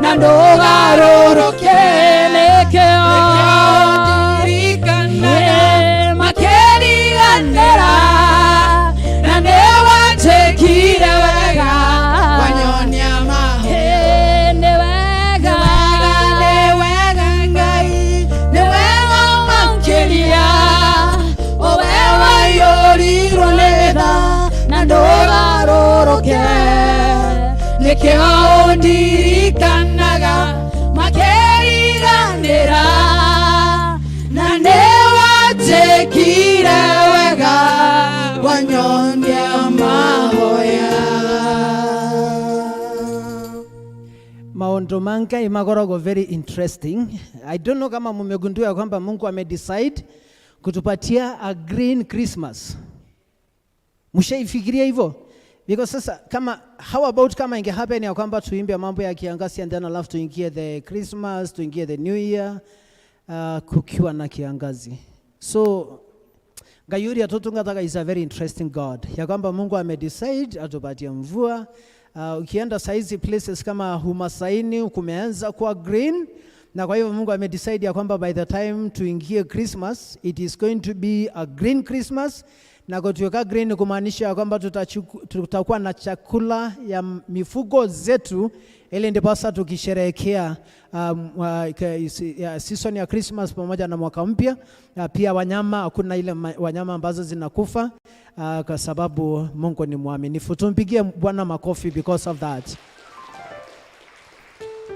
Na ndũgarũrũke. Nĩkĩo ndirikanaga makĩriganĩra, na nĩwanjĩkire wega, wanyonia mahoya. Nĩ wega, nĩ wega Ngai, nĩ wega makĩria, o we waiyũrirwo nĩ tha na ndũgarũrũke. Nĩkĩo ndirikanaga makĩriganĩra, na nĩwanjĩkire wega, wanyonia mahoya. Maũndũ ma Ngai makoragwo very interesting. I don't know kama mumegundua kwamba Mungu amedecide kutupatia a green Christmas. Mshaifikiria hivyo? Because sasa kama, how about kama inge happen ya kwamba tuimbe mambo ya kiangazi and then alafu tuingie the Christmas, tuingie the New Year kukiwa na kiangazi? So Ngai ũrĩa tũtungataga is a very interesting God. Ya kwamba Mungu amedecide atupatie mvua. Ukienda saizi places kama Humasaini kumeanza kuwa green, na kwa hivyo Mungu amedecide ya kwamba by the time tuingie Christmas, it is going to be a green Christmas, na kutuweka green kumaanisha ya kwamba tutakuwa na chakula ya mifugo zetu, ili ndiposa tukisherehekea season ya Christmas pamoja na mwaka mpya. Pia wanyama, hakuna ile wanyama ambazo zinakufa kwa sababu Mungu ni mwaminifu. Tumpigie Bwana makofi because of that.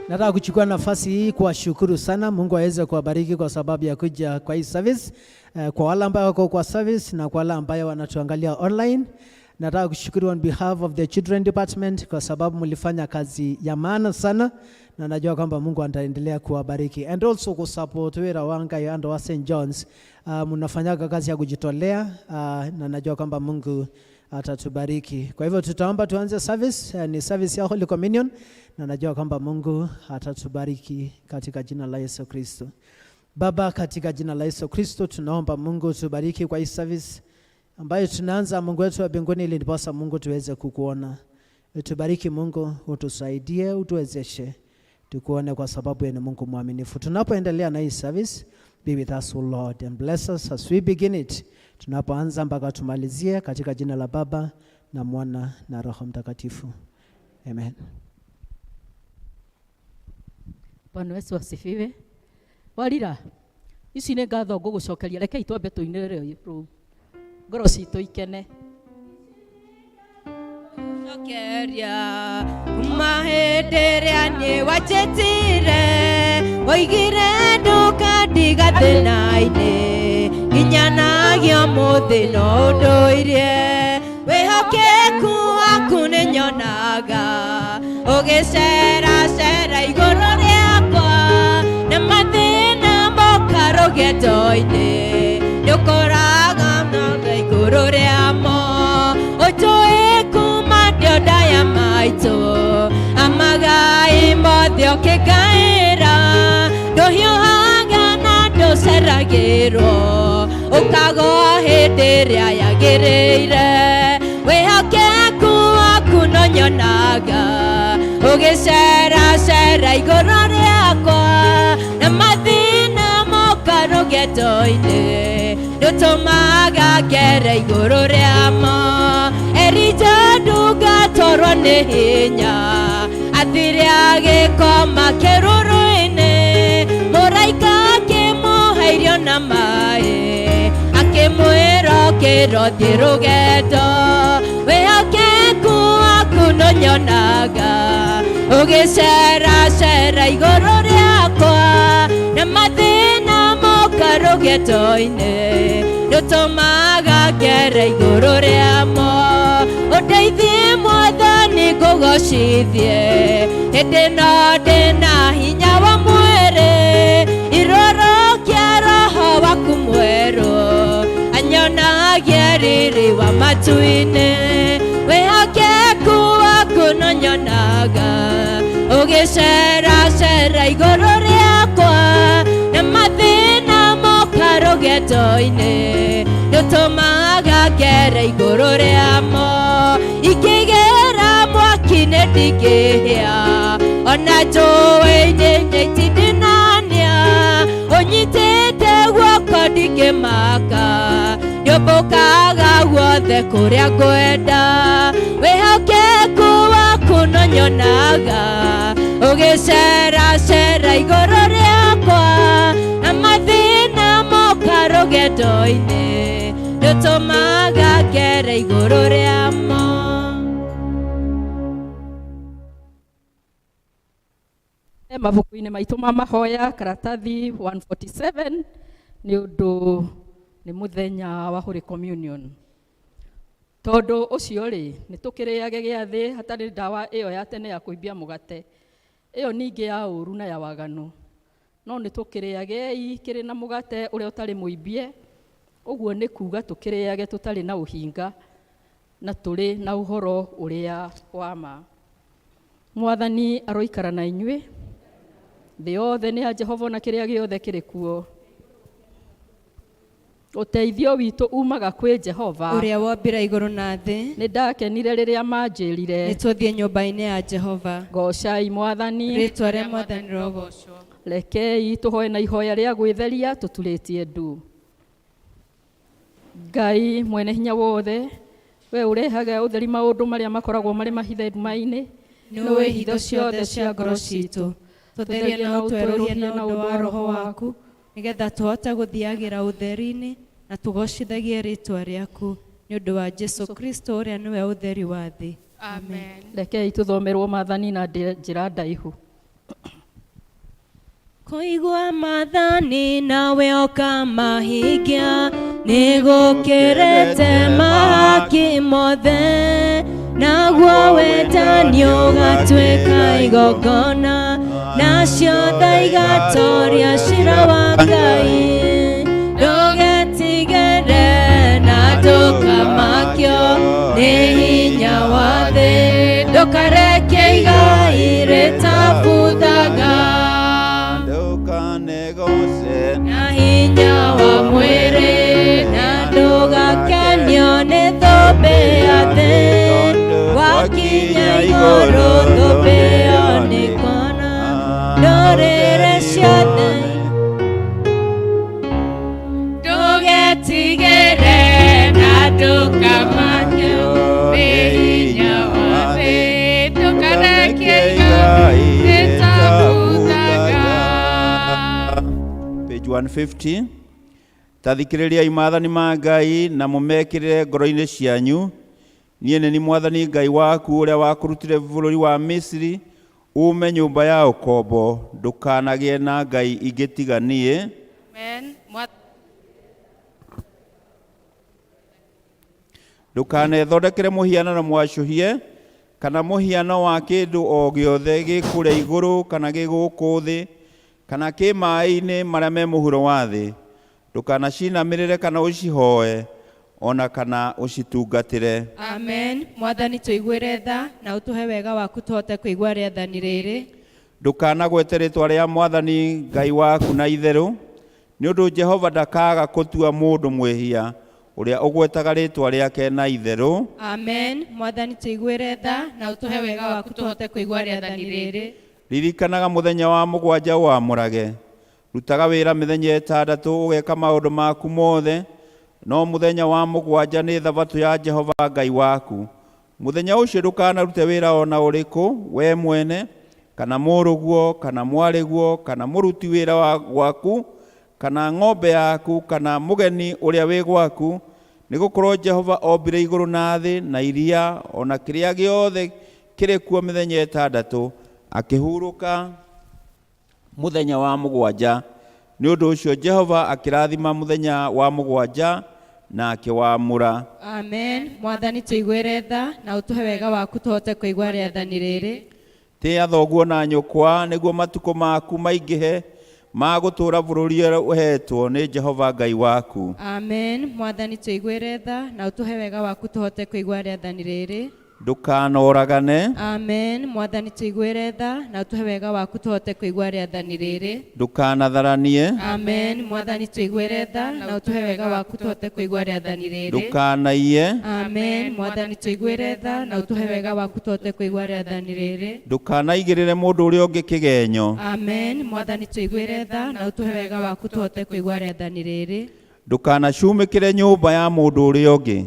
Nataka kuchukua nafasi hii kuwashukuru sana. Mungu aweze kuwabariki kwa sababu ya kuja kwa hii service. Kwa wale ambao wako kwa service na kwa wale ambao wanatuangalia online. Nataka kushukuru on behalf of the children department kwa sababu mlifanya kazi ya maana sana, na najua kwamba Mungu ataendelea kuwabariki, and also kusupport wira wa Ngai and wa St John's. Mnafanyaga kazi ya kujitolea na najua kwamba Mungu atatubariki. Kwa hivyo tutaomba tuanze service, ni service ya Holy Communion, na najua kwamba Mungu atatubariki katika jina la Yesu Kristo. Baba, katika jina la Yesu Kristo tunaomba Mungu tubariki kwa hii service ambayo tunaanza, Mungu wetu wa mbinguni, ili ndiposa Mungu tuweze kukuona. Utubariki Mungu, utusaidie, utuwezeshe tukuone, kwa sababu ni Mungu mwaminifu. Tunapoendelea na hii service, be with us, O Lord, and bless us as we begin it. Tunapoanza mpaka tumalizie, katika jina la Baba na Mwana na Roho Mtakatifu. Amen. Bwana Yesu asifiwe. Warira ici nĩ ngatho ngũgũcokeria, rekei twambe tũinĩre rũu ngoro citũ ikene. Cokeria kuma hĩndĩ ĩrĩa niĩ wanjĩtire, woigire ndũkandiga thĩna-inĩ, nginya nagia ũmũthĩ no ũndũirie. Wĩhokeku waku nĩ nyonaga ũgĩceracera igũrũ rĩakwa, na mathĩna moka rũgendo-inĩ, nĩũkoraga nothe igũrũ rĩamo. Ũnjũĩ kuma ndĩ nda ya maitũ, amagai mothe ũkĩngaĩra, ndũhiũhaga na ndũceragĩrwo, ũkagwo hĩndĩ ĩrĩa yagĩrĩire. Wĩhokeku waku no nyonaga ũgĩceracera igũrũ rĩakwa, na mathĩna moka rũgendo-inĩ, ndũtũmaga ngere igũrũ rĩamo. Elija ndungatorwo nĩ hinya, athire agĩkoma kĩruru-inĩ, mũraika akĩmũhe irio na maĩ, akĩmwĩra ũkĩra ũthiĩ rũgendo. Wĩhokeku waku no nyonaga ũgĩceracera igũrũ rĩakwa, na mathĩna moka rũgendo-inĩ, ndũtũmaga ngere igũrũ rĩamo. Ũndeithie Mwathani ngũgocithie, hĩndĩ ĩno ndĩna hinya wa mwĩrĩ, irũrũkia roho waku mwerũ, anyonagie riri wa matu-inĩ. Wĩhokeku waku no nyonaga ũgĩceracera igũrũ rĩakwa, na mathĩna moka rũgendo-inĩ, ndũtũmaga ngere igũrũ rĩamo. Ingĩgera mwaki-inĩ ndingĩhĩa. Ona njũĩ-inĩ nyitindinania, ũnyitĩte guoko ndingĩmaka. Ndĩũmbũkaga guothe kũrĩa ngwenda, wĩhokeku waku no nyonaga. Ũgĩceracera igũrũ rĩakwa, na mathĩna moka rũgendo-inĩ, nĩũtũmaga ngere igũrũ rĩamo. Mabuku-inĩ maitũ ma mahoya karatathi 147, nĩ ũndũ nĩ mũthenya wa Holy Communion. Tondũ ũcio rĩ, nĩ tũkĩrĩage gĩathĩ hatarĩ ndawa ĩyo ya tene ya kũimbia mũgate, ĩyo ningĩ ya ũũru na ya waganu, no nĩ tũkĩrĩagei kĩrĩ na mũgate ũrĩa ũtarĩ mũimbie, ũguo nĩ kuga tũkĩrĩage tũtarĩ na ũhinga na tũrĩ na ũhoro ũrĩa wa ma. Mwathani aroikara na inyuĩ. Thĩ yothe nĩ ya Jehova na kĩrĩa gĩothe kĩrĩ kuo. Ũteithio witũ umaga kwĩ Jehova, ũrĩa wombire igũrũ na thĩ. Nĩ ndakenire rĩrĩa manjĩrire, nĩ tũthiĩ nyũmba-inĩ ya Jehova. Goocai Mwathani. Rĩtwa rĩa Mwathani rĩrogocwo. Rekei tũhoe na ihoya rĩa gwĩtheria tũturĩtie ndu. Ngai mwene hinya wothe, we ũrehaga ũtheri maũndũ marĩa makoragwo marĩ mahithe nduma-inĩ, nĩũĩ hitho ciothe cia ngoro citũ. Tũtherie na ũtwerũhie na ũndũ wa Roho waku, nĩgetha tũhote gũthiagĩra ũtheri-inĩ na tũgocithagie rĩtwa rĩaku, nĩ ũndũ wa Jesu Kristo ũrĩa nĩwe ũtheri wa thĩ. Amen. Rekei tũthomerwo maathani na njĩra ndaihu. Kũigua maathani nawe ũkamahingia, nĩgũkĩrĩte mahaki mothe, naguo wendani ũgatuĩka igongona, nacio tha igatoria cira wa Ngai. Ndũgetigĩre na ndũkamakio nĩ hinya wa thĩ, ndũkareke igai rĩtabuthaga Ndũkanegoce na hinya wa mwĩrĩ, na ndũgakenio nĩ thũmbĩ ya thĩ. Wakinya igũrũ thũmbĩ ĩyo nĩkona ndũrĩrĩ ciothe. Ndũgetigĩre na ndũkamakio nĩ hinya wa thĩ, ndũkareke igai rĩtabuthaga. Page 150. Ta thikĩrĩriai maathani ma Ngai na mũmekĩrĩre ngoro-inĩ cianyu. Niĩ nĩ niĩ Mwathani Ngai waku ũrĩa wakũrutire bũrũri wa Misiri uume nyũmba ya ũkombo. Ndũkanagĩe na ngai ingĩ tiga niĩ. Amen. Ndũkanethondekere mũhianano mwacũhie kana mũhiano wa kĩndũ o gĩothe gĩ kũrĩa igũrũ kana gĩ gũkũ thĩ kana kĩ maĩ-inĩ marĩa me mũhuro wa thĩ. Ndũkanacinamĩrĩre kana ũcihoe ona kana ũcitungatĩre. Amen. Mwathani tũiguĩre tha na ũtũhe wega waku tũhote kũigua rĩathani rĩrĩ. Ndũkanagwete rĩtwa rĩa Mwathani Ngai waku na itherũ, nĩ ũndũ Jehova ndakaaga gũtua mũndũ mwĩhia ũrĩa ũgwetaga rĩtwa rĩake na itherũ. Amen. Mwathani tũiguĩre tha na ũtũhe wega waku tũhote kũigua rĩathani rĩrĩ. Ririkanaga mũthenya wa mũgwanja ũwamũrage. Rutaga wĩra mĩthenya ĩtandatũ ũgeka maũndũ maku mothe, no mũthenya wa mũgwanja nĩ thabatũ ya Jehova Ngai waku. Mũthenya ũcio ndũkanarute wĩra ona ũrĩkũ we mwene, kana mũrũguo, kana mwarĩguo, kana mũruti wĩra wa gwaku, kana ng'ombe yaku, kana mũgeni ũrĩa wĩ gwaku, nĩgũkorwo Jehova ombire igũrũ na thĩ na iria ona kĩrĩa gĩothe kĩrĩ kuo mĩthenya ĩtandatũ, akĩhurũka mũthenya wa mũgwanja. Nĩ ũndũ ũcio Jehova akĩrathima mũthenya wa mũgwanja na akĩwamũra. Amen. Mwathani tũiguĩre tha na ũtũhe wega waku tũhote kũigua rĩathani rĩrĩ. Tĩa thoguo na nyũkwa nĩguo matukũ maku maingĩhe ma gũtũũra bũrũri ũrĩa ũheetwo nĩ Jehova Ngai waku. Amen. Mwathani tũiguĩre tha na ũtũhe wega waku tũhote kũigua rĩathani rĩrĩ. Ndũkanoragane. Amen. Mwathani tũiguĩre tha na ũtũhe wega waku tũhote kũigua rĩathani rĩrĩ. Ndũkanatharanie. Amen. Mwathani tũiguĩre tha na ũtũhe wega waku tũhote kũigua rĩathani rĩrĩ. Ndũkanaiye. Amen. Mwathani tũiguĩre tha na ũtũhe wega waku tũhote kũigua rĩathani rĩrĩ. Ndũkanaigĩrĩre mũndũ ũrĩa ũngĩ kĩgenyo. Amen. Mwathani tũiguĩre tha na ũtũhe wega waku tũhote kũigua rĩathani rĩrĩ. Ndũkanacumĩkĩre nyũmba ya mũndũ ũrĩa ũngĩ.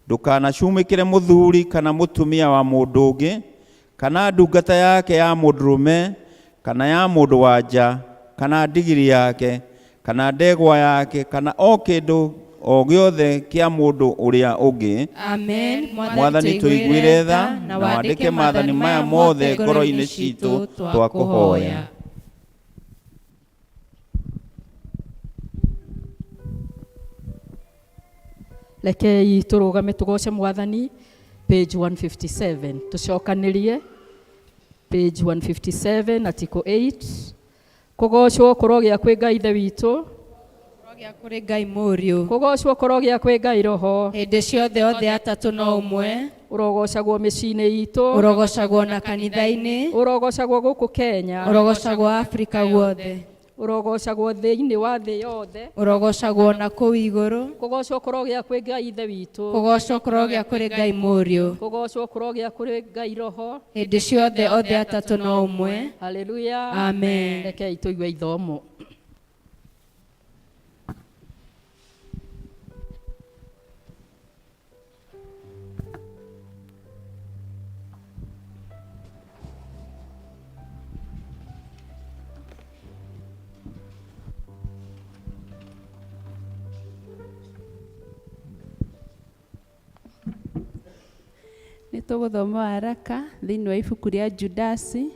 Ndũkanacumĩkĩre mũthuri kana mũtumia wa mũndũ ũngĩ, kana ndungata yake ya mũndũrũme, kana ya mũndũ wa nja, kana ndigiri yake, kana ndegwa yake, kana o kĩndũ o gĩothe kĩa mũndũ ũrĩa ũngĩ. Amen. Mwathani tũiguĩre tha na wandĩke maathani maya mothe ngoro-inĩ citũ twakũhoya. Rekei tũrũgame tũgoce Mwathani, page 157 tũcokanĩrie page 157 article 8. Kũgocwo kũrogĩa kwĩ Ngai Ithe witũ, Kũrogĩa kũrĩ Ngai Mũriũ, kũgocwo kũrogĩa kwĩ Ngai Roho, hĩndĩ ciothe othe atatũ no ũmwe, ũrogocagwo mĩciĩ-inĩ itũ, ũrogocagwo na kanitha-inĩ, ũrogocagwo gũkũ Kenya, ũrogocagwo Afrika guothe, ũrogocagwo thĩinĩ wa thĩ yothe, ũrogocagwo na kũu igũrũ. Kũgocwo kũrogĩa kwĩ Ngai Ithe witũ, Kũgocwo kũrogĩa kũrĩ Ngai Mũriũ, kũgocwo kũrogĩa kũrĩ Ngai Roho. Hĩndĩ ciothe othe atatũ no ũmwe. Haleluya. Amen. Rekei tũigue ithomo. Nĩ tũgũthoma waraka thĩinĩ wa ibuku rĩa Judasi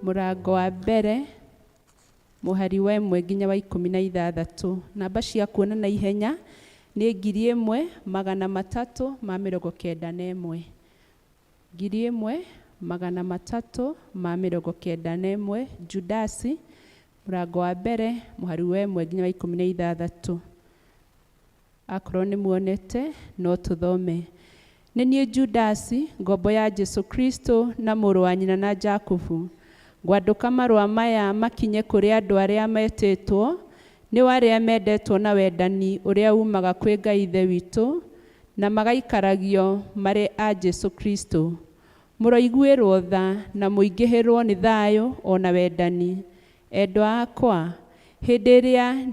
mũrango wa mbere mũhari wa 1 nginya wa 16. Namba cia kuona na ihenya nĩ 1391. 1391 Judasi mũrango wa mbere mũhari wa 1 nginya wa 16. Akorwo nĩ muonete no tũthome. Nĩ niĩ Judasi ngombo ya Jesu Kristo na mũrũ wa nyina na Jakubu. Ngwandũka marũa maya makinye kũrĩ andũ arĩa metĩtwo nĩ arĩa mendetwo na wendani ũrĩa umaga kwĩ Ngai Ithe witũ na magaikaragio marĩ a Jesu Kristo. Mũroiguĩrwo tha na mũingĩhĩrwo nĩ thayũ ona wendani. Endwa akwa, hĩndĩ ĩrĩa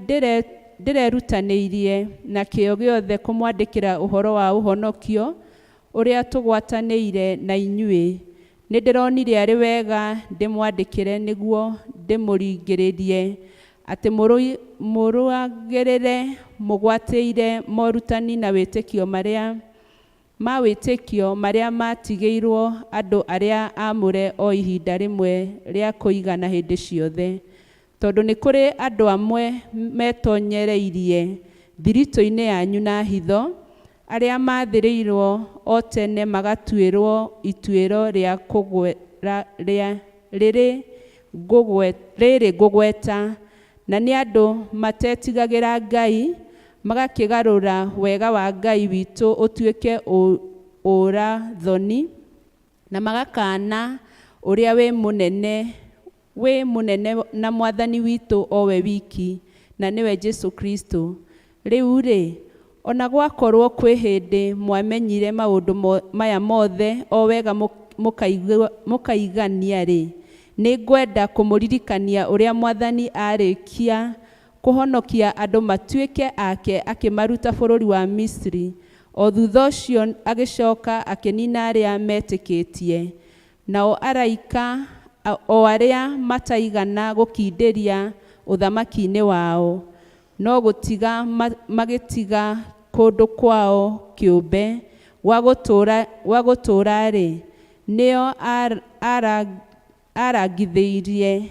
ndĩrerutanĩirie na kĩyo gĩothe kũmwandĩkĩra ũhoro wa ũhonokio ũrĩa tũgwatanĩire na inyuĩ, nĩ ndĩronire arĩ wega ndĩmwandĩkĩre nĩguo ndĩmũringĩrĩrie atĩ mũrũagĩrĩre mũgwatĩire morutani na wĩtĩkio marĩa ma wĩtĩkio marĩa matigĩirwo andũ arĩa aamũre o ihinda rĩmwe rĩa kũigana hĩndĩ ciothe. Tondũ nĩ kũrĩ andũ amwe metonyereirie thiritũ-inĩ yanyu na hitho, arĩa maathĩrĩirwo o tene magatuĩrwo ituĩro rĩa rĩrĩ ngũgweta, na nĩ andũ matetigagĩra Ngai, magakĩgarũra wega wa Ngai witũ ũtuĩke ũũra-thoni, na magakaana ũrĩa wĩ mũnene na Mwathani witũ o we wiki, na nĩwe Jesu Kristo. Rĩu rĩ, ona gwakorwo kwĩ hĩndĩ mwamenyire maũndũ maya mothe o wega mũkaigania rĩ, nĩ ngwenda kũmũririkania ũrĩa Mwathani arĩkia kũhonokia andũ matuĩke ake akĩmaruta bũrũri wa Misri. O thutha ũcio agĩcoka akĩnina arĩa metĩkĩtie. Nao araika o arĩa mataigana gũkindĩria ũthamaki-inĩ wao, no gũtiga magĩtiga kũndũ kwao kĩũmbe gwa gũtũũra-rĩ, nĩo arangithĩirie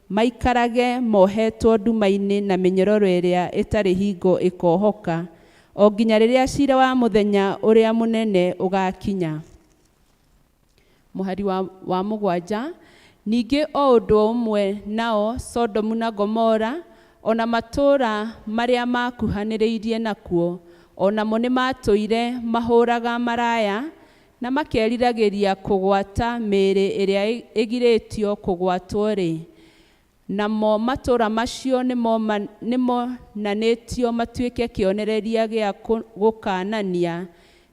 maikarage mohetwo nduma-inĩ na mĩnyororo ĩrĩa ĩtarĩ hingo ĩkohoka, o nginya rĩrĩa ciira wa mũthenya ũrĩa mũnene ũgakinya. Mũhari wa 7. Ningĩ o ũndũ ũmwe nao Sodomu na Gomora ona matũũra marĩa makuhanĩrĩirie nakuo, o namo nĩmatũire mahũũraga maraya Na makeriragĩria kũgwata mĩĩrĩ ĩrĩa ĩgirĩtio kũgwatwo-rĩ, namo matũũra macio nĩmonanĩtio matuĩke kĩonereria gĩa gũkaanania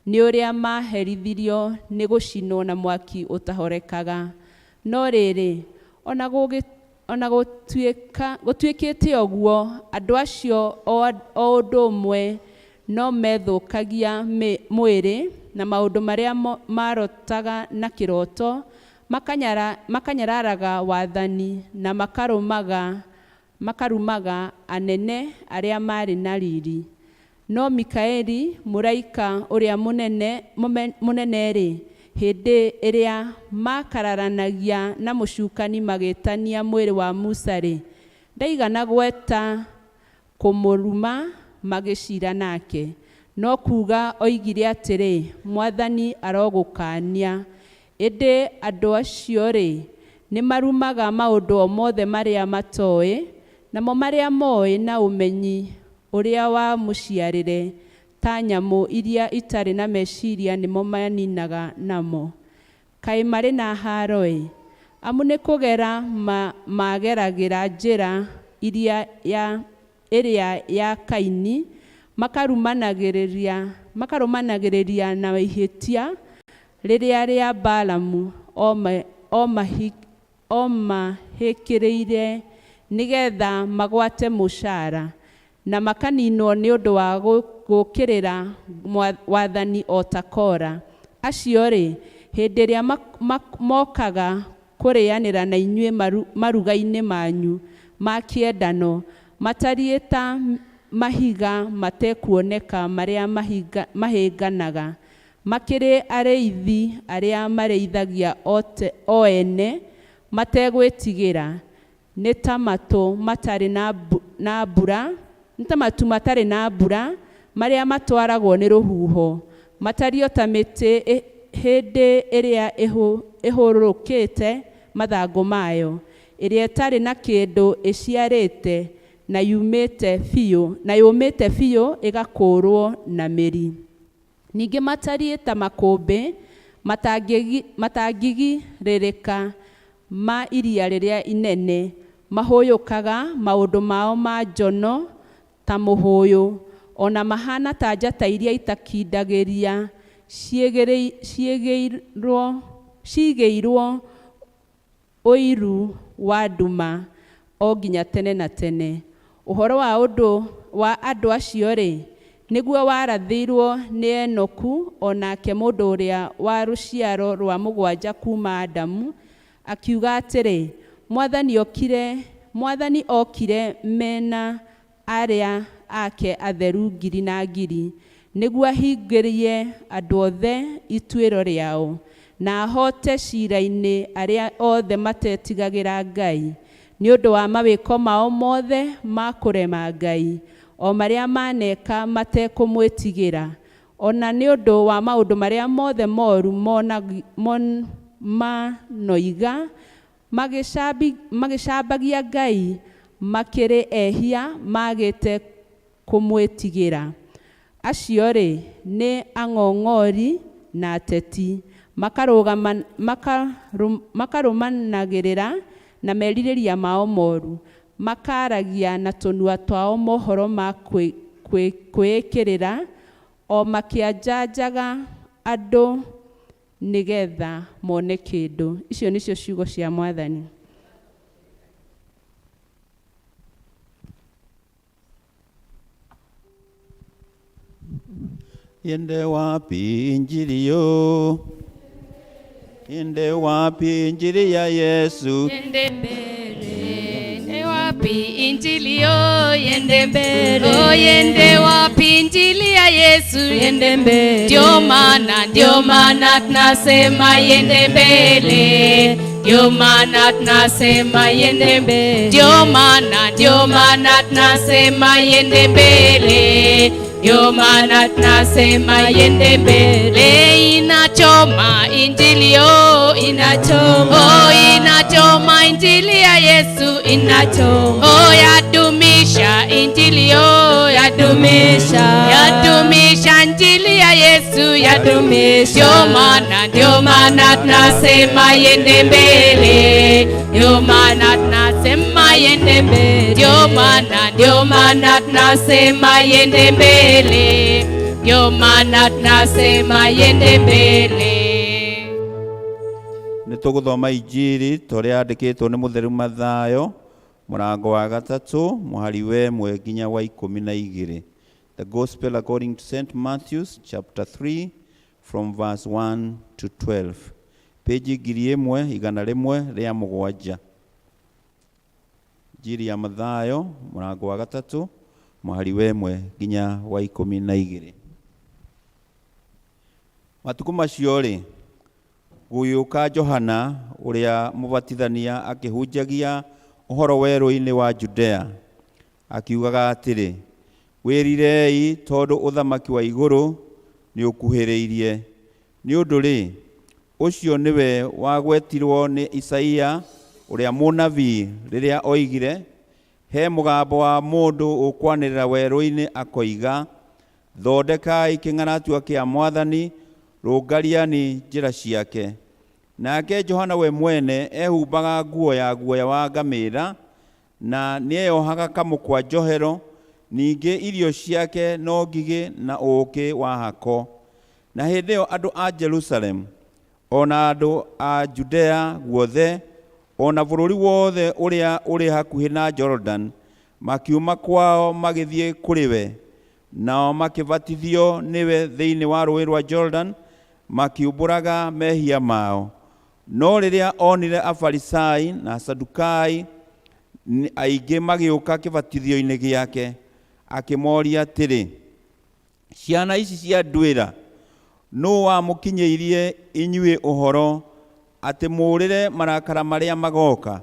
nĩ ũrĩa maaherithirio nĩ gũcinwo na mwaki ũtahorekaga. No rĩrĩ, ona gũtuĩkĩte ũguo, andũ acio o ũndũ ũmwe no methũkagia mwĩrĩ na maũndũ marĩa marotaga na kĩroto, makanyararaga wathani na makarumaga anene arĩa marĩ na riri. No Mikaeli mũraika ũrĩa mũnene-rĩ, hĩndĩ ĩrĩa makararanagia na mũcukani magĩtania mwĩrĩ wa Musa-rĩ, ndaigana gweta kũmũruma magĩcira nake, no kuga oigire atĩrĩ, Mwathani arogũkaania. Ĩndĩ andũ acio-rĩ, nĩmarumaga maũndũ o mothe marĩa matoĩ, namo marĩa moĩ na ũmenyi ũrĩa wa mũciarĩre, ta nyamũ iria itarĩ na meciria nĩmo maninaga namo. Kaĩ marĩ na haaro-ĩ! Amu nĩ kũgera mageragĩra njĩra ĩrĩa ya Kaini, makarũmanagĩrĩria na ihĩtia rĩrĩa rĩa Balamu omahĩkĩrĩire nĩgetha magwate mũcara, na makaninwo nĩ ũndũ wa gũũkĩrĩra wathani o ta Kora. Acio-rĩ, hĩndĩ ĩrĩa mokaga kũrĩanĩra na inyuĩ maruga-inĩ manyu ma kĩendano, matariĩ ta mahiga matekuoneka marĩa mahĩnganaga, makĩrĩ arĩithi arĩa marĩithagia o ene mategwĩtigĩra, nĩ ta matu matarĩ na mbura marĩa matwaragwo nĩ rũhuho, matariĩ ta mĩtĩ hĩndĩ ĩrĩa ĩhũrũkĩte mathangũ mayo, ĩrĩa ĩtarĩ na kĩndũ ĩciarĩte na yũmĩte biũ ĩgakũũrwo na mĩri. Ningĩ matariĩ ta makũmbĩ matangĩgirĩrĩka ma iria rĩrĩa inene, mahũyũkaga maũndũ mao ma njono ta mũhũyũ, ona mahana ta njata iria itakindagĩria ciigĩirwo ũiru wa nduma o nginya tene na tene. Ũhoro wa ũndũ wa andũ acio-rĩ, nĩguo warathirwo nĩ Enoku, o nake mũndũ ũrĩa wa rũciaro rwa mũgwanja kuuma Adamu, akiuga atĩrĩ, Mwathani okire mena arĩa ake atheru ngiri na ngiri, nĩguo ahingĩrie andũ othe ituĩro rĩao, na ahote ciira-inĩ arĩa othe matetigagĩra Ngai, nĩ ũndũ wa mawĩko mao mothe ma kũrema Ngai, o marĩa maneka matekũmwĩtigĩra, ona nĩ ũndũ wa maũndũ marĩa mothe moru manoiga, magĩcambagia Ngai, makĩrĩ ehia magĩte kũmwĩtigĩra. Acio-rĩ, nĩ ang'ong'ori na ateti, makarũmanagĩrĩra na merirĩria mao moru, makaragia na tũnua twao mohoro ma kwĩĩkĩrĩra, o makĩanjanjaga andũ nĩgetha mone kĩndũ. Icio nĩcio ciugo cia Mwathani. Yende wapi injili yo? Yende wapi injili ya Yesu? Yende mbele. Yende wapi injili yo? Yende mbele. Oh, yende wapi injili ya Yesu? Yende mbele. Ndio maana tunasema yende mbele. Ndio maana tunasema yende mbele. Ndio maana tunasema yende mbele. Ndio maana tunasema yende mbele. Inachoma injili yo, inachoma. Oh, inachoma. Inachoma injili ya Yesu, inachoma. Oh, yadumisha injili, oh, yadumisha, yadumisha injili ya Yesu, yadumisha. Ndio maana tunasema yende mbele, ndio maana tunasema yende mbele, ndio maana tunasema yende mbele, ndio maana tunasema yende mbele. Nĩ tũgũthoma injiri ta ũrĩa yandĩkĩtwo nĩ mũtheru Mathayo mũrango wa gatatũ mũhari wa ĩmwe nginya wa ikũmi na igĩrĩ. The Gospel according to St. Matthews chapter 3 from verse 1 to 12. Page 1107. Injiri ya Mathayo mũrango wa gatatũ mũhari wa ĩmwe nginya wa ikũmi na igĩrĩ. Matukũ macio rĩ, gũgĩũka Johana ũrĩa mũbatithania akĩhunjagia ũhoro werũ-inĩ wa Judea, akiugaga atĩrĩ, wĩrirei tondũ ũthamaki wa igũrũ nĩũkuhĩrĩirie. Nĩ ũndũ rĩ, ũcio nĩwe wagwetirwo nĩ Isaia ũrĩa mũnabii rĩrĩa oigire, he mũgambo wa mũndũ ũkwanĩrĩra werũ-inĩ akoiga, thondekai kĩng'aratua kĩa Mwathani, rũngariani njĩra ciake. Nake Johana we mwene ehumbaga nguo ya guoya wa ngamĩra na nĩeyohaga kamũkwa njohero, ningĩ irio ciake no ngigĩ na ũũkĩ wa hako. Na hĩndĩ ĩyo andũ a Jerusalemu ona andũ a Judea guothe ona bũrũri wothe ũrĩa ũrĩ hakuhĩ na Jordan makiuma kwao magĩthiĩ kũrĩ we, nao makĩbatithio nĩwe thĩinĩ wa rũũĩ rwa Jordan makiumbũraga mehia mao. No rĩrĩa onire Afarisai na Asadukai aingĩ magĩũka kĩbatithio-inĩ gĩake, akĩmoria atĩrĩ, ciana ici cia nduĩra, nũ wamũkinyĩirie inyuĩ ũhoro atĩ mũũrĩre marakara marĩa magoka?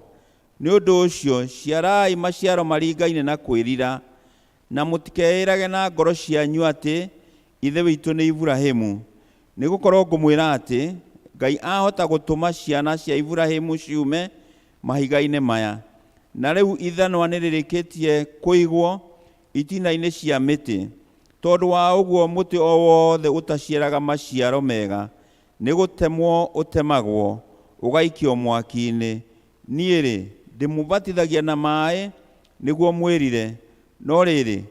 Nĩ ũndũ ũcio ciarai maciaro maringaine na kwĩrira, na mũtikeĩrage na ngoro cianyu atĩ Ithe witũ nĩ Iburahĩmu, nĩ gũkorwo ngũmwĩra atĩ Ngai ahota gũtũma ciana cia Iburahĩmu ciume mahiga-inĩ maya. Na rĩu ithanwa nĩrĩrĩkĩtie kũigwo itina-inĩ cia mĩtĩ. Tondũ wa ũguo mũtĩ o wothe ũtaciaraga maciaro mega nĩ gũtemwo ũtemagwo ũgaikio mwaki-inĩ. Niĩ rĩ, ndĩmũbatithagia na maĩ nĩguo mwĩrire, no rĩrĩ,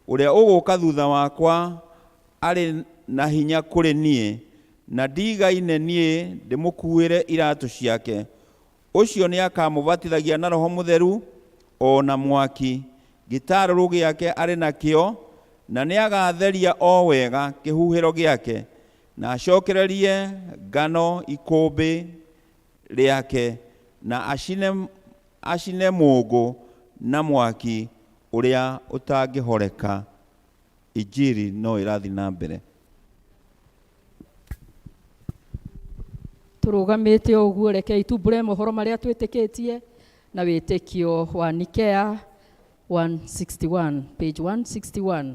ũrĩa ũgũũka thutha wakwa arĩ na hinya kũrĩ niĩ, na ndigaine niĩ ndĩmũkuĩre iratũ ciake. Ũcio nĩakamũbatithagia na Roho Mũtheru o na mwaki. Gĩtarũrũ gĩake arĩ nakĩo, na nĩagatheria o wega kĩhuhĩro gĩake, na acokererie ngano ikũmbĩ rĩake, na acine mũũngũ na mwaki ũrĩa ũtangĩhoreka. Injiri no ĩrathiĩ na mbere. Tũrũgamĩte ũguo, rekei tumbũre mohoro marĩa twĩtĩkĩtie na wĩtĩkio wa Nikea 161, page 161.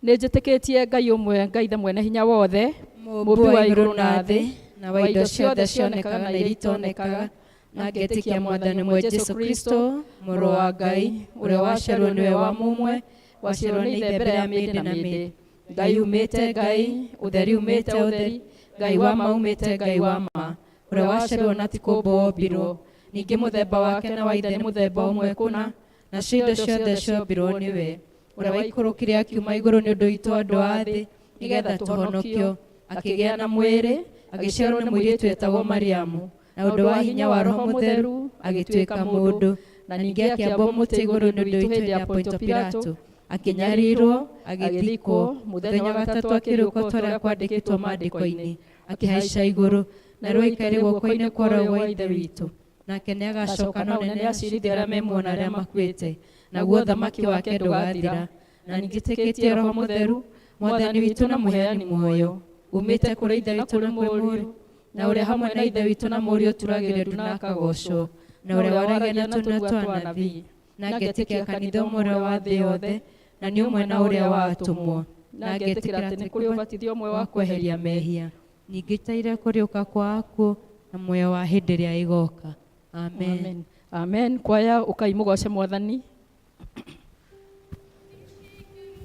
Nĩ njĩtĩkĩtie Ngai ũmwe, Ngai Ithe mwene hinya wothe, Mũũmbi wa igũrũ na thĩ, na wa indo ciothe cionekaga na iria itonekaga, na ngetĩkia Mwathani ũmwe Jesũ Kristo, Mũrũ wa Ngai, ũrĩa waciarirwo nĩwe wa mũmwe, waciarirwo nĩ Ithe mbere ya mĩndĩ na mĩndĩ. Ngai umĩte Ngai, ũtheri umĩte ũtheri, Ngai wa ma umĩte Ngai wa ma, ũrĩa waciarirwo na ti kũũmbwo wombirwo. Ningĩ mũthemba wake na wa Ithe nĩ mũthemba ũmwe kũna, nacio indo ciothe ciombirwo nĩwe. Ũrĩa waikũrũkire akiuma igũrũ nĩ ũndũ witũ andũ a thĩ, nĩgetha tũhonokio. Akĩgĩa na mwĩrĩ, agĩciarwo nĩ mũirĩtu wetagwo Mariamu, na ũndũ wa hinya wa Roho Mũtheru agĩtuĩka mũndũ, na ningĩ akĩambwo mũtĩ igũrũ nĩ ũndũ witũ hĩndĩ ya Pontio Pilato, akĩnyarirwo, agĩthikwo, mũthenya wa gatatũ akĩriũka ta ũrĩa kwandĩkĩtwo maandĩko-inĩ, akĩhaica igũrũ, na rĩu aikaire guoko-inĩ kwa ũrĩo gwa Ithe witũ. Nake nĩagacoka na ũnene acirithie arĩa me muoyo na arĩa makuĩte, naguo ũthamaki wake ndũgathira. Na ningĩ Roho Mũtheru, Mwathani witũ na mũheani muoyo, umĩte kũrĩ Ithe witũ na kũrĩ Mũriũ, na ũrĩa hamwe na Ithe witũ na Mũriũ turagĩrio ndu na akagocwo, na ũrĩa waragia na tũnua twa anabii. Na ngetĩkia kanitha ũmwe ũrĩa wa thĩ yothe, na nĩ ũmwe na ũrĩa wa atũmwo, na ngetĩkĩra atĩ nĩ kũrĩ ũbatithio ũmwe wa kweheria mehia. Ningĩ njetereire kũriũka kwa akuũ na muoyo wa hĩndĩ ĩrĩa ĩgoka. Amen. Amen. Amen. Kwaya ukai mugoce mwathani.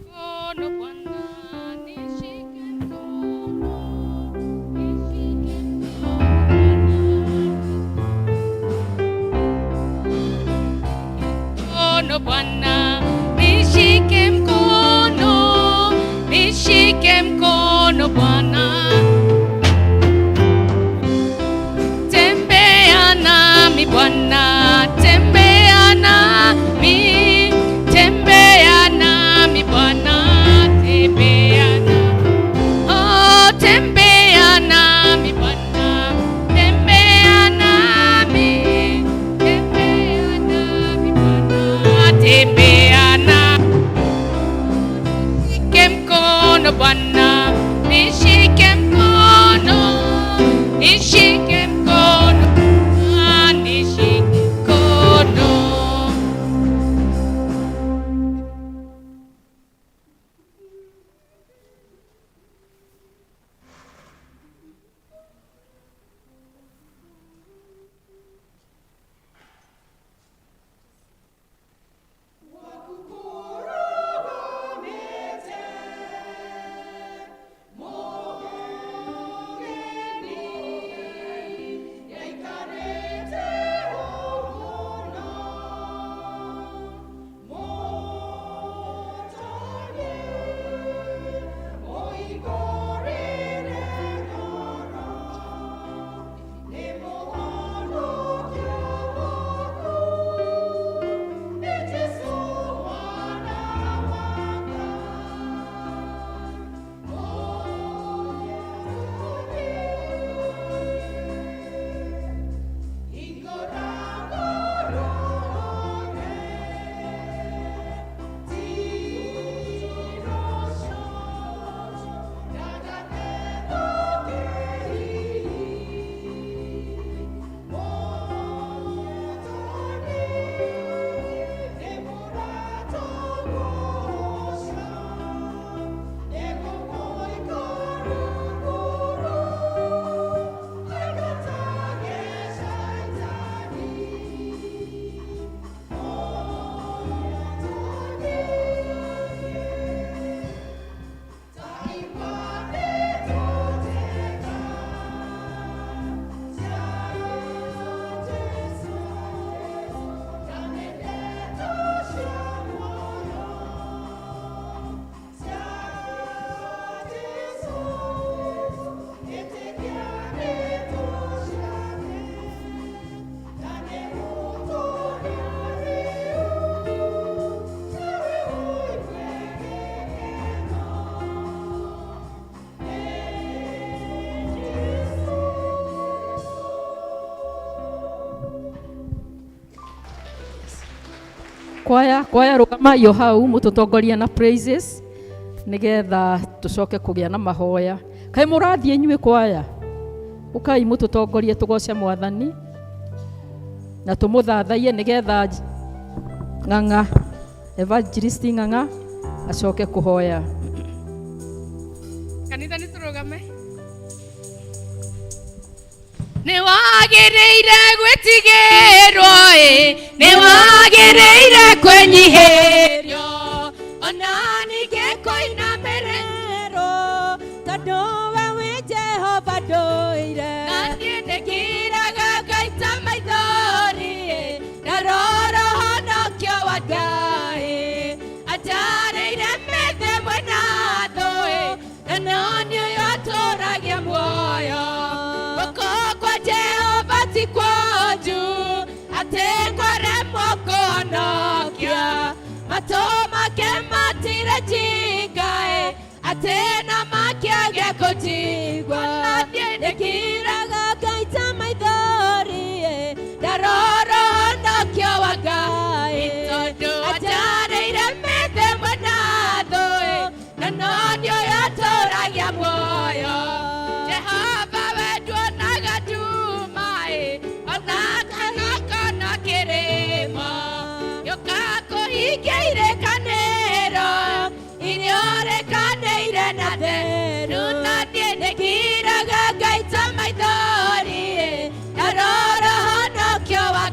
Mkono Bwana, nishike mkono, nishike mkono Bwana, nishike mkono, nishike mkono Bwana. Tembea nami Bwana, tembea nami, tembea nami Bwana, tembea nami. Oh, tembea nami Bwana, tembea nami, tembea nami Bwana, tembea nami. Nishike mkono Bwana, nishike mkono, nishike mkono, ah, nishike mkono. Kwaya kwaya rũgamai o hau mũtũtongorie na praises nĩgetha tũcoke kũgĩa na mahoya. Kaĩ mũrathiĩ inyuĩ kwaya? Ũkai mũtũtongorie tũgoce mwathani na tũmũthathaiye nĩgetha ng'ang'a evangelist ng'ang'a acoke kũhoya. Kanitha nĩ tũrũgame. Nĩ wagĩrĩire gwĩtigĩrwo ĩ, nĩ wagĩrĩire kwĩnyihĩrio, ona ningĩ kũinamĩrĩrwo, Tondũ we wĩ Jehova ndũire. Na niĩ nĩngiraga ngaita maithori ĩ, na rora ũhonokio wa Ngai. Anjarĩire mĩthĩ mwena thũ ĩ, na no nĩ ũyũ atũũragia muoyo. Guoko kwa Jehova ti kuonju, atĩ kwaremwo kũhonokia. Matũ make matirĩ njinga ĩ, atĩ na makĩage kũnjigua. Niĩ nĩngiraga Ngaita maithori ĩ, ndarora ũhonokio wa Ngai. Tondũ Anjarĩire mĩthĩ mwena thũ ĩ, na no nĩ ũyũ atũũragia muoyo. Jehova we nduonaga nduma ĩ, ona kana kona kĩrĩma. Gĩũka kũhingia irĩkanĩro, iria ũrĩkanĩire na theru. Na niĩ nĩngiraga ngaita maithori ĩ, ndarora ũhonokio wa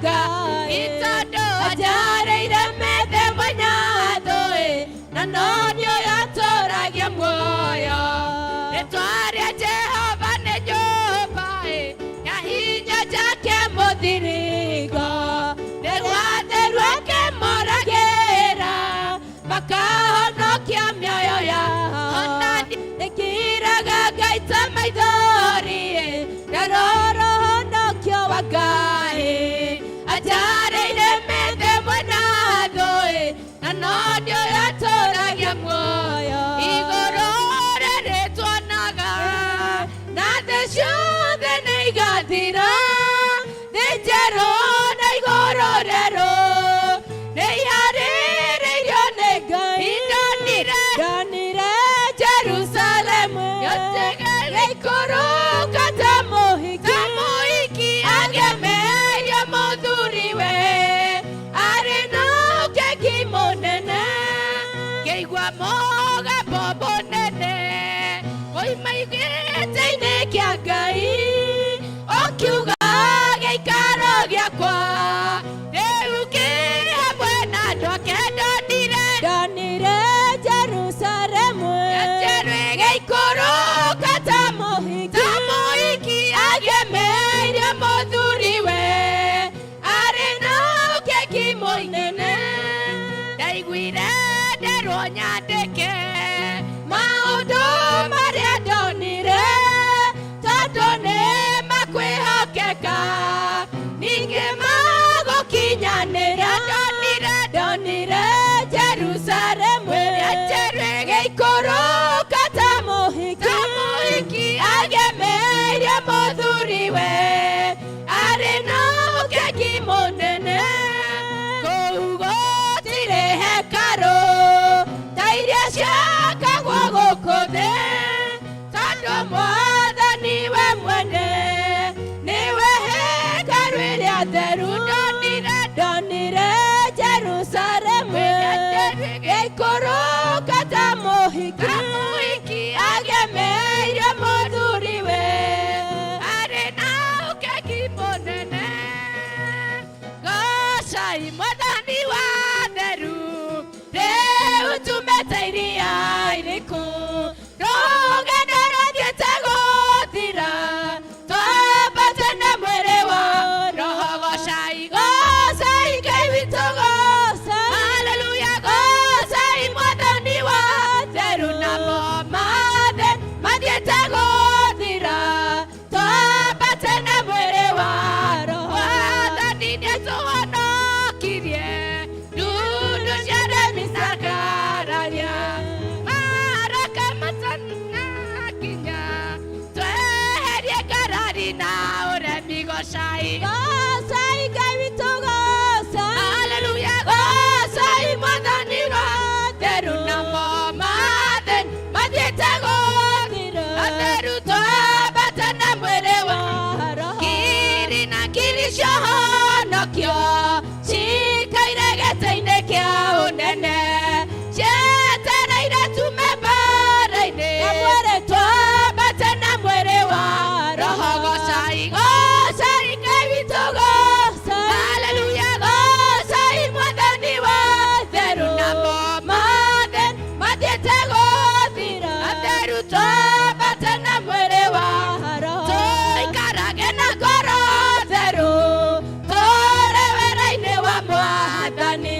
Rũthiringo nĩgwatheru akĩmoragĩra makahonokia mĩoyo yao. Ona ndĩkiraga ngaita maithori ndarora ũhonokio wa Ngai atarĩire mĩthĩ mwena thũĩ na no ndio yatũragia muoyo igũrũ rĩrĩ tuonaga na thĩ ciothe nĩ igathira thĩ njerũ na igũrũ rĩerũ nĩ iharĩrĩirio nĩ Ngai. Ndonire Ndonire Jerusalemu gĩikũrũka ta mũhiki ta mũhiki agemeirio mũthuriwe arĩ na ũkeki mũnene ngĩigua mũgambo mũnene oima gĩtĩ-inĩ kĩa Ngai ũkiuga gĩikaro gĩakwa rĩu kĩ hamwe na andũ ake. Ndonire Ndonire Jerusalemu njerũ ĩgĩikũrũka ta mũhiki ta mũhiki agemeirio mũthuriwe arĩ na ũkeki mũnene ndaiguire nderwo nyandĩke maũndũ marĩa ndonire tondũ nĩ makwĩhokeka ningĩ magũkinyanĩra. Ndonire Ndonire Jerusalemu ĩrĩa njerũ ĩgĩikũrũka ta mũhiki ta mũhiki agemeirio mũthuriwe arĩ na ũkeki mũnene kũu gũtirĩ hekarũ ta iria ciakagwo gũkũ thĩ tondũ mwathani we mwene nĩwe hekarũ ĩrĩa theru. Ndonire Ndonire Jerusalemu ĩrĩa njerũ ĩgĩikũrũka ta mũhiki ta mũhiki agemeirio mũthuriwe arĩ na ũkeki mũnene gocai mwathani wa theru rĩu tumĩte iria iriku rũgendo rũthiĩte gũthira twambate na mwĩrĩ wa roho gocai gocai Ngai witũ gocai haleluya gocai mwathani wa theru namo mathe mathiĩte gũthira twambate na mwĩrĩ wa roho mwathani nĩatũhonokirie ndundu ciaremi cakararia maraka matanakinya tweherie ngarari na ũremi gocai Gocai Ngai witũ gocai haleluya gocai mwathani wa theru namo mathe mathiĩte gũthira atheru twambate na mwĩrĩ wa roho ngiri na ngiri ciahonokio cikaire gĩtĩ-inĩ kĩa ũnene cietereire tume mbara-inĩ twambate na mwĩrĩ wa roho gocai gocai Ngai witũ gocai haleluya gocai mwathani wa theru namo mathe mathiĩte gũthira atheru twambate na mwĩrĩ wa roho tũikarage na ngoro theru tũrĩ wĩra-inĩ wa mwathani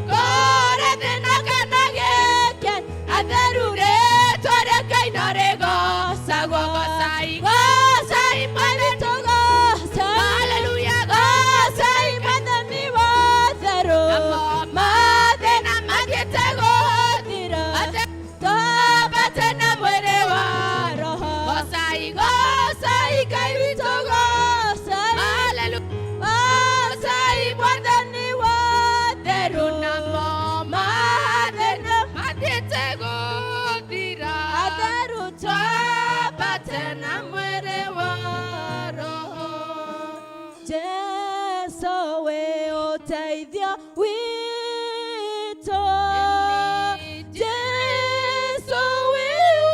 kũrĩ thĩna kana gĩkeno atheru rĩtwa rĩa Ngai no rĩgocagwo gocai gocai mwathani gocai haleluya gocai mwathani wa theru namo mathĩna mathiĩte gũthira twambate na mwĩrĩ wa roho gocai gocai Ngai witũ gocai haleluya gocai mwathani wa theru namo mathĩna mathiĩte gũthira atheru twambate na mwĩrĩ wa roho Jesu we ũteithio witũ Jesu we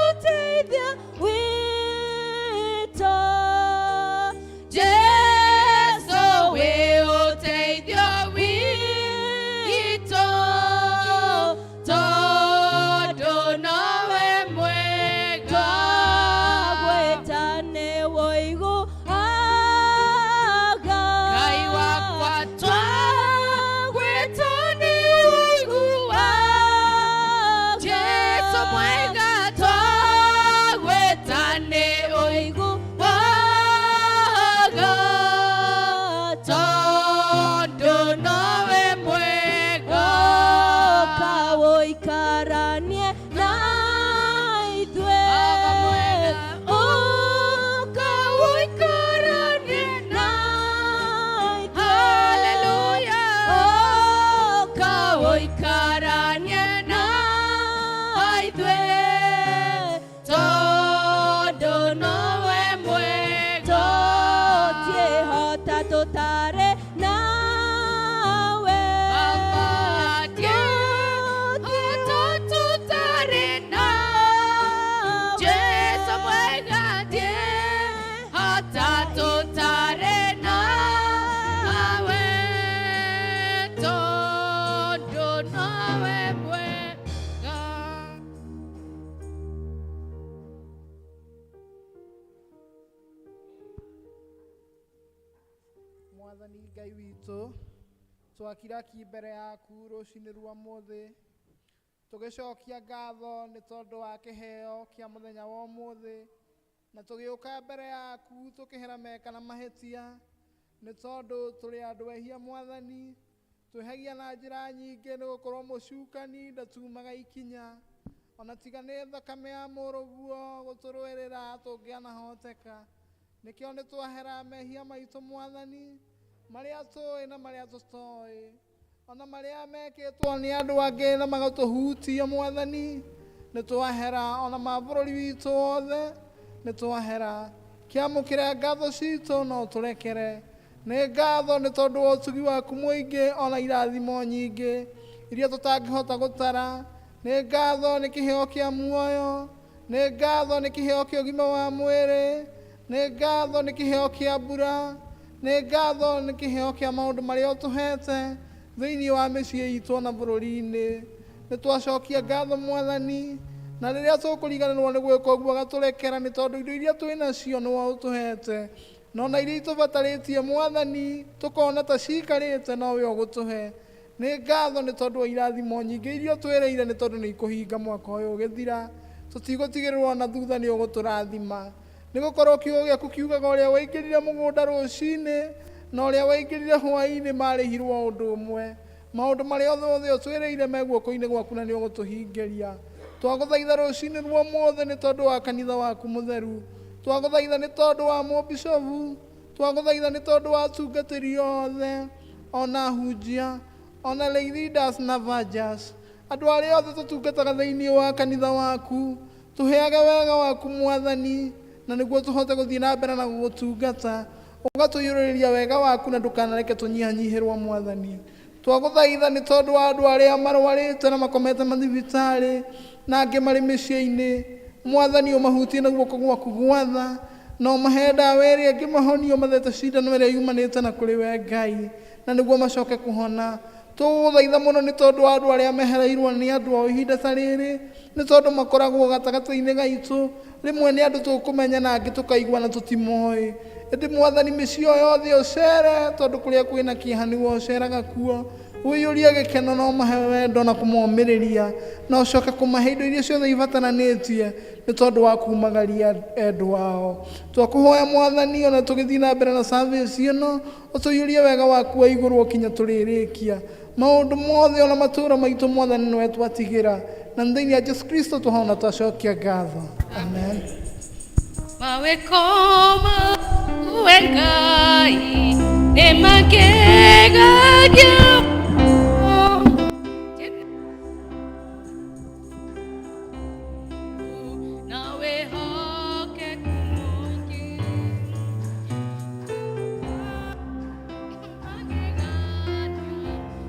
ũteithio witũ Jesu wĩ ũteithio witũ tondũ nowe mwega twagwĩta nĩ wũiguaga. tũtarĩ nawe. Baba ndiehota tũtarĩ nawe. Jesu mwega ndiehota tũtarĩ nawe. Tondũ nowe mwega. Mwathani Ngai witũ, twakira ki mbere yaku rũcinĩ rwa mũthĩ, tũgĩcokia ngatho nĩ tondũ wa kĩheo kĩa mũthenya wa ũmũthĩ, na tũgĩũka mbere yaku tũkĩhera meka na mahĩtia, nĩ tondũ tũrĩ andũ ehia Mwathani, twĩhagia na njĩra nyingĩ nĩ gũkorwo mũcukani ndatumaga ikinya, ona tiga nĩ thakame ya mũrũguo gũtũrũĩrĩra tũngĩanahoteka. Nĩkĩo nĩ twahera mehia maitũ Mwathani, marĩa tũĩ na marĩa tũtoĩ, ona marĩa mekĩtwo nĩ andũ angĩ na magatũhutia Mwathani, nĩ twahera ona ma bũrũri witũ wothe, nĩ twahera. Kĩamũkĩre ngatho citũ no tũrekere. Nĩ ngatho nĩ tondũ wa ũtugi waku mũingĩ ona irathimo nyingĩ iria tũtangĩhota gũtara. Nĩ ngatho nĩ kĩheo kĩa muoyo, nĩ ngatho nĩ kĩheo kĩa ũgima wa mwĩrĩ, nĩ ngatho nĩ kĩheo kĩa mbura, nĩ ngatho nĩ kĩheo kĩa maũndũ marĩa ũtũhete thĩinĩ wa mĩciĩ itũ na bũrũri-inĩ. Nĩ twacokia ngatho Mwathani, na rĩrĩa tũkũriganĩrwo nĩ gwĩka ũguo gatũrekera nĩ tondũ indo iria twĩ nacio nĩwe ũtũhete, na ona iria itũbatarĩtie Mwathani tũkona ta ciikarĩte nowe ũgũtũhe. Nĩ ngatho nĩ tondũ wa irathimo nyingĩ iria ũtwĩrĩire nĩ tondũ nĩ ikũhinga mwaka ũyũ ũgĩthira, tũtigũtigĩrĩrwo na thutha nĩ ũgũtũrathima. Nĩ gũkorwo kiugo gĩaku kiugaga ũrĩa waingĩrire mũgũnda rũcinĩ na ũrĩa waingĩrire hwaĩ-inĩ marĩhirwo ũndũ ũmwe. Maũndũ marĩa othe ũtwĩrĩire me guoko-inĩ gwaku na nĩ ũgũtũhingĩria. Twagũthaitha rũcinĩ rwa ũmũthĩ nĩ tondũ wa kanitha waku mũtheru, twagũthaitha nĩ tondũ wa mũbicobu, twagũthaitha nĩ tondũ wa atungatĩri othe, ona hunjia, ona lay leaders na vergers, andũ arĩa othe tũtungataga thĩinĩ wa kanitha waku, tũheage wega waku Mwathani, na nĩguo tũhote gũthiĩ na mbere na gũgũtungata, ũgatũiyũrĩrĩria wega waku na ndũkanareke tũnyihanyihĩrwo Mwathani. Twagũthaitha nĩ tondũ wa andũ arĩa marwarĩte na makomete mathibitarĩ na angĩ marĩ mĩciĩ-inĩ, Mwathani ũmahutie na guoko gwaku gwatha, na ũmahe ndawa ĩrĩa ĩngĩmahonia ũmathete cindano ĩrĩa yumanĩte na kũrĩ we Ngai, na nĩguo macoke kũhona. Tũgũthaitha mũno nĩ tondũ wa andũ arĩa mehereirwo nĩ andũ ao ihinda ta rĩrĩ, nĩ tondũ makoragwo gatagatĩ-inĩ gaitũ, rĩmwe nĩ andũ tũkũmenya na angĩ tũkaigua na tũtimoĩ. Ĩndĩ Mwathani mĩciĩ o yothe ũcere, tondũ kũrĩa kwĩna kĩeha nĩwe ũceraga kuo, ũiyũrie gĩkeno na ũmahe wendo na kũmomĩrĩria, na ũcoke kũmahe indo iria ciothe ibataranĩtie nĩ tondũ wa kumagaria endwa ao. Twakũhoya Mwathani ona tũgĩthiĩ na mbere na service ĩno, ũtũiyũrie wega waku wa igũrũ o kinya tũrĩrĩkia maũndũ mothe ona matũũra maitũ Mwathani nĩwe twatigĩra, na thĩinĩ wa Jesu Kristo twahona twacokia ngatho. Amen. Mawĩko maku we Ngai nĩ mangegagia. Na wĩhokeku mũingĩ. Magegania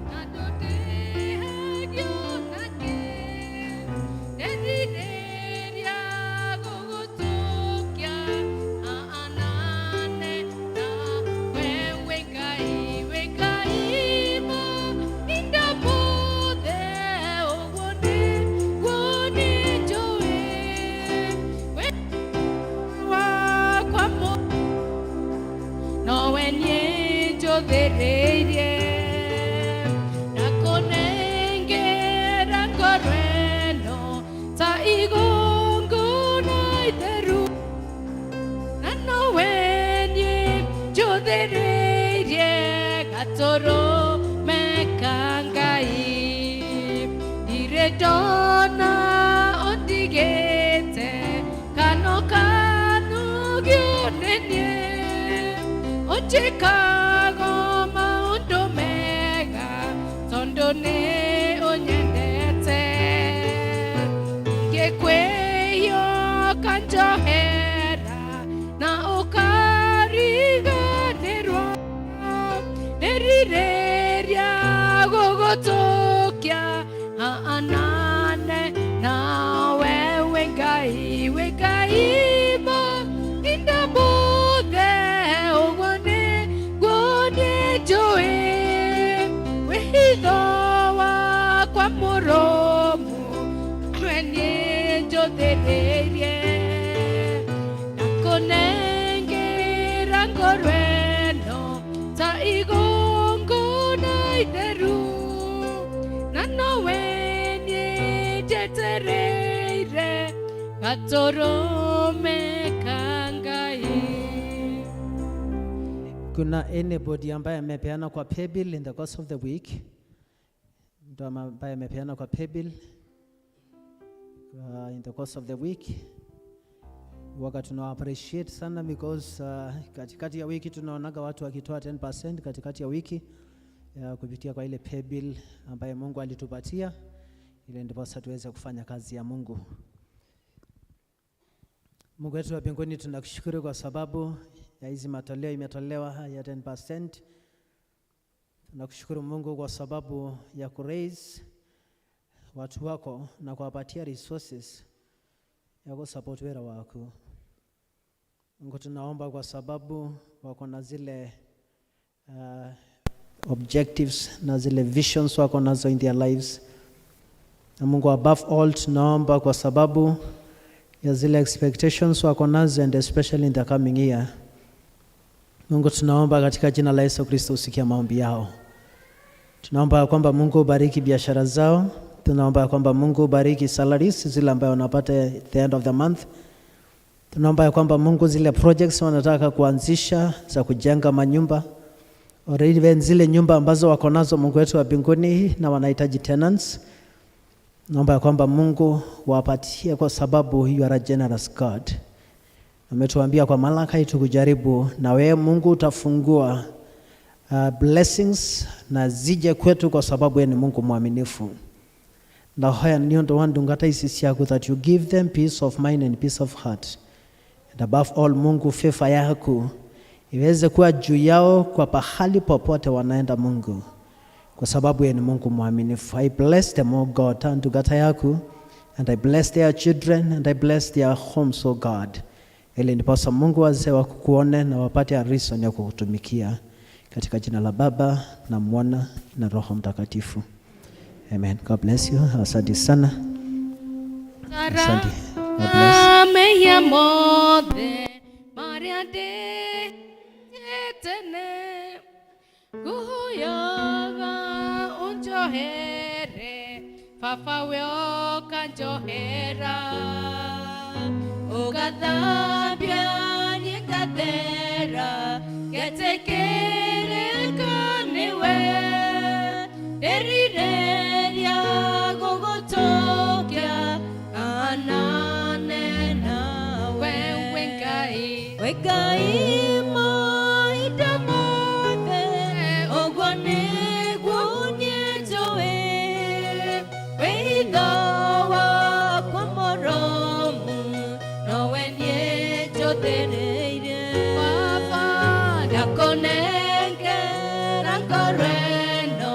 na ndũtĩhagio nakĩ. Nderirĩria gũgũtũkia anane nawe wĩ Ngai, wĩ Ngai mahinda mothe, ũguo nĩguo nĩnjũĩ. Wĩ wakwa nowe niĩ njũthĩrĩirie, ndakũnengera ngoro ĩno ta igongona itheru, na nowe niĩ njũthĩrĩirie gatũrũme ka Ngai. Ndirĩ ndona ũndigĩte kana ũkanogio nĩ niĩ, ũnjĩkaga maũndũ mega tondũ nĩ ũnyendete. Ingĩkwĩhia ũkanjohera na ũkariganĩrwo. Ndĩrirĩria gũgũtũkia anane nawe wĩ Ngai, wĩ Ngai mahinda mothe, ũguo nĩguo niĩ njũĩ wĩhitho wakwa mũrũmu, we niĩ njũthĩrĩirie ndakũnengera ngoro ĩno ta igongona itheru, na nowe niĩ njetereire gatũrũme ka Ngai. Kuna anybody ambaye amepeana kwa paybill in the course of the week? Mtu ambaye amepeana kwa paybill in the course of the week, waka tuna appreciate sana because katikati ya wiki tunaonaga watu wakitoa 10% katikati ya wiki kupitia kwa ile paybill ambaye Mungu alitupatia ile, ndiposa tuweze kufanya kazi ya Mungu. Mungu wetu wa mbinguni, tunakushukuru kwa sababu ya hizi matoleo imetolewa ya 10%. Tunakushukuru Mungu kwa sababu ya kuraise watu wako na kuwapatia resources ya kusupport wera wako. Mungu, tunaomba kwa sababu wako na zile objectives na zile visions wako nazo in their lives. Na Mungu, above all, tunaomba kwa sababu ya zile expectations wako nazo and especially in the coming year. Mungu, tunaomba katika jina la Yesu Kristo usikia maombi yao. Tunaomba ya kwamba Mungu ubariki biashara zao. Tunaomba ya kwamba Mungu ubariki salaries zile ambayo wanapata at the end of the month. Tunaomba ya kwamba Mungu zile projects wanataka kuanzisha za kujenga manyumba or even zile nyumba ambazo wako nazo, Mungu wetu wa mbinguni, na wanahitaji tenants. Naomba ya kwamba Mungu wapatie kwa sababu you are a generous God. Ametuambia kwa Malaki tukujaribu na wewe Mungu utafungua blessings na zije kwetu kwa sababu yeye ni Mungu mwaminifu. Ndahoya nĩ ũndũ wa ndungata ici ciaku that you give them peace of mind and peace of heart. And above all, Mungu, favor yaku iweze kuwa juu yao kwa pahali popote wanaenda, Mungu, kwa sababu yeye ni Mungu mwaminifu. I bless them, oh God, ndungata yaku, and I bless their children and I bless their homes, oh God, ili ndiposa Mungu wazee wakukuone na wapate a reason ya kukutumikia, katika jina la Baba na Mwana na Roho Mtakatifu. Amen. God bless you. Asante sana. Asante. God bless. Mehia mothe marĩa ndĩtene, ngũhoyaga ũnjohere baba, we ũkanjohera, ũgathambia niĩ ngathera, ngetĩkĩrĩka nĩwe, ndĩrirĩria gũgũtũkia anane nawe wĩ Ngai, wĩ Ngai mahinda mothe, ũguo nĩguo niĩ njũĩ wĩitho wakwa mũrũmu, nowe niĩ njũthĩrĩirie. Baba, ndakũnengera ngoro ĩno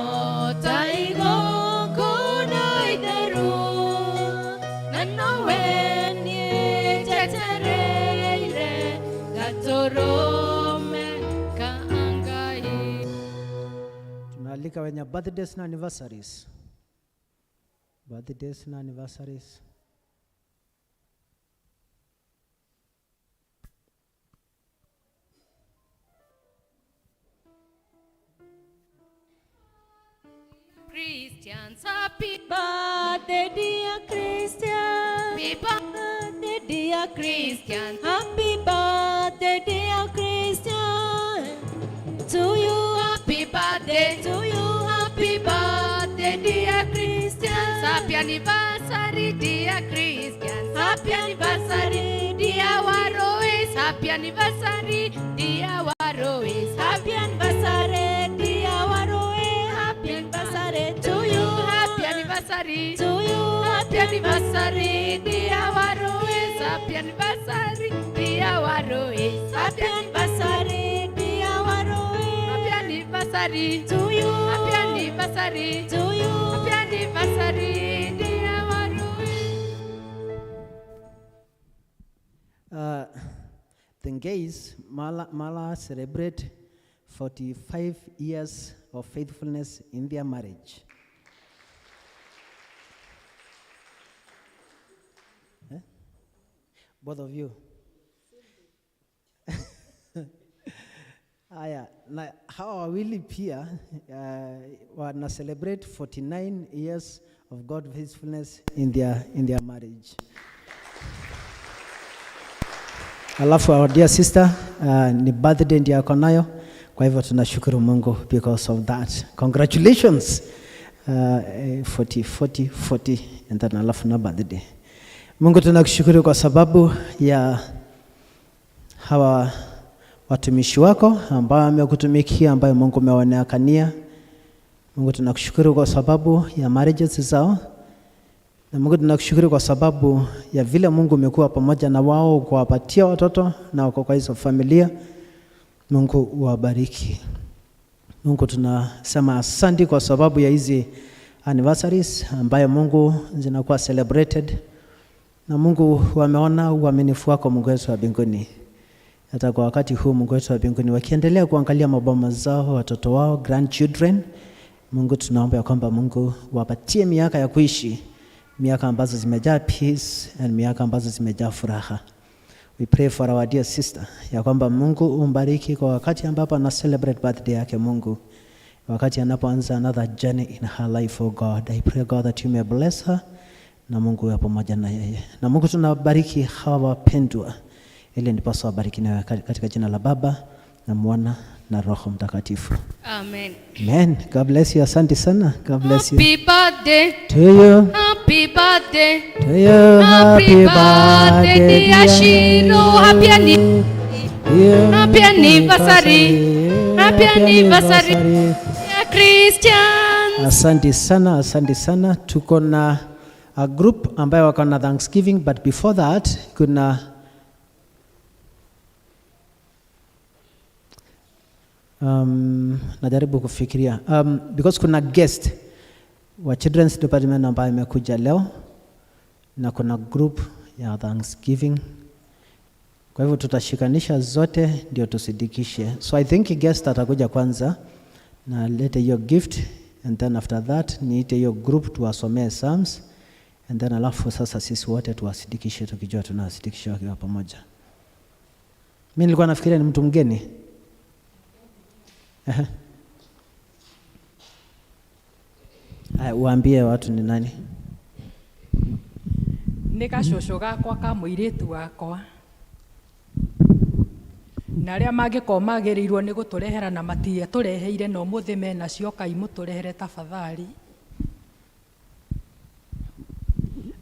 ta igongona itheru, na nowe niĩ njetereire gatũrũme ka Ngai. Tunaalika wenye birthdays na anniversaries. Birthdays na anniversaries. Christians, happy Birthday, dear Christian. Happy Birthday, dear Christian. Happy birthday, dear Christian. To you, Happy birthday to you, Happy birthday, dear Christians. Happy anniversary, dear Christians. Happy anniversary, dear Warois. Happy anniversary, dear Warois. Happy anniversary, dear Waroe. Happy anniversary to you. Happy anniversary To you. Happy anniversary, dear Warois. Happy anniversary, dear Warois. Happy anniversary, dear Waroe. Happy anniversary. anniversary to you. Happy anniversary to you. Happy anniversary, dear Warui. The gays, Mala celebrate 45 years of faithfulness in their marriage. Eh? Both of you. Aya, na hawa wawili pia wana celebrate 49 years of God faithfulness in their marriage. Alafu our dear sister ni birthday ndiyo ako nayo, kwa hivyo tunashukuru Mungu because of that. Congratulations. 40, 40, 40 and then alafu na birthday. Mungu, tunakushukuru kwa sababu ya hawa watumishi wako ambao wamekutumikia, ambayo Mungu umewaonekania. Mungu, tunakushukuru kwa sababu ya marriages zao, na Mungu, tunakushukuru kwa sababu ya vile Mungu umekuwa pamoja na wao kuwapatia watoto na wako kwa hizo familia. Mungu, uwabariki. Mungu, tunasema asante kwa sababu ya hizi anniversaries ambayo Mungu zinakuwa celebrated, na Mungu, wameona uaminifu wako, Mungu wetu wa mbinguni. Hata kwa wakati huu, Mungu wetu wa mbinguni, wakiendelea kuangalia maboma zao, watoto wao, grandchildren, Mungu, tunaomba ya kwamba Mungu wapatie miaka ya kuishi, miaka ambazo zimejaa peace and miaka ambazo zimejaa furaha. We pray for our dear sister ya kwamba Mungu umbariki kwa wakati ambapo ana celebrate birthday yake, Mungu, wakati anapoanza another journey in her life, oh God. I pray, God, that you may bless her na Mungu uwe pamoja na yeye. Na Mungu, tunabariki hawa wapendwa ili ndiposa wabariki nawe katika jina la Baba na Mwana na Roho Mtakatifu. Amen. Amen. God bless you. Asante sana. God bless you. Happy birthday. To you. Happy birthday. To you. Happy birthday, dear Shiro. Happy Yeah. Happy anniversary. Happy anniversary. Dear Christian. Asante sana, asante sana. Tuko na a group ambayo wako na Thanksgiving, but before that kuna najaribu kufikiria because kuna guest wa children's department ambayo imekuja leo na kuna group ya Thanksgiving. Kwa hivyo tutashikanisha zote ndio tusindikishe. So I think guest atakuja kwanza na alete hiyo gift, and then after that niite hiyo group tuwasomee Psalms, and then alafu sasa sisi wote tuwasindikishe tukijua tunawasindikisha wakiwa pamoja. Mimi nilikuwa nafikiria ni mtu mgeni. Ehe. Aya, uambie watu ni nani. Nĩ gacũcũ gakwa ka mũirĩtu wakwa na arĩa mangĩkorwo magĩrĩirwo nĩ gũtũrehera na matiatũreheire na ũmũthĩ menacio kai mũtũrehere tafadhali.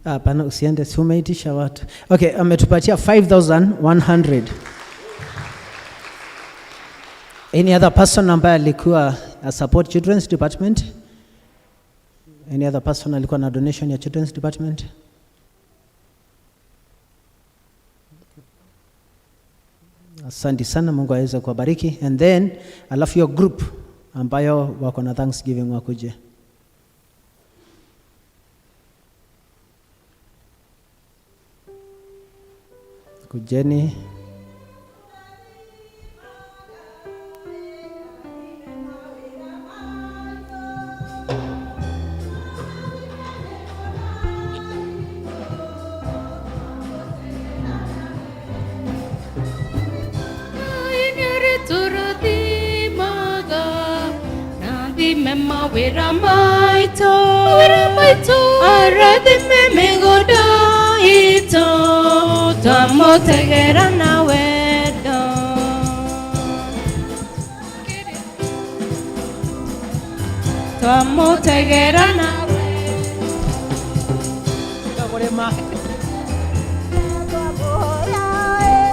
Hapana, usiende, si umeitisha watu. Okay, ametupatia 5100. Any other person ambaye alikuwa a support children's department? Any other person alikuwa na donation ya children's department? Asante sana, Mungu aweze kuwabariki. And then alafu hiyo group ambayo wako na Thanksgiving wakuje. Kujeni. Rathime mawĩra maitũ, mawĩra maitũ, arathime mĩgũnda itũ, twamũtegera na wendo. Twamũtegera na Kũrĩma.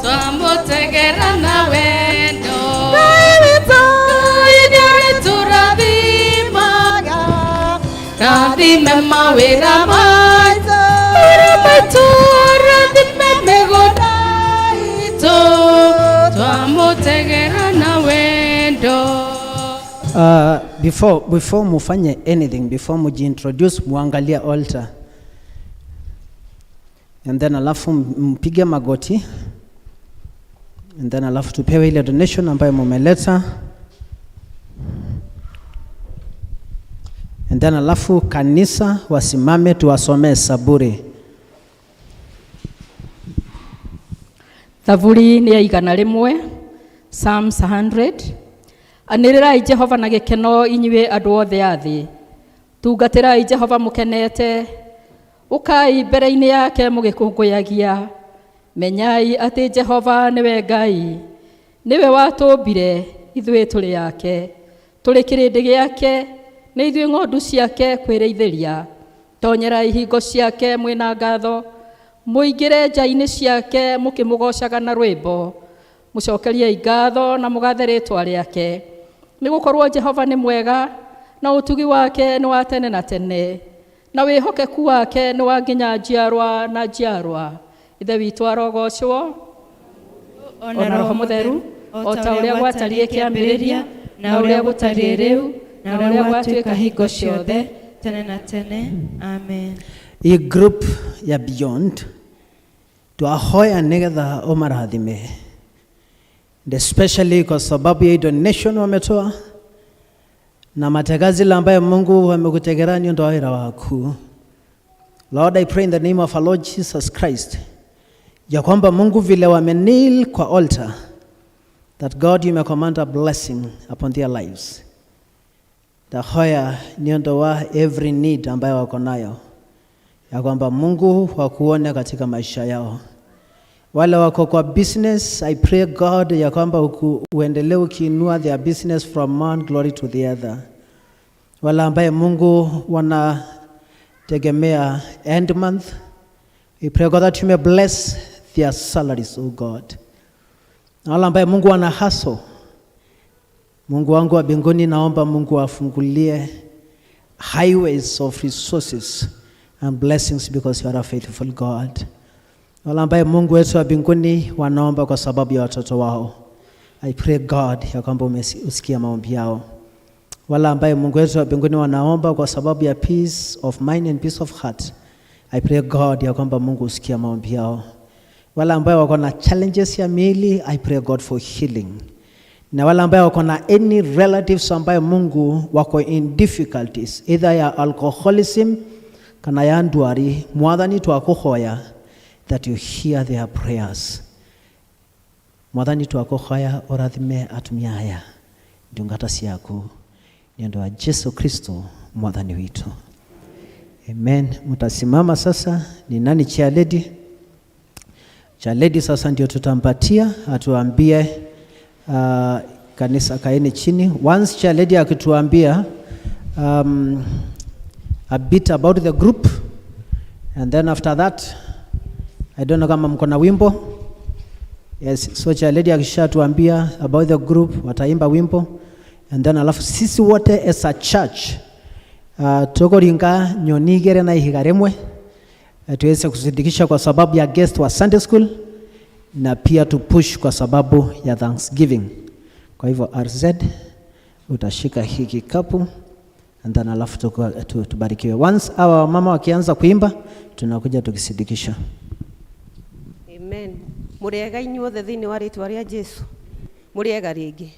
Twamũtegera na wendo. Ngai nĩarĩtũrathimaga, rathime mawĩra maitũ, mawĩra maitũ, rathime mĩgũnda itũ, twamũtegera na wendo. Before mufanye anything, before mujiintroduce, muangalie altar. And then alafu mpige magoti. And then alafu tupewe ile donation ambayo mumeleta. And then alafu kanisa wasimame tuwasomee saburi. Thaburi nĩ ya 100, Psalms 100. Anĩrĩrai Jehova na gĩkeno inyuĩ andũ othe a thĩ. Tungatĩrai Jehova mũkenete. Ũkai mbere-inĩ yake mũgĩkũngũyagia. Menyai atĩ Jehova nĩwe Ngai. Nĩwe watũmbire, ithuĩ tũrĩ ake. Tũrĩ kĩrĩndĩ gĩake, nĩ ithuĩ ng'ondu ciake kwĩrĩithĩria. Tonyerai hingo ciake mwĩna ngatho. Mũingĩre nja-inĩ ciake mũkĩmũgoocaga na rwĩmbo. Mũcokeriei ngatho na mũgathe rĩĩtwa rĩake. Nĩ gũkorwo Jehova nĩ mwega, na ũtugi wake nĩ wa tene na tene, na wĩhokeku wake nĩ wa nginya njiarwa na njiarwa. Ithe witũ arogocwo ona Roho Mũtheru, o ta ũrĩa gwatariĩ kĩambĩrĩria, na ũrĩa gũtariĩ rĩu, na ũrĩa gwatuĩka hingo ciothe, tene na tene. Amen. Hii group ya Beyond twahoya nigetha umarathime, and especially kwa sababu ya hii donation wametoa na matekazi ambayo Mungu amekutegera ni ndo wira waku. Lord, I pray in the name of our Lord Jesus Christ ya kwamba Mungu vile wamenil kwa altar, that God, you may command a blessing upon their lives. Ndahoya ni ndo wa every need ambayo wako nayo, ya kwamba Mungu wakuone katika maisha yao. Wale wako kwa business, I pray God ya kwamba uendelee ukiinua their business from one glory to the other. Wale ambaye Mungu wanategemea end month, we pray God that you may bless their salaries, oh God. Na wale ambaye Mungu wana hustle, Mungu wangu wa mbinguni, naomba Mungu afungulie highways of resources and blessings because you are a faithful God. Wale ambaye Mungu wetu wa mbinguni wanaomba kwa sababu ya watoto wao, I pray God ya kwamba usikia maombi yao. Wale ambaye Mungu wetu wa mbinguni wanaomba kwa sababu ya peace of mind and peace of heart, I pray God ya kwamba Mungu usikia maombi yao. Wale ambaye wako na challenges ya miili, I pray God for healing. Na wale ambaye wako na any relatives ambaye Mungu wako in difficulties, either ya alcoholism kana ya ndwari, Mwathani twakuhoya that you hear their prayers. Mwathani twakuhoya urathime atumia aya ndungata ciaku ni ũndũ wa Jesu Kristo Mwathani witũ. Amen. Mtasimama sasa. Ni nani chair lady? Chair lady sasa ndio tutampatia atuambie. Kanisa kaeni chini. Once chair lady akituambia a bit about the group, and then after that, I don't know kama mko na wimbo. Yes, so chair lady akishatuambia about the group, wataimba wimbo, and then alafu sisi wote as a church tukuringa nyoni igere na ihiga rimwe, tuweze kusindikisha kwa sababu ya guest wa Sunday school na pia tu push kwa sababu ya Thanksgiving. Kwa hivyo RZ utashika hiki kikapu and then alafu tubarikiwe. Once hawa mama wakianza kuimba, tunakuja tukisindikisha. Amen. Mũrĩega inyuothe thĩinĩ wa rĩtwa rĩa Jesu. Mũrĩega rĩngĩ.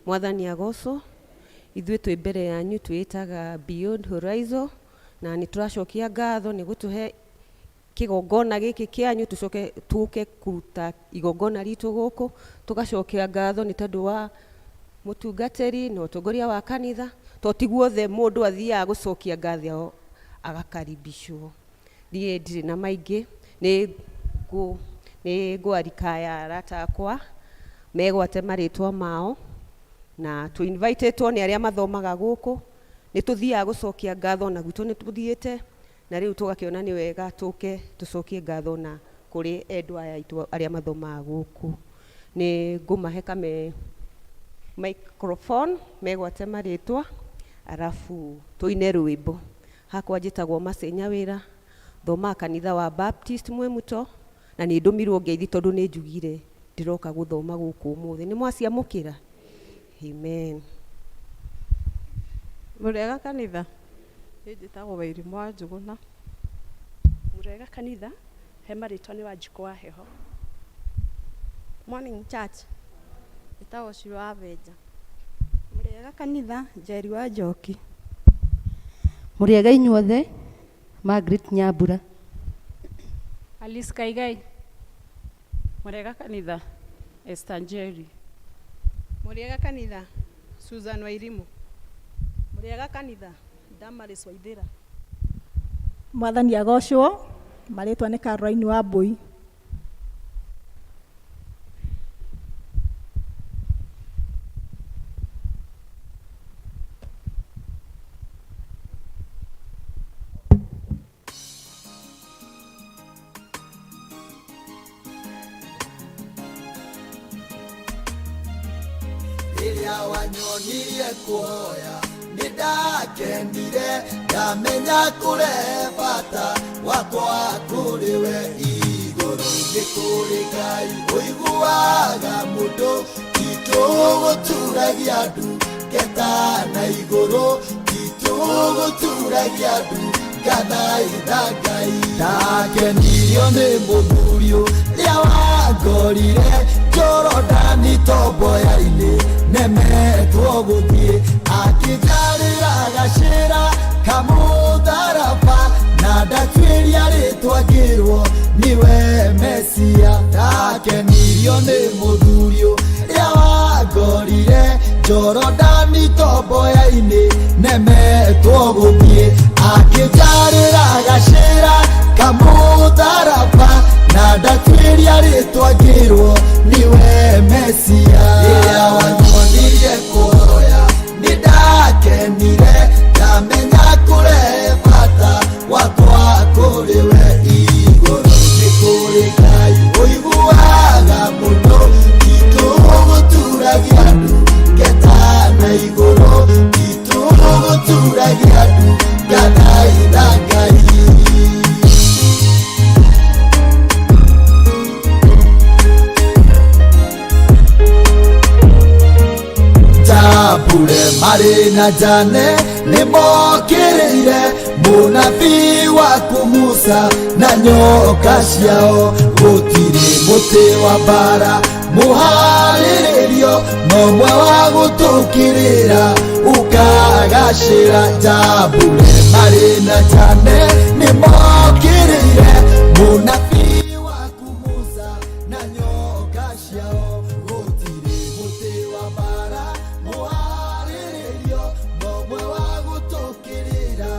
Mwathani agocwo. Ithuĩ twĩ mbere yanyu twĩtaga Beyond Horizon na nĩ tũracokia ngatho nĩ gũtũhe kĩgongona gĩkĩ kĩanyu tũcoke tũke kũruta igongona ritũ gũkũ. Tũgacokia ngatho nĩ tondũ wa mũtungatĩri na ũtongoria wa kanitha, to ti guothe mũndũ athiaga gũcokia ngatho agakaribishwo. Niĩ ndirĩ na maingĩ, nĩ ngwarika arata akwa megwate marĩtwa mao, na tũ invitĩtwo nĩ arĩa mathomaga gũkũ. Nĩ tũthiaga gũcokia ngatho na gwitũ nĩ tũthiĩte, na rĩu tũgakĩona nĩ wega tũke tũcokie ngatho na kũrĩ endwa aya aitũ arĩa mathomaga gũkũ. Nĩ ngũmahe kame microphone megwate marĩtwa, arabu tũine rwĩmbo. Hakwa njĩtagwo Mercy Nyawĩra, thomaga kanitha wa Baptist Mwemuto, na nĩ ndũmirwo ngeithi tondũ nĩ njugire ndĩroka gũthoma gũkũ ũmũthĩ. Nĩ mwaciamũkĩra? Amen. Mũrĩega kanitha? Niĩ njĩtagwo Wairimũ wa Njũgũna. Mũrĩega kanitha? He marĩtwa nĩ Wanjikũ wa Heho. Morning church. Njĩtagwo Shiro wa Benja. Mũrĩega kanitha? Njeri wa Njoki. Mũrĩega inyuothe? Margaret Nyambura. Alice Kaigai. Mũrĩega kanitha? Esther Njeri. Mũrĩega kanitha? Susan Wairimu. Mũrĩega kanitha? Damaris Waithera. Mwathani agocwo. Marĩtwa nĩ Caroline Wambui. Rĩrĩa wanyonirie kũhoya nĩ ndakenire, ndamenya kũrehe bata wakwa kũrĩ we. Igũrũ nĩ kũrĩ Ngai ũiguaga mũndũ, titũgũturagia ndu keta na igũrũ, titũgũturagia ndu ngathaitha Ngai. Ndakenirio nĩ mũthuri ũrĩa wangorire Jorodani tomboya-inĩ, nemetwo gũthiĩ, akĩnjarĩra gacĩra kamũtharaba, na ndatuĩria rĩtwa ngĩrwo niwe Mesia. Ndakenirio nĩ mũthuri ũrĩa wangorire Jorodani tomboya-inĩ, nemetwo gũthiĩ, akĩnjarĩra gacĩra kamũtharaba, na ndatuĩria rĩtwa ngĩrwo niwe Mesia. Rĩrĩa wanyonirie kũhoya nĩ ndakenire, ndamenya kũrehe bata wakwa kũrĩ we. Igũrũ nĩ kũrĩ Ngai ũiguaga mũndũ, titũgũturagia ndu ngeta na igũrũ, titũgũturagia ndu ngathaitha Ngai. Jambure marĩ na Jane nĩ mokĩrĩire mũnabii waku Musa na nyoka ciao, gũtirĩ mũtĩ wa mbara mũharĩrĩrio, no mwe wa gũtũkĩrĩra ũkagacĩra. Jambure marĩ na Jane nĩ mokĩrĩire mũnabii waku Musa na nyoka ciao, gũtirĩ mũtĩ wa mbara mũharĩrĩrio, no mwe wa gũtũkĩrĩra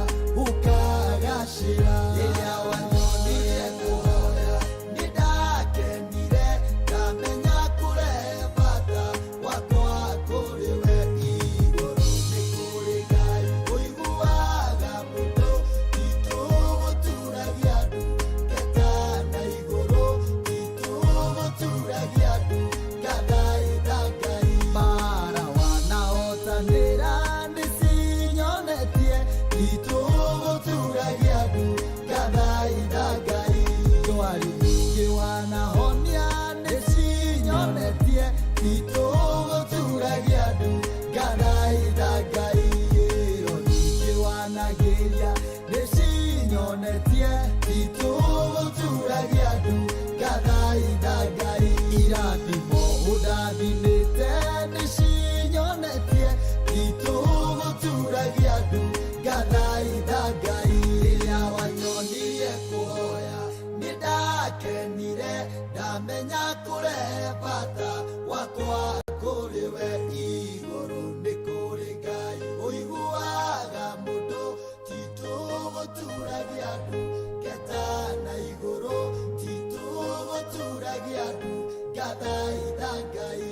ũkagacĩra. Rĩrĩa wanyonirie kũhoya nĩ ndakenire, ndamenya kũrehe bata wakwa kũrĩ we. Igũrũ nĩ kũrĩ Ngai ũiguaga mũndũ, titũgũturagia ndu ngeta na igũrũ, titũgũturagia ndu ngathaitha Ngai. Mbara wanahotanĩra nĩ cinyonetie, titũgũturagia ndu ngathaitha Ngai. Ndwari nyingĩ wanahonia nĩ cinyonetie, titũgũturagia ndu ngathaitha Ngai. Ĩro nyingĩ wanagĩria nĩ cinyonetie, titũgũturagia ndu ngathaitha Ngai. Irathimo ũndathimĩte nĩ cinyonetie, titũgũturagia ndu ngathaitha Ngai. Rĩrĩa wanyonirie kũhoya nĩ ndakenire, ndamenya kũrehe bata wakwa kũrĩ we. Igũrũ nĩ kũrĩ Ngai ũiguaga mũndũ, titũgũturagia ndu ngeta na igũrũ, titũgũturagia ndu ngathaitha Ngai.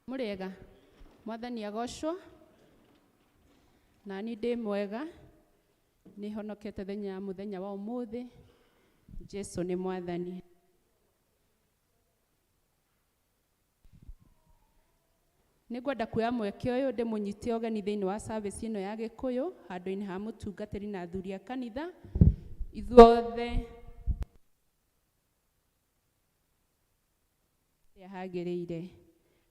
Mũrĩega? Mwathani agocwo. Nani ndĩ mwega, nĩ honokete thenya mũthenya wa ũmũthĩ. Jesu nĩ mwathani. Nĩ ngwenda kuoya mweke ũyũ ndĩmũnyite ũgeni thĩinĩ wa service ĩno ya Gĩkũyũ handũ-inĩ ha mũtungatĩri na athuri a kanitha ithuothe harĩa hagĩrĩire.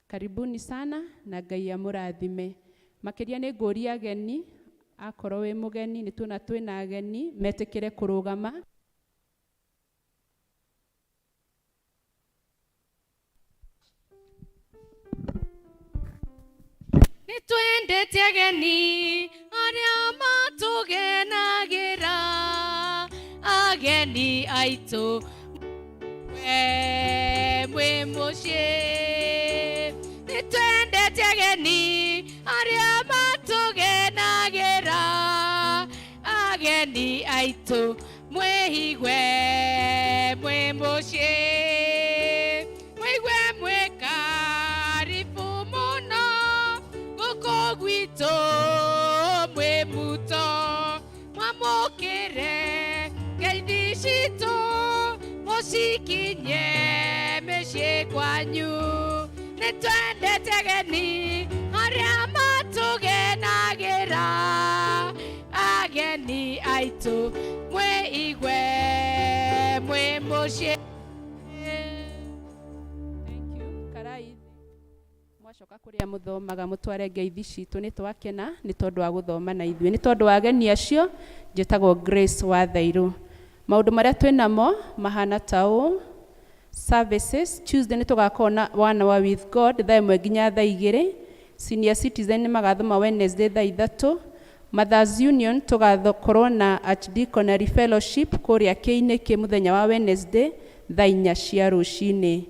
Karibuni sana na Ngai amũrathime. Makĩria nĩ ngũria ageni, akorwo wĩ mũgeni nĩ tuona twĩna ageni metĩkĩre kũrũgama. Nĩ twendete ageni arĩa matũgenagĩra ageni aitũ we mwĩ mũciĩ. Nĩ twendete ageni arĩa matũgenagĩra ageni aitũ mwĩigue mwĩ mũciĩ. Mwĩigue mwĩ karibu mũno gũkũ gwitũ mwĩ muto mwamũkĩre ngeithi citũ mũcikinye mĩciĩ kwanyu. Nĩ twendete ageni arĩa matũgenagĩra ageni aitũ mwĩigue mwĩ mũciĩ. Karai mwacoka kũrĩa mũthomaga mũtware ngeithi citũ nĩ twakena nĩ tondũ wa gũthoma na ithuĩ nĩ tondũ wa ageni acio. Njĩtagwo Grace wa Thairũ. Maũndũ marĩa twĩ namo mahana ta ũũ: services Tuesday nĩ tũgakorwo na one hour with God thaa 1 nginya thaa 2. Senior citizen nĩ magathoma Wednesday thaa 3. Mothers Union tũgakorwo na Archdeaconry Fellowship kũrĩa Kĩinĩkĩ mũthenya wa Wednesday thaa 4 cia rũcinĩ.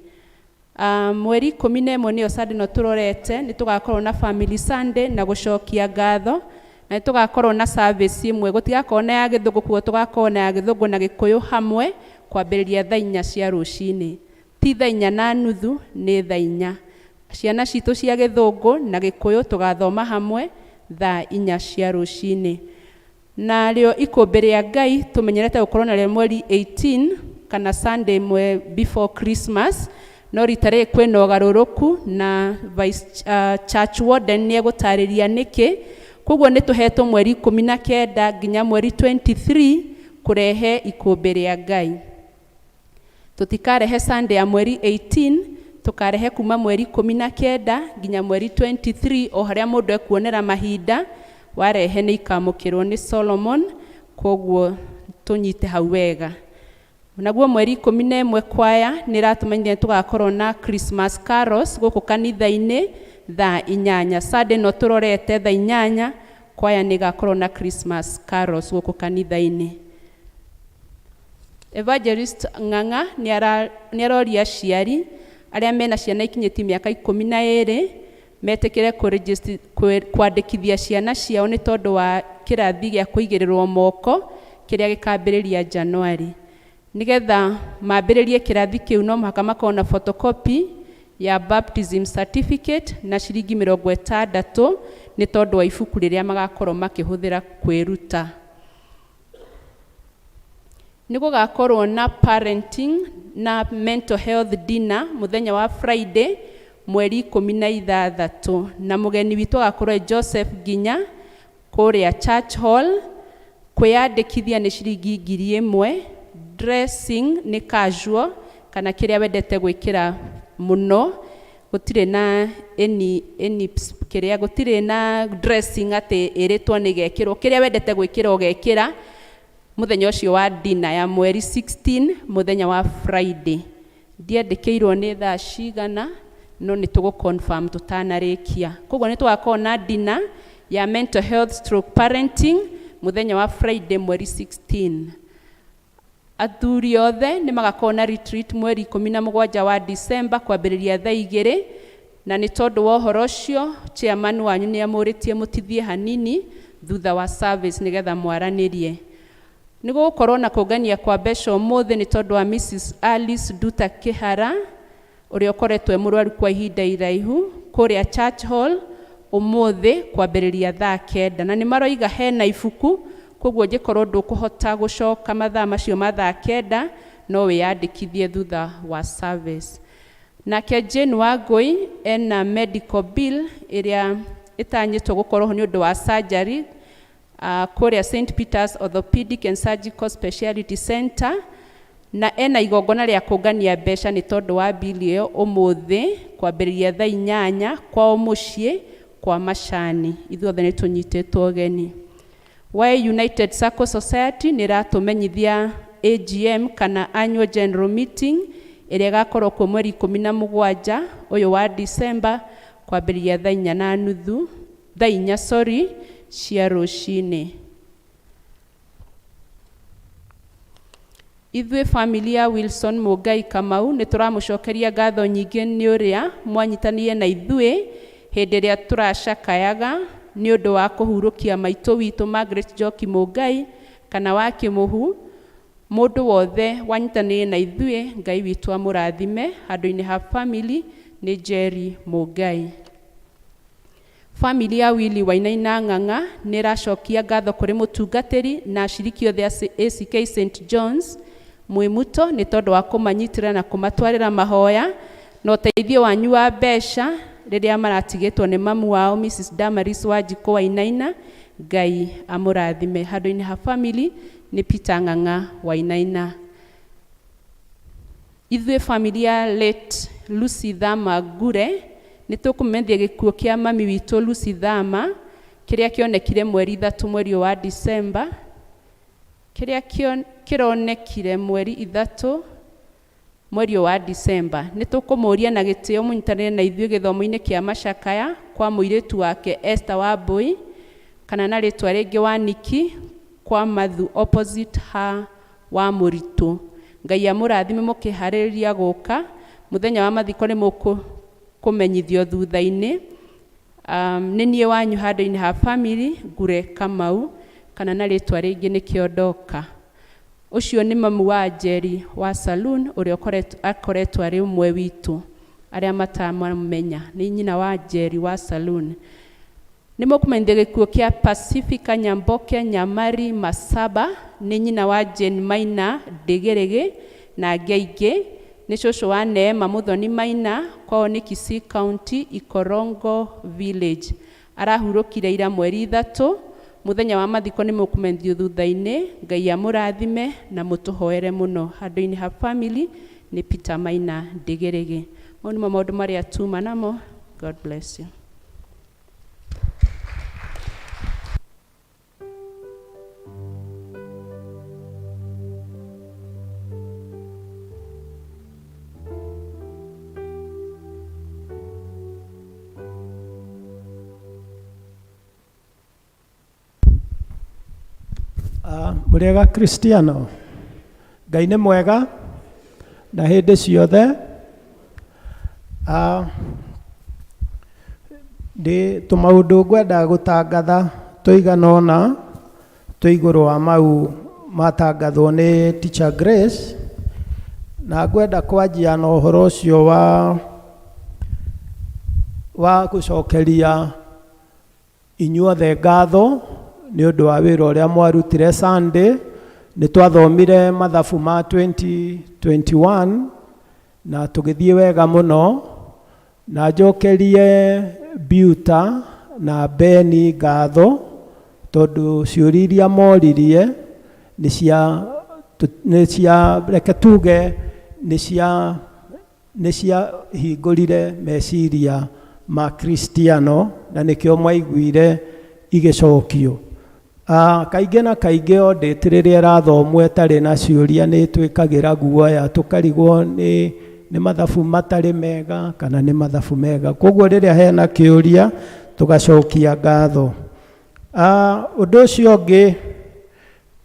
Mweri 11 nĩyo Sunday no tũrorete nĩ tũgakorwo na Family Sunday na gũcokia ngatho, na nĩ tũgakorwo na service ĩmwe, gũtigakorwo na ya Gĩthũngũ, kuo tũgakorwo na ya Gĩthũngũ na Gĩkũyũ hamwe kwambĩrĩria thaa 4 cia rũcinĩ, ti thaa 4:30, nĩ thaa 4. Ciana citũ cia Gĩthũngũ na Gĩkũyũ tũgathoma hamwe thaa 4 cia rũcinĩ. Na rĩo ikũmbĩ rĩa Ngai tũmenyerete gũkorwo narĩo mweri 18 kana Sunday ĩmwe before Christmas, no rita rĩrĩ kwĩna ũgarũrũku na vice church warden nĩ egũtarĩria nĩkĩ. Koguo nĩ tũhetwo mweri 19 nginya mweri 23 kũrehe ikũmbĩ rĩa Ngai. Tũtikarehe Sunday ya mweri 18, tũkarehe kuma mweri 19 nginya mweri 23, o harĩa mũndũ ekuonera mahinda warehe nĩ ikamũkĩrwo nĩ Solomon. Koguo tũnyite hau wega. Naguo mweri 11 kwaya nĩ ĩratũmenyithia nĩ tũgakorwo na Christmas carols gũkũ kanitha-inĩ thaa 8. Sunday no tũrorete thaa 8 kwaya nĩ ĩgakorwo na Christmas carols gũkũ kanitha-inĩ. Evangelist Ng'ang'a nĩ aroria aciari arĩa mena ciana ikinyĩtie mĩaka 12 metĩkĩre kwandĩkithia ciana ciao nĩ tondũ wa kĩrathi gĩa kũigĩrĩrwo moko kĩrĩa gĩkambĩrĩria January. Nĩgetha mambĩrĩrie kĩrathi kĩu no mũhaka makorwo na photocopy ya baptism certificate na ciringi 60 nĩ tondũ wa ibuku rĩrĩa magakorwo makĩhũthĩra kwĩruta. Nĩ gũgakorwo na parenting na mental health dinner mũthenya wa Friday mweri 16, na mũgeni witũ agakorwo Joseph Nginya kũrĩa Church Hall. Kwĩyandĩkithia nĩ ciringi 1000. Dressing nĩ casual kana kĩrĩa wendete gwĩkĩra mũno, gũtirĩ na any kĩrĩa, gũtirĩ na dressing atĩ ĩrĩtwo nĩ gekĩrwo, kĩrĩa wendete gwĩkĩra ũgekĩra mũthenya ũcio wa dinner ya mweri 16 mũthenya wa Friday. Ndiandĩkĩirwo nĩ thaa cigana, no nĩ tũgũ confirm tũtanarĩkia. Koguo nĩ tũgakorwo na dinner ya mental health stroke parenting mũthenya wa Friday mweri 16. Athuri othe nĩ magakorwo na retreat mweri 17 wa December kwambĩrĩria thaa 2, na nĩ tondũ wa ũhoro ũcio chairman wanyu nĩ amũrĩtie mũtithie hanini thutha wa service nĩgetha mwaranĩrie. Nĩ gũgũkorwo na kũngania kwa mbeca ũmũthĩ nĩ tondũ wa Mrs Alice Nduta Kĩhara ũrĩa ũkoretwo e mũrwaru kwa ihinda iraihu kũrĩa Church Hall. Ũmũthĩ kwambĩrĩria thaa kenda, na nĩ maroiga hena ibuku, koguo ũngĩkorwo ndũkũhota gũcoka mathaa macio ma thaa kenda, no wĩyandĩkithie thutha wa service. Nake Jane Wangũi ena medical bill ĩrĩa ĩtanyĩtwo gũkorwo ho nĩ ũndũ wa surgery kũrĩa St Peter's Orthopedic and Surgical Speciality Center, na ena igongona rĩa kũngania mbeca nĩ tondũ wa bili ĩyo ũmũthĩ kwambĩrĩria thaa inyanya kwao mũciĩ kwa Macani. Ithuothe nĩ tũnyitĩtwo ũgeni. Y United Sacco Society nĩ ĩratũmenyithia AGM kana Annual General Meeting ĩrĩa ĩgakorwo kuo mweri 17 ũyũ wa December kwambĩrĩria thaa inya na nuthu, thaa inya sorry, cia rũcinĩ. Ithuĩ family ya Wilson Mũngai Kamau nĩ tũramũcokeria ngatho nyingĩ nĩ ũrĩa mwanyitanĩire na ithuĩ hĩndĩ ĩrĩa tũracakayaga nĩ ũndũ wa kũhurũkia maitũ witũ Margaret Njoki Mũngai kana wa Kĩmũhu. Mũndũ wothe wanyitanĩire na ithuĩ, Ngai witũ amũrathime. Handũ-inĩ ha family nĩ Jerry Mũngai. Family ya Willy Wainaina Ng'ang'a nĩ ĩracokia ngatho kũrĩ mũtungatĩri na aciriki othe a ACK St John's Mwimuto nĩ tondũ wa kũmanyitĩrĩra na kũmatwarĩra mahoya na ũteithio wanyu wa mbeca rĩrĩa maratigĩtwo nĩ mamu wao Mrs Damaris Wanjikũ Wainaina. Ngai amũrathime. Handũ-inĩ ha family nĩ Peter Ng'ang'a Wainaina. Ithuĩ family ya late Lucy Thama Ngure nĩ tũkũmenyithia gĩkuũ kĩa mami witũ Lucy Thama kĩrĩa kĩonekire mweri 3 mweri wa December, kĩrĩa kĩronekire mweri 3 mweri wa December. Nĩ tũkũmũria na gĩtĩo mũnyitanĩre na ithuĩ gĩthomo-inĩ kĩa macakaya kwa mũirĩtu wake Esther Wambui kana na rĩtwa rĩngĩ wa Niki kwa Mathu opposite ha wa Mũritũ. Ngai amũrathime mũkĩharĩrĩria gũka. Mũthenya wa mathiko nĩ mũkũmenyithio thutha-inĩ. Nĩ niĩ wanyu handũ-inĩ ha family Ngure Kamau kana na rĩtwa rĩngĩ nĩ Kĩondoka. Ũcio nĩ mamu wa Njeri wa Saloon ũrĩa akoretwo arĩ ũmwe witũ arĩa matamamenya, nĩ nyina wa Njeri wa Saloon. Nĩ mũkũmenyithia gĩkuũ kĩa Pacifica Nyamboke Nyamari Masaba, nĩ nyina wa Jane Maina Ndĩgĩrĩgĩ na angĩ aingĩ. Nĩ cũcũ wa Neema Mũthoni Maina, kwao nĩ Kisii County, Ikorongo Village. Arahurũkire ira mweri 3. Mũthenya wa mathiko nĩ mũkũmenyithio thutha-inĩ. Ngai amũrathime na mũtũhoere mũno. Handũ-inĩ ha family nĩ Peter Maina Ndĩgĩrĩgĩ. Mau nĩmo maũndũ marĩa tuma namo. God bless you. Mũrĩega Kristiano, Ngai nĩ mwega na hĩndĩ ciothe. Ndĩ tũmaũndũ ngwenda gũtangatha tũigana ũna twĩ igũrũ wa mau matangathwo nĩ Teacher Grace, na ngwenda kwanjia na ũhoro ũcio wa gũcokeria inyuothe ngatho nĩ ũndũ wa wĩra ũrĩa mwarutire Sunday. Nĩ twathomire mathabu ma 2021 na tũgĩthiĩ wega mũno, na njokerie Biuta na Beni ngatho tondũ ciũria iria moririe nĩ cia reke tuge nĩ ciahingũrire meciria ma Kristiano na nĩkĩo mwaiguire igĩcokio. Kaingĩ na kaingĩ audit rĩrĩa ĩrathomwo ĩtarĩ na ciũria nĩ ĩtwĩkagĩra guoya, tũkarigwo nĩ mathabu matarĩ mega kana nĩ mathabu mega. Koguo rĩrĩa hena kĩũria tũgacokia ngatho. Ũndũ ũcio ũngĩ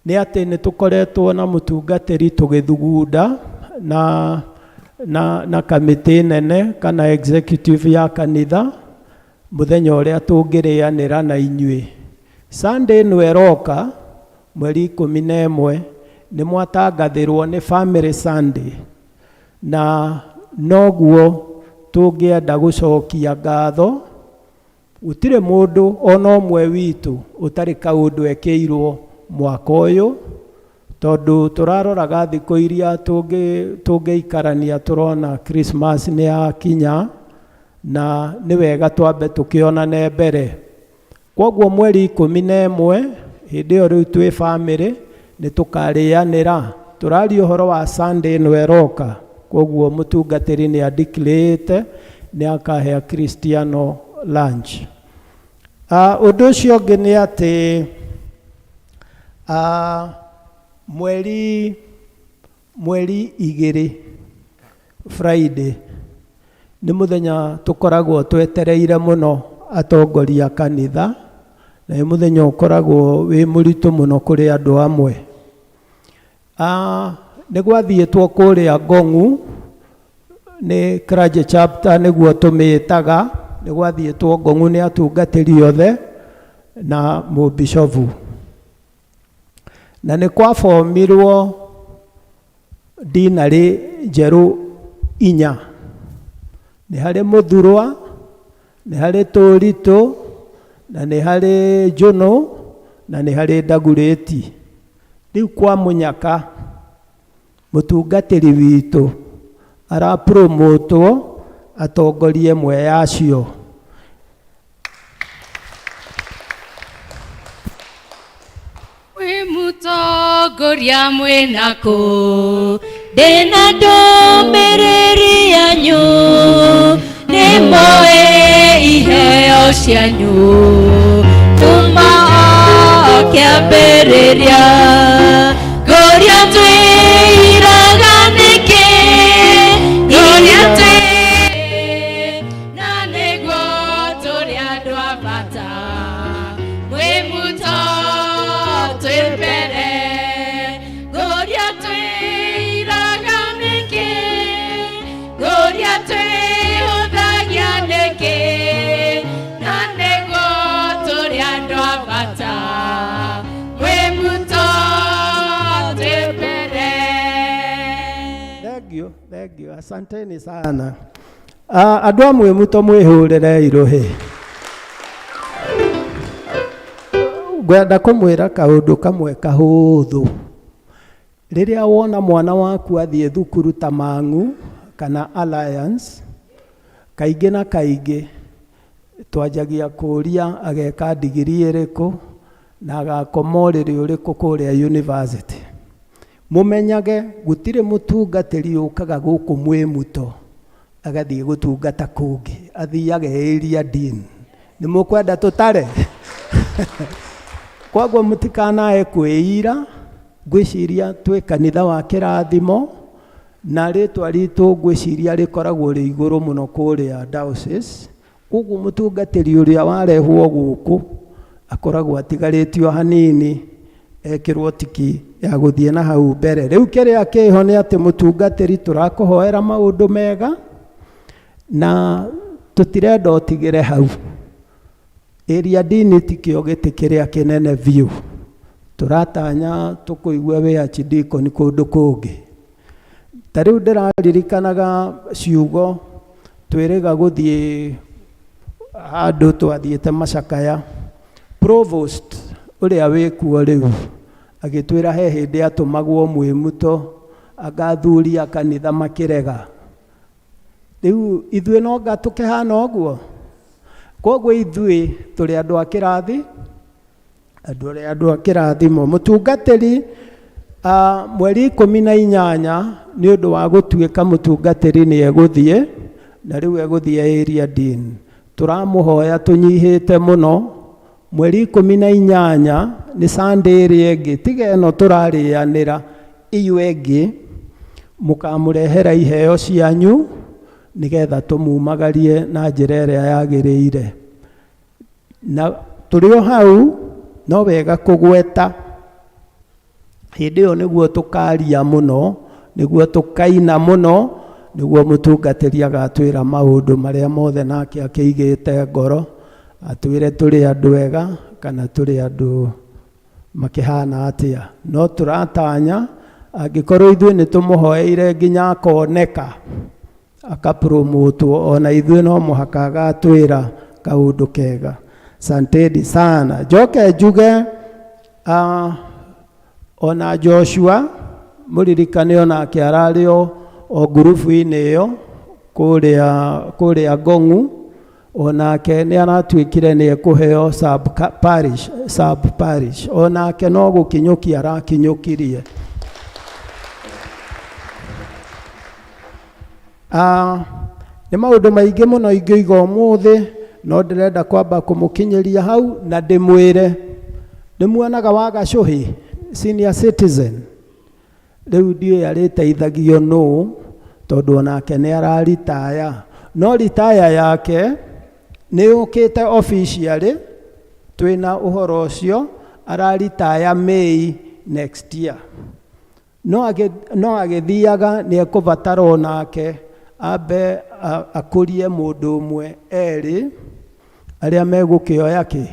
nĩ atĩ nĩ tũkoretwo na mũtungatĩri tũgĩthugunda na kamĩtĩ nene kana executive ya kanitha mũthenya ũrĩa tũngĩrĩanĩra na inyuĩ. Sunday ĩno ĩroka mweri 11 nĩ mwatangathĩrwo nĩ Family Sunday, na noguo tũngĩenda gũcokia ngatho Gũtirĩ mũndũ ona ũmwe witũ ũtarĩ kaũndũ ekĩirwo mwaka ũyũ, tondũ tũraroraga thikũ iria tũngĩikarania tũrona Christmas nĩ yakinya, na nĩ wega twambe tũkĩonane mbere. Kwoguo mweri 11, hĩndĩ ĩyo rĩu twĩ bamĩrĩ, nĩ tũkarĩanĩra. Tũraria ũhoro wa Sunday ĩno ĩroka, kwoguo mũtungatĩri nĩ andeclarĩte nĩ akahe akristiano lunch. Ũndũ ũcio ũngĩ nĩ atĩ mweri 2 Friday nĩ mũthenya tũkoragwo twetereire mũno atongoria kanitha, na nĩ mũthenya ũkoragwo wĩ mũritũ mũno kũrĩ andũ amwe. Nĩ gwathiĩtwo kũrĩa Ngong'u, nĩ clergy chapter nĩguo tũmĩtaga, nĩ gwathiĩtwo Ngong'u nĩ atungatĩri othe na mũbishobu. Na nĩ kwabomirwo dinarĩ njerũ 4. Nĩ harĩ mũthurwa, nĩ harĩ tũritũ, na nĩ harĩ njũnũ, na nĩ harĩ ndagurĩti. Rĩu kwa mũnyaka, mũtungatĩri witũ arapromotwo atongorie ĩmwe yacio. Mwĩ mũtongoria mwĩnakũ, ndĩna ndũmĩrĩri yanyu, nĩmoĩ iheo cianyu, kuma o kĩambĩrĩria. Ngũria twĩiraga nĩkĩ, ngũria twĩ na nĩguo tũrĩ andũ a bata, mwĩ muto twĩ mbere. Ngũria twĩiraga nĩkĩ, ngũria twĩhũthagia nĩkĩ, na nĩguo tũrĩ andũ a bata, mwĩ muto twĩ mbere. Thank you, thank you. Asanteni sana. Andũ amwe muto mwĩhũrĩre irũhĩ. Ngwenda kũmwĩra kaũndũ kamwe kahũthũ. Rĩrĩa wona mwana waku athiĩ thukuru ta Mang'u kana Alliance, kaingĩ na kaingĩ twanjagia kũũria ageka ndigiri ĩrĩkũ na agakoma ũrĩrĩ ũrĩkũ kũrĩa university. Mũmenyage gũtirĩ mũtungatĩri ũkaga gũkũ mwĩ muto agathiĩ gũtungata kũngĩ, athiaga area dean. Nĩ mũkwenda tũtare? Kwoguo mũtikanae kwĩira, ngwĩciria twĩ kanitha wa kĩrathimo, na rĩtwa ritũ ngwĩciria rĩkoragwo rĩ igũrũ mũno kũrĩa diocese. Kwoguo mũtungatĩri ũrĩa warehwo gũkũ akoragwo atigarĩtio hanini ekĩrwo tiki ya gũthiĩ na hau mbere. Rĩu kĩrĩa kĩho nĩ atĩ mũtungatĩri tũrakũhoera maũndũ mega na tũtirenda ũtigĩre hau. Area dean tikĩo gĩtĩ kĩrĩa kĩnene biũ. Tũratanya tũkũigue wĩ archdeacon kũndũ kũngĩ. Ta rĩu ndĩraririkanaga ciugo twĩrĩga gũthiĩ handũ twathiĩte macakaya. Provost ũrĩa wĩkuo rĩu agĩtwĩra he hĩndĩ atũmagwo mwĩmuto anga athuri a kanitha makĩrega. Rĩu ithuĩ no anga tũkĩhana ũguo. Kwoguo ithuĩ tũrĩ andũ a kĩrathi, andũ arĩa andũ a kĩrathimo. Mũtungatĩri mweri 18 nĩ ũndũ wa gũtuĩka mũtungatĩri nĩ egũthiĩ, na rĩu egũthiĩ area dean. Tũramũhoya tũnyihĩte mũno, mweri 18 nĩ Sunday ĩrĩa ĩngĩ, tiga ĩno tũrarĩanĩra, ĩyo ĩngĩ mũkamũrehera iheo cianyu nĩgetha tũmumagarie na njĩra ĩrĩa yagĩrĩire. Na tũrĩ o hau no wega kũgweta hĩndĩ ĩyo nĩguo tũkaria mũno, nĩguo tũkaina mũno, nĩguo mũtungatĩri agatwĩra maũndũ marĩa mothe nake akĩigĩte ngoro, atwĩre tũrĩ andũ ega kana tũrĩ andũ makĩhana atĩa. No tũratanya angĩkorwo ithuĩ nĩ tũmũhoeire nginya akoneka akapromotwo, ona ithuĩ no mũhaka agatwĩra Kaũndũ kega. Santeni sana. Njoke njuge ona Joshua mũririkane onake ararĩ o ngurubu-inĩ ĩyo kũrĩa Ngong'u, onake nĩ aratuĩkire nĩ ekũheo sub parish, onake no gũkinyũkia arakinyũkirie. Nĩ maũndũ maingĩ mũno ingĩiga ũmũthĩ, no ndĩrenda kwamba kũmũkinyĩria hau na ndĩmwĩre nĩ muonaga wa Gacũhĩ senior citizen rĩu ndiũĩ arĩteithagio nũ, tondũ onake nĩ araritaya, no ritaya yake nĩ yũkĩte officially, twĩna ũhoro ũcio, araritaya May next year. No agĩthiaga nĩ ekũbatara onake ambe akũrie mũndũ ũmwe erĩ arĩa megũkĩoya kĩ,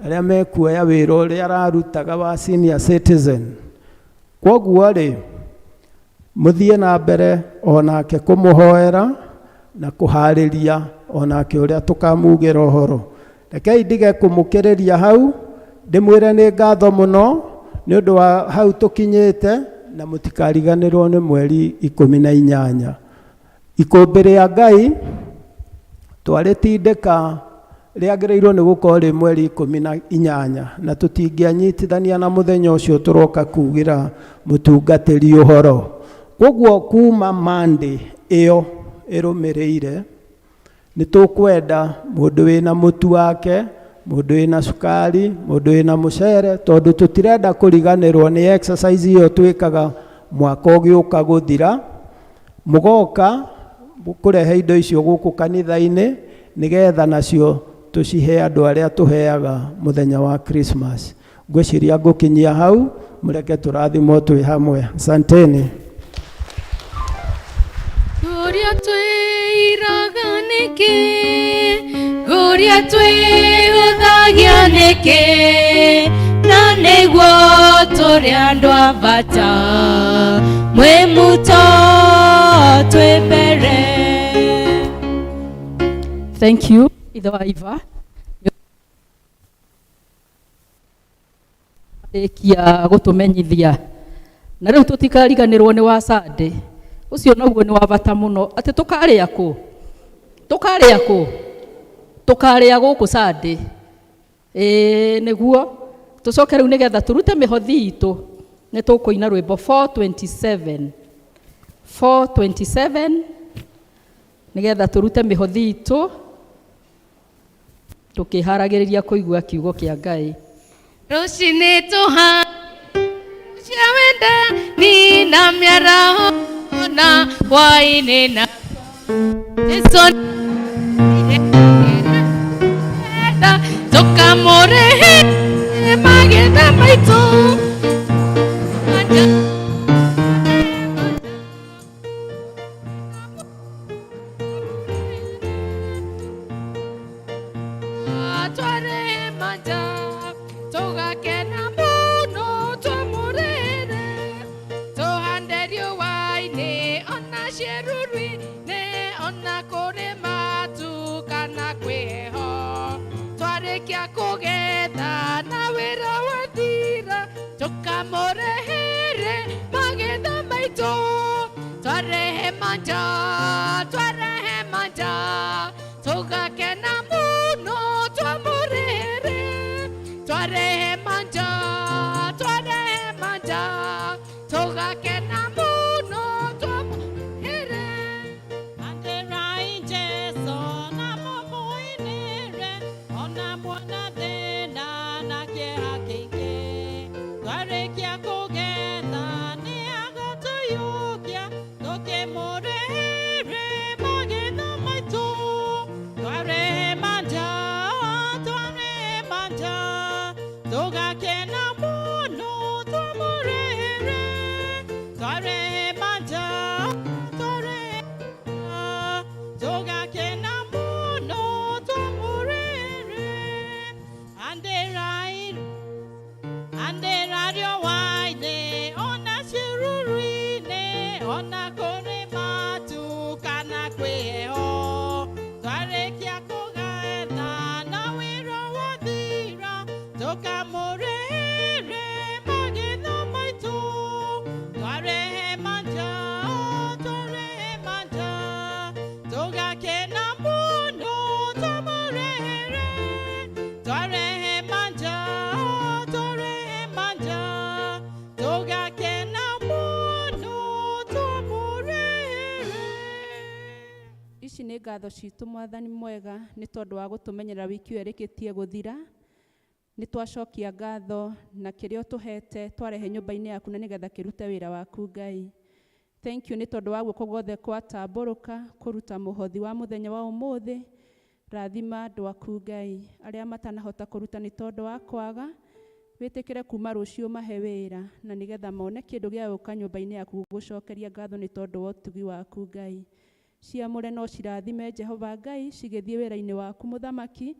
arĩa mekuoya wĩra ũrĩa ararutaga wa senior citizen. Kwoguo rĩ, mũthiĩ na mbere onake kũmũhoera na kũharĩria onake ũrĩa tũkamugĩra ũhoro. Rekei ndige kũmũkĩrĩria hau, ndĩmwĩre nĩ ngatho mũno nĩ ũndũ wa hau tũkinyĩte, na mũtikariganĩrwo nĩ mweri 18. Ikũmbĩ rĩa Ngai twarĩtindĩka rĩagĩrĩirwo nĩ gũkorwo rĩ mweri 18, na tũtingĩanyitithania na mũthenya ũcio tũroka kugĩra mũtungatĩri ũhoro. Kwoguo kuma Monday ĩyo ĩrũmĩrĩire nĩ tũkwenda mũndũ wĩna mũtu wake, mũndũ wĩna cukari, mũndũ wĩna mũcere, tondũ tũtirenda kũriganĩrwo nĩ exercise ĩyo twĩkaga mwaka ũgĩũka gũthira. Mũgoka kũrehe indo icio gũkũ kanitha-inĩ nĩgetha nacio tũcihe andũ arĩa tũheaga mũthenya wa Christmas. Ngwĩciria ngũkinyia hau, mũreke tũrathimwo twĩ hamwe. Asanteni. Gloria twĩiraga nĩkĩ, Gloria twĩhũthagia nĩkĩ, na nĩguo tũrĩ andũ a bata, mwĩ muto twĩ mbere. Thank you, ithe wa Iva. Rĩkia gũtũmenyithia. Na rĩu tũtikariganĩrwo nĩ wa Sunday. Ũcio naguo nĩ wa bata mũno. Atĩ tũkarĩa kũ? Tũkarĩa kũ? Tũkarĩa gũkũ Sunday. Ĩĩ nĩguo. Tũcoke rĩu nĩgetha tũrute mĩhothi itũ. Nĩ tũkũina rwĩmbo 427. 427 nĩgetha tũrute mĩhothi itũ tũkĩharagĩrĩria kũigua kiugo kĩa Ngai. Rũcinĩ tũha cia wenda ni na mĩaraho na hwaĩ-inĩ na Jesu tũkamũrĩhe magetha maitũ. Tware manja tũgakena mũno twamũrĩre, tũhande riũa-inĩ ona ciĩruru-inĩ, ona kũrĩ matu kana kwĩ heho. Twarĩkia kũgetha na wĩra wathira, tũkamũrehere magetha maitũ. Twarehe manja, twarehe manja, tũgakena mũno twamũrĩre. Twarehe manja, twarehe manja, tũgakena mũno twamũrĩre. Andĩrai Jesũ na mũmũinĩre, ona muona thĩna na kĩeha kĩingĩ. Twarĩkia kũgetha nĩ agatũiyũkia, tũkĩmũrĩhĩre magetha maitũ. Twarehe manja, twarehe manja, tũgakena mũno twamũrĩhĩre. Twarehe manja, twarehe manja, tũgakena mũno twamũrĩhĩre. Andĩrai, andĩra riũa-inĩ, ona ciĩruru-inĩ, ona kũrĩ matu kana kwĩ heho. Twarĩkia kũgetha Twarehe manja, twarehe manja, tũgakena mũno tũmũrehere. Ici nĩ ngatho citũ, Mwathani mwega, nĩ tondũ wa gũtũmenyerera wiki ĩyo ĩrĩkĩtie gũthira. Nĩ twacokia ngatho na kĩrĩa ũtũhete twarehe nyũmba-inĩ yaku na nĩgetha kĩrute wĩra waku, Ngai. Thank you nĩ tondũ wa guoko guothe kwatambũrũka kũruta mũhothi wa mũthenya wa ũmũthĩ. Rathima andũ aku, Ngai, arĩa matanahota kũruta nĩ tondũ wa kwaga. Wĩtĩkĩre kuma rũciũ mahe wĩra na nĩgetha mone kĩndũ gĩa gũka nyũmba-inĩ yaku gũcokeria ngatho nĩ tondũ wa ũtugi waku, Ngai. Ciamũre no cirathime, Jehova Ngai, cigĩthiĩ wĩra-inĩ waku, Mũthamaki,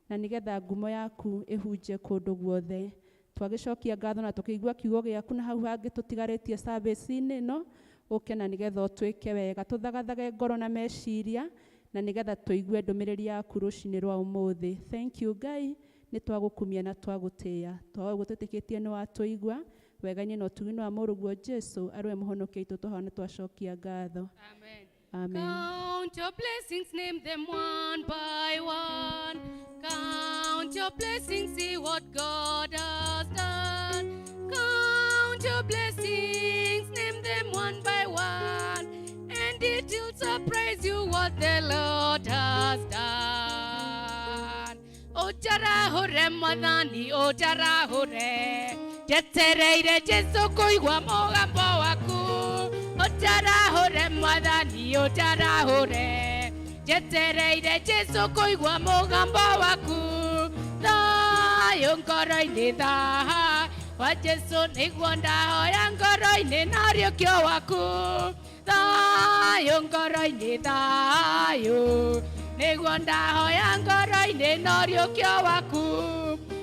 na nĩgetha ngumo yaku ĩhunje kũndũ guothe. Twagĩcokia ngatho na tũkĩigua kiugo gĩaku, na hau hangĩ tũtigarĩtie service-inĩ ĩno, ũke na nĩgetha ũtwĩke wega, tũthagathage ngoro na meciria na nĩgetha tũigue ndũmĩrĩri yaku rũcinĩ rwa ũmũthĩ. Thank you, Ngai, nĩ twagũkumia na twagũtĩĩa. Twahoya ũguo twĩtĩkĩtie nĩ watũigua wega-inĩ na ũtugi-inĩ wa mũrũguo Jesu, arĩ we mũhonokia witũ, twahoya na twacokia ngatho. Amen. Amen. Count your blessings, name them one by one. Count your blessings, see what God has done. Count your blessings, name them one by one, and it will surprise you what the Lord has done. Ũnjarahũre Mwathani, ũnjarahũre, njetereire Jesu kũigua mũgambo waku. Ũnjarahũre Mwathani, ũnjarahũre, njetereire Jesu kũigua mũgambo waku. Thayũ ngoro-inĩ, thaa wa Jesu nĩguo ndahoya ngoro-inĩ na ũriũkio waku. Thayũ ngoro-inĩ, thayũ nĩguo ndahoya ngoro-inĩ na ũriũkio waku.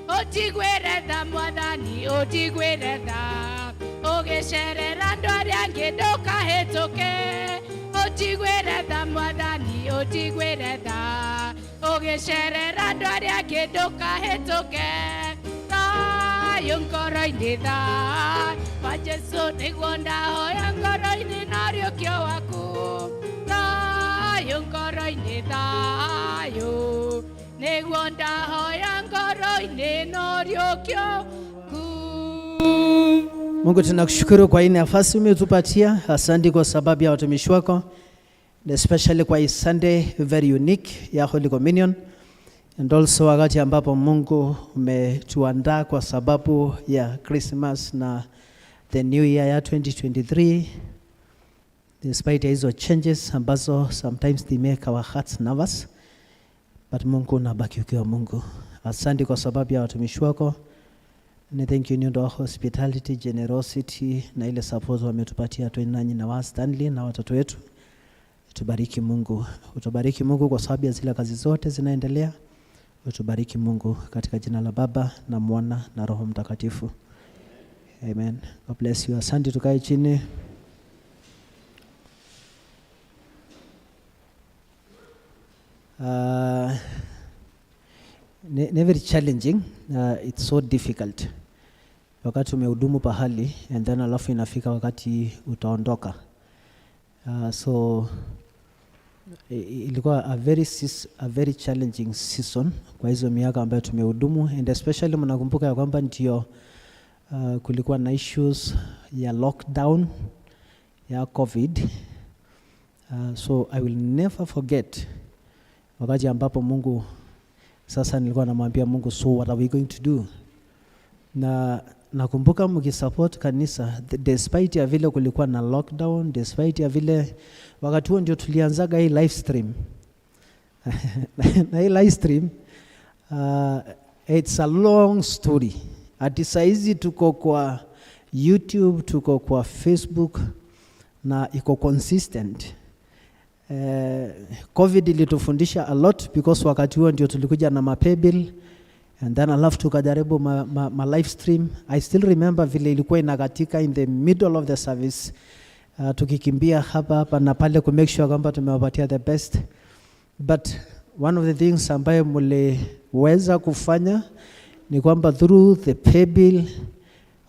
Ũnjiguĩre tha Mwathani, ũnjiguĩre tha, ũgĩcerera andũ arĩa angĩ ndũkahĩtũke. Ũnjiguĩre tha Mwathani, ũnjiguĩre tha, ũgĩcerera andũ arĩa angĩ ndũkahĩtũke. Thayũ ngoro-inĩ, tha wa Jesu nĩguo ndahoya ngoro-inĩ na ũriũkio waku. Thayũ ngoro-inĩ, thayũ nĩguo ndahoya ngoro-inĩ na ũriũkio. Mungu, tunakushukuru kwa hii nafasi umetupatia. Asante kwa sababu ya watumishi wako, and especially kwa hii Sunday very unique ya Holy Communion, and also wakati ambapo Mungu umetuandaa kwa sababu ya Christmas na the new year ya 2023, despite ya hizo changes ambazo sometimes they make our hearts nervous, but Mungu, unabaki ukiwa Mungu. Asante kwa sababu ya watumishi wako. Ni thank you nĩ ũndũ wa hospitality, generosity na ile support wametupatia tu nanyi na wa Stanley na watoto wetu. Tubariki Mungu, utubariki Mungu kwa sababu ya zile kazi zote zinaendelea. Utubariki Mungu katika jina la Baba na Mwana na Roho Mtakatifu. Amen. God bless you. Asante, tukae chini. Ni very challenging. It's so difficult wakati umehudumu pahali and then alafu inafika wakati utaondoka. So ilikuwa a very challenging season kwa hizo miaka ambayo tumehudumu, and especially mnakumbuka ya kwamba ndio kulikuwa na issues ya lockdown ya COVID. So I will never forget wakati ambapo Mungu sasa nilikuwa namwambia Mungu, "So what are we going to do?" Na nakumbuka mkisupport kanisa despite ya vile kulikuwa na lockdown, despite ya vile wakati huo ndio tulianzaga hii live stream. Na hii live stream, it's a long story. Ati saizi tuko kwa YouTube, tuko kwa Facebook na iko consistent. COVID ilitufundisha a lot because wakati huo ndio tulikuja na mapaybill and then alafu tukajaribu ma live stream. I still remember vile ilikuwa inakatika in the middle of the service, tukikimbia hapa hapa na pale ku make sure kwamba tumewapatia the best. But one of the things ambayo mliweza kufanya ni kwamba through the paybill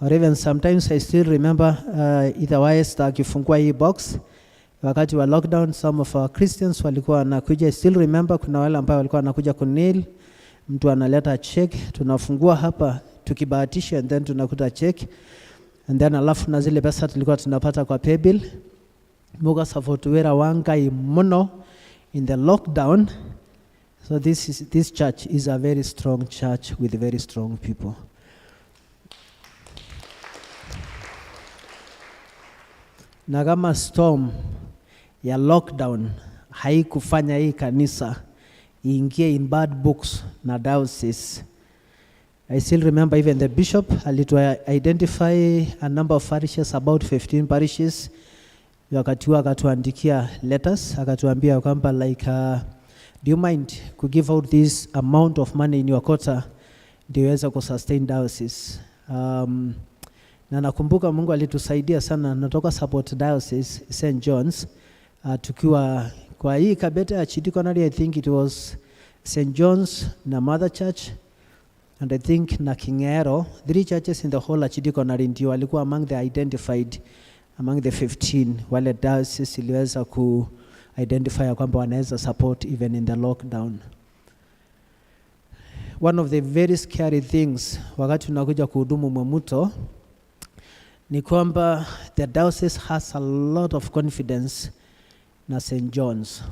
or even sometimes I still remember either Esther akifungua hii box wakati wa lockdown, some of our Christians walikuwa wanakuja. I still remember kuna wale ambao walikuwa wanakuja kunil. Mtu analeta check, tunafungua hapa tukibahatisha, and then tunakuta check, and then alafu na zile pesa tulikuwa tunapata kwa paybill muga support wira wa Ngai muno in the lockdown. So this church is a very strong church with very strong people. Na kama storm ya lockdown haikufanya hii kanisa iingie in bad books na diocese. I still remember even the bishop alitu identify a number of parishes, about 15 parishes. Wakati huo akatuandikia letters, akatuambia kwamba like, do you mind to give out this amount of money in your quota ndio iweze kusustain diocese. Na nakumbuka Mungu alitusaidia sana, natoka support diocese St. John's, tukiwa kwa hii Kabete Archdeaconry, I think it was St. John's na Mother Church and I think na Kingero, three churches in the whole Archdeaconry ndio walikuwa among the identified among the 15 wale diocese iliweza ku identify ya kwamba wanaweza support even in the lockdown. One of the very scary things wakati unakuja kuhudumu Mwemuto ni kwamba the diocese has a lot of confidence na St. John's.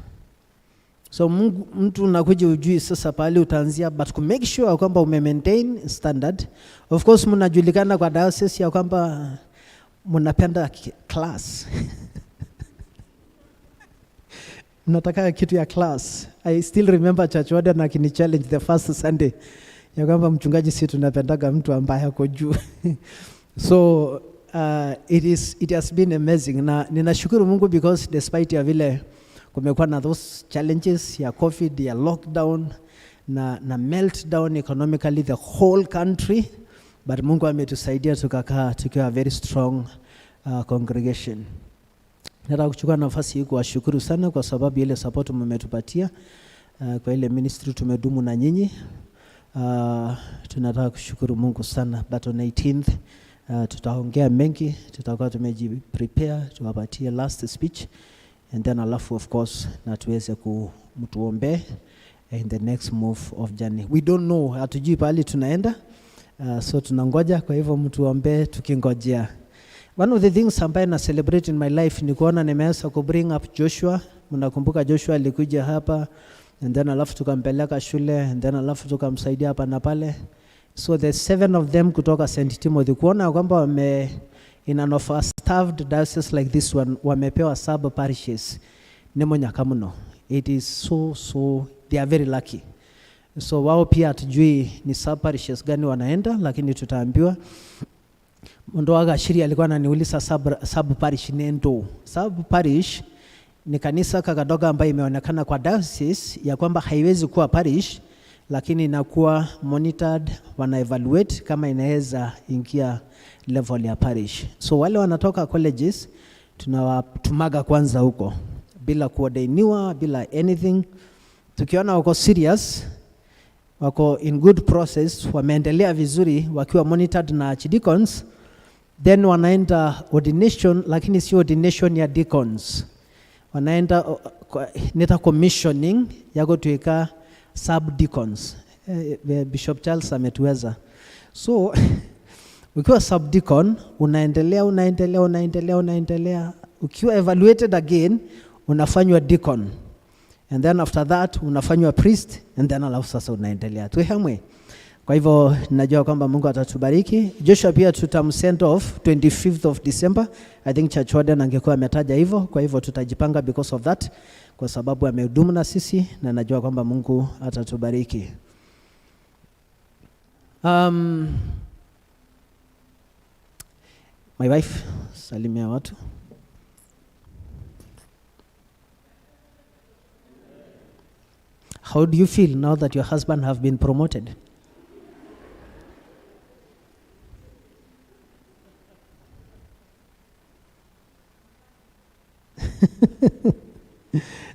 So Mungu, mtu unakuja ujui sasa pahali utaanzia, but ku make sure kwamba ume maintain standard. Of course mnajulikana kwa diocese ya kwamba mnapenda class. Mnataka kitu ya class. I still remember church warden akini challenge the first Sunday ya kwamba mchungaji, si tunapendaga mtu ambaye ako juu. So it has been amazing, na ninashukuru Mungu because despite ya vile kumekuwa na those challenges ya COVID, ya lockdown na meltdown economically the whole country, but Mungu ametusaidia tukakaa tukiwa very strong congregation. Nataka kuchukua nafasi hii kuwashukuru sana kwa sababu ile support mmetupatia kwa ile ministry tumedumu na nyinyi. Tunataka kushukuru Mungu sana, but on 18th tutaongea mengi, tutakuwa tumejiprepare tuwapatie last speech and then alafu of course na tuweze kumtuombe in the next move of journey. We don't know, hatujui pahali tunaenda, so tunangoja. Kwa hivyo mtuombe tukingojea. One of the things ambaye na celebrate in my life ni kuona nimeweza ku bring up Joshua. Mnakumbuka Joshua alikuja hapa and then alafu tukampeleka shule and then alafu tukamsaidia hapa na pale. So the 7 of them kutoka St. Timothy, kuona kwamba wame in an overstaffed diocese like this one wamepewa sub parishes ni munyaka muno. It is so they are very lucky. So wao pia hatujui ni sub parishes gani wanaenda, lakini tutaambiwa. Ndo Agashiri alikuwa ananiuliza sub parish ni ndo. Sub parish ni kanisa kakadogo ambayo imeonekana kwa diocese ya kwamba haiwezi kuwa parish, lakini inakuwa monitored, wana evaluate kama inaweza ingia level ya parish. So wale wanatoka colleges tunawatumaga kwanza huko bila kuordainiwa, bila anything. Tukiona wako serious, wako in good process, wameendelea vizuri wakiwa monitored na archdeacons, then wanaenda ordination, lakini si ordination ya deacons. Wanaenda nita commissioning ya kutuika subdeacons. Bishop Charles ametuweza. So ukiwa subdeacon unaendelea, unaendelea, unaendelea, unaendelea. Ukiwa evaluated again unafanywa deacon. And then after that unafanywa priest and then alafu sasa unaendelea. Tuhamwe. Kwa hivyo najua kwamba Mungu atatubariki. Joshua pia tutamsend off 25th of December. I think Church Warden angekuwa ametaja hivyo. Kwa hivyo tutajipanga because of that, kwa sababu amehudumu na sisi na najua kwamba Mungu atatubariki. My wife, salimia watu. How do you feel now that your husband have been promoted?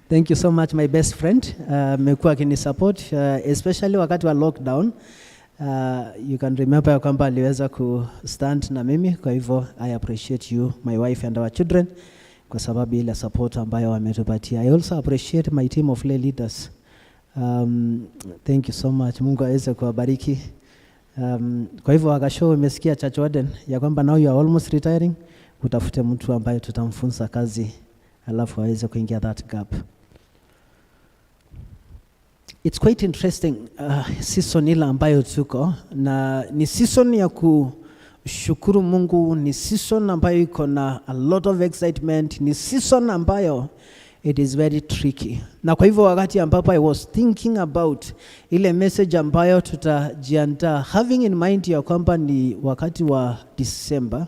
Thank you so much, my best friend. Amekuwa akinisupport, especially wakati wa lockdown. You can remember ya kwamba aliweza ku stand na mimi. Kwa hivyo I appreciate you, my wife and our children, kwa sababu ile support ambayo wametupatia. I also appreciate my team of lay leaders. Thank you so much. Mungu aweze kuwabariki. Kwa hivyo wakashow, umesikia Church Warden ya kwamba now you are almost retiring, utafute mtu ambaye tutamfunza kazi alafu aweze kuingia that gap. It's quite interesting, season ile ambayo tuko na ni season ya kushukuru Mungu, ni season ambayo iko na a lot of excitement, ni season ambayo it is very tricky. Na kwa hivyo wakati ambapo I was thinking about ile message ambayo tutajiandaa, having in mind ya kwamba ni wakati wa December,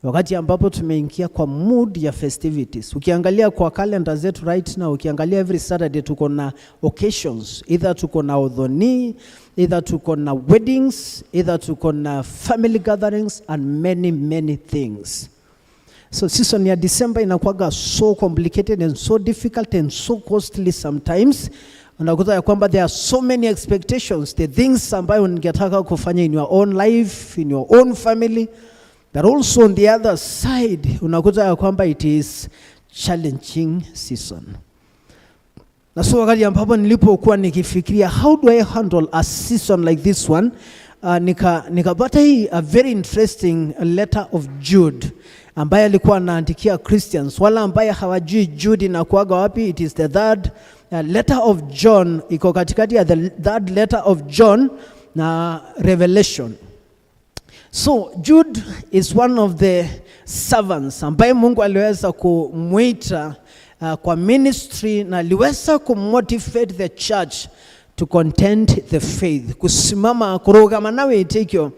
wakati ambapo tumeingia kwa mood ya festivities. Ukiangalia kwa calendar zetu right now, ukiangalia every Saturday tuko na occasions, either tuko na uthoni, either tuko na weddings, either tuko na family gatherings and many, many things. So season ya December inakuwaga so complicated and so difficult and so costly sometimes. Unakuta ya kwamba there are so many expectations, the things ambayo ungetaka kufanya in your own life, in your own family, but also on the other side unakuta ya kwamba it is challenging season. Na so wakati ambapo nilipokuwa nikifikiria how do I handle a season like this one, nikapata hii a very interesting letter of Jude ambaye alikuwa anaandikia Christians. Wala ambaye hawajui Jude inakuaga wapi, it is the third letter of John, iko katikati ya the third letter of John na Revelation. So Jude is one of the servants ambaye Mungu aliweza kumwita kwa ministry na aliweza kumotivate the church to contend the faith, kusimama kurugama na wĩtĩkio.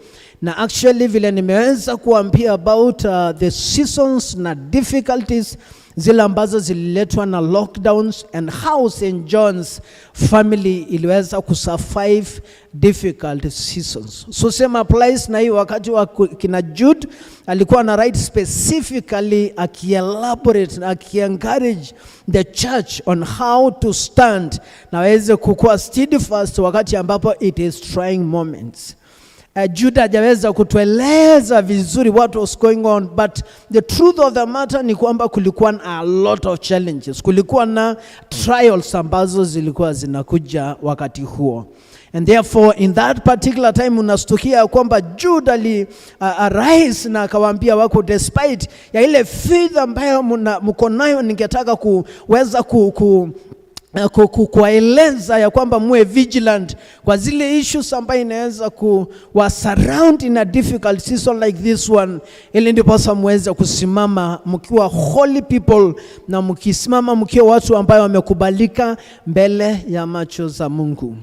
Na actually vile nimeweza kuambia about the seasons na difficulties zile ambazo zililetwa na lockdowns and how St. John's family iliweza kusurvive difficult seasons. So same applies na hii wakati wa kina Jude alikuwa na write specifically akielaborate na akiencourage the church on how to stand na waweze kukua steadfast wakati ambapo it is trying moments. Jude hajaweza kutueleza vizuri what was going on, but the truth of the matter ni kwamba kulikuwa na a lot of challenges, kulikuwa na trials ambazo zilikuwa zinakuja wakati huo. And therefore in that particular time unastukia kwamba Jude ali arise na akawaambia wako, despite ya ile faith ambayo mko nayo, ningetaka kuweza kuwaeleza ya kwamba muwe vigilant kwa zile issues ambayo inaweza kuwa surround in a difficult season like this one, ili ndiposa muweze kusimama mkiwa holy people na mkisimama mkiwa watu ambayo wamekubalika mbele ya macho za Mungu.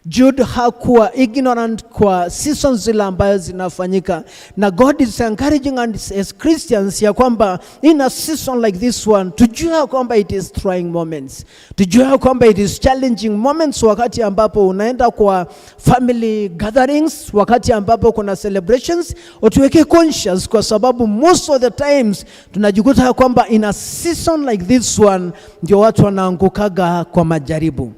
Jude hakuwa ignorant kwa seasons zile ambayo zinafanyika, na God is encouraging us as Christians ya kwamba in a season like this one tujue kwamba it is trying moments, tujue kwamba it is challenging moments, wakati ambapo unaenda kwa family gatherings, wakati ambapo kuna celebrations, utuweke conscious, kwa sababu most of the times tunajikuta kwamba in a season like this one ndio watu wanaangukaga kwa majaribu.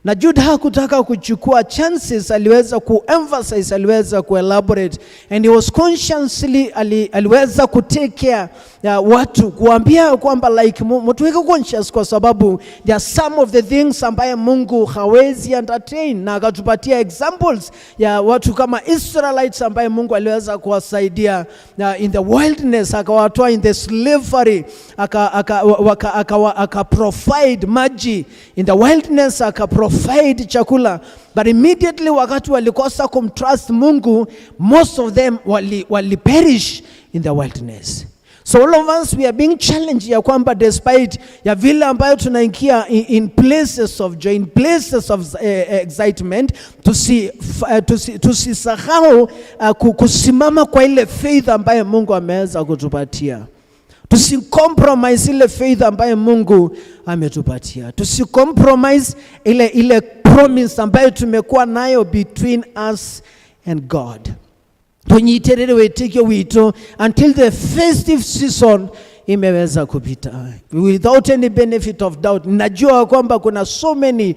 Na Jude hakutaka kuchukua chances, aliweza ku-emphasize, aliweza ku-elaborate and he was consciously aliweza ku-take care ya watu, kuambia kwamba like mtuweke conscious kwa sababu there are some of the things ambaye Mungu hawezi entertain, na akatupatia examples ya watu kama Israelites ambaye Mungu aliweza kuwasaidia in the wilderness, akawatoa in the slavery, aka provide maji in the wilderness, aka provide chakula, but immediately wakati walikosa kumtrust Mungu, most of them wali perish in the wilderness. So all of us, we are being challenged ya kwamba despite ya vile ambayo tunaingia in places of joy, in places of excitement, tusisahau kusimama kwa ile faith ambayo Mungu ameweza kutupatia. Tusicompromise ile faith ambayo Mungu ametupatia. Tusicompromise ile promise ambayo tumekuwa nayo between us and God. Tunyitirire wĩtĩkio witũ until the festive season imeweza kupita without any benefit of doubt. Najua kwamba kuna so many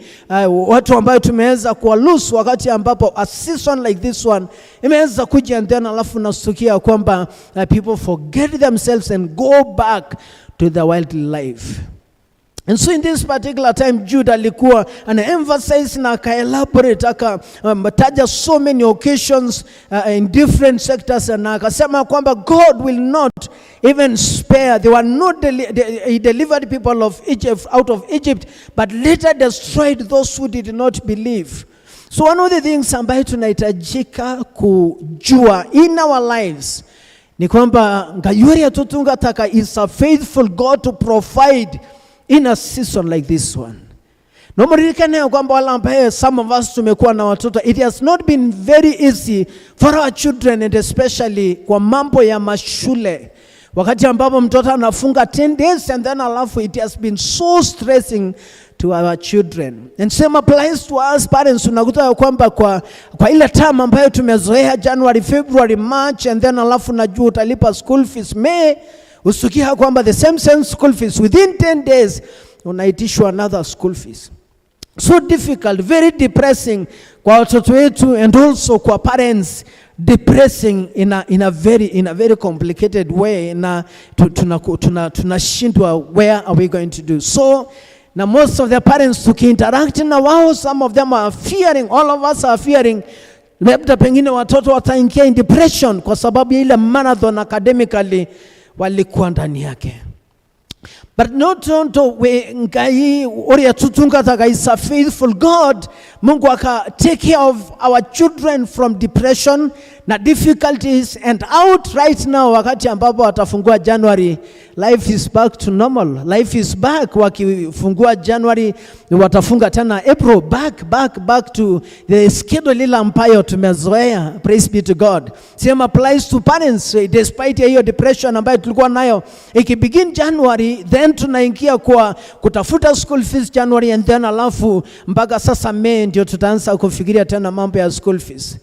watu ambayo tumeweza kuwa lose wakati ambapo a season like this one imeweza kuja, and then alafu nasikia kwamba people forget themselves and go back to the wild life. And so in this particular time Jude alikuwa ana emphasize na akaelaborate, akataja so many occasions in different sectors, na akasema kwamba God will not even spare. They were not he delivered people of Egypt out of Egypt, but later destroyed those who did not believe. So one of the things ambayo tunahitajika kujua in our lives ni kwamba Ngai ũrĩa tũtungataga is a faithful God to provide in a season like this one. Na mririkane ya kwamba wale ambaye some of us tumekuwa na watoto, it has not been very easy for our children, and especially kwa mambo ya mashule. Wakati ambapo mtoto anafunga 10 days and then alafu it has been so stressing to our children. And same applies to us parents. Unakuta ya kwamba kwa ile term ambayo tumezoea January, February, March, and then alafu najua utalipa school fees May, usikia kwamba the same school fees within 10 days unaitishwa another school fees. So difficult, very depressing kwa watoto wetu and also kwa parents, depressing in a very complicated way, na tunashindwa where are we going to do. So na most of the parents tukiinteract na wao, some of them are fearing, all of us are fearing, labda pengine watoto wataingia in depression kwa sababu ya ile marathon academically walikuwa ndani yake. But not only we Ngai ũrĩa tũtungataga is a faithful God. Mungu aka take care of our children from depression na difficulties, and out right now wakati ambapo watafungua January, life is back to normal. Life is back. Wakifungua January watafunga tena April, back, back, back to the schedule ile ambayo tumezoea. Praise be to God. Same applies to parents. Despite hiyo depression ambayo tulikuwa nayo, ikibegin January, then tunaingia kwa kutafuta school fees January, and then alafu mpaka sasa May ndio tutaanza kufikiria tena mambo ya school fees.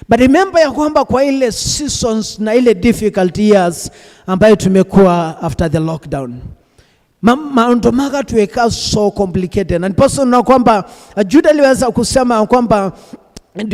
But remember ya kwamba kwa ile seasons na ile difficult years ambayo tumekuwa after the lockdown, maondo maka tuweka so complicated. Na ndiposa unaona kwamba Jude aliweza kusema kwamba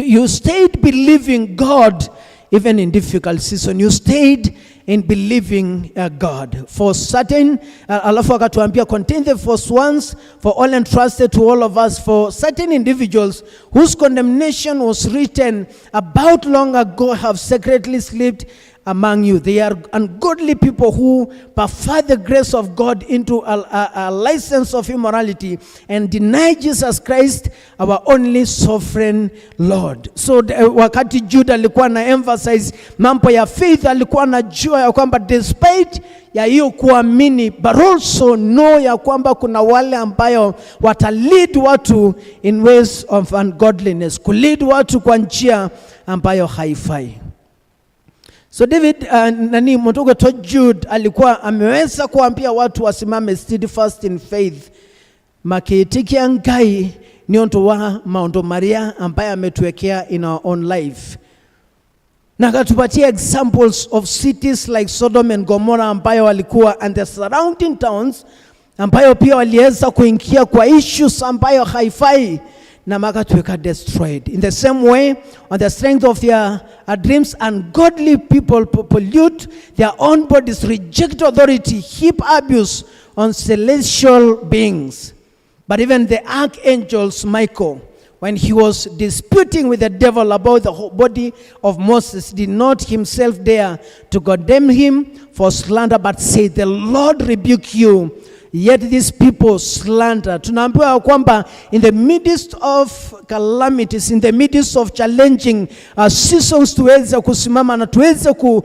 you stayed believing God even in difficult season. You stayed in believing God. For certain, alafu akatuambia contain the first ones, for all entrusted to all of us, for certain individuals whose condemnation was written about long ago have secretly slipped among you. They are ungodly people who prefer the grace of God into a license of immorality and deny Jesus Christ, our only sovereign Lord. So wakati Jude alikuwa na emphasize mambo ya faith, alikuwa anajua ya kwamba despite ya hiyo kuamini, but also know ya kwamba kuna wale ambayo watalead watu in ways of ungodliness, kulead watu kwa njia ambayo haifai. So David, nani Mtume to Jude alikuwa ameweza kuambia watu wasimame steadfast in faith, makiitikia Ngai ni undu wa maundu maria ambaye ametuwekea in our own life. Na akatupatia examples of cities like Sodom and Gomorrah ambayo walikuwa and the surrounding towns ambayo pia waliweza kuingia kwa issues ambayo haifai na makatuweka destroyed. In the same way, on the strength of their dreams, ungodly people pollute their own bodies, reject authority, heap abuse on celestial beings. But even the archangels Michael, when he was disputing with the devil about the body of Moses, did not himself dare to condemn him for slander, but said, The Lord rebuke you. Yet these people slander. Tunaambiwa kwamba in the midst of calamities, in the midst of challenging seasons, tuweze kusimama na tuweze ku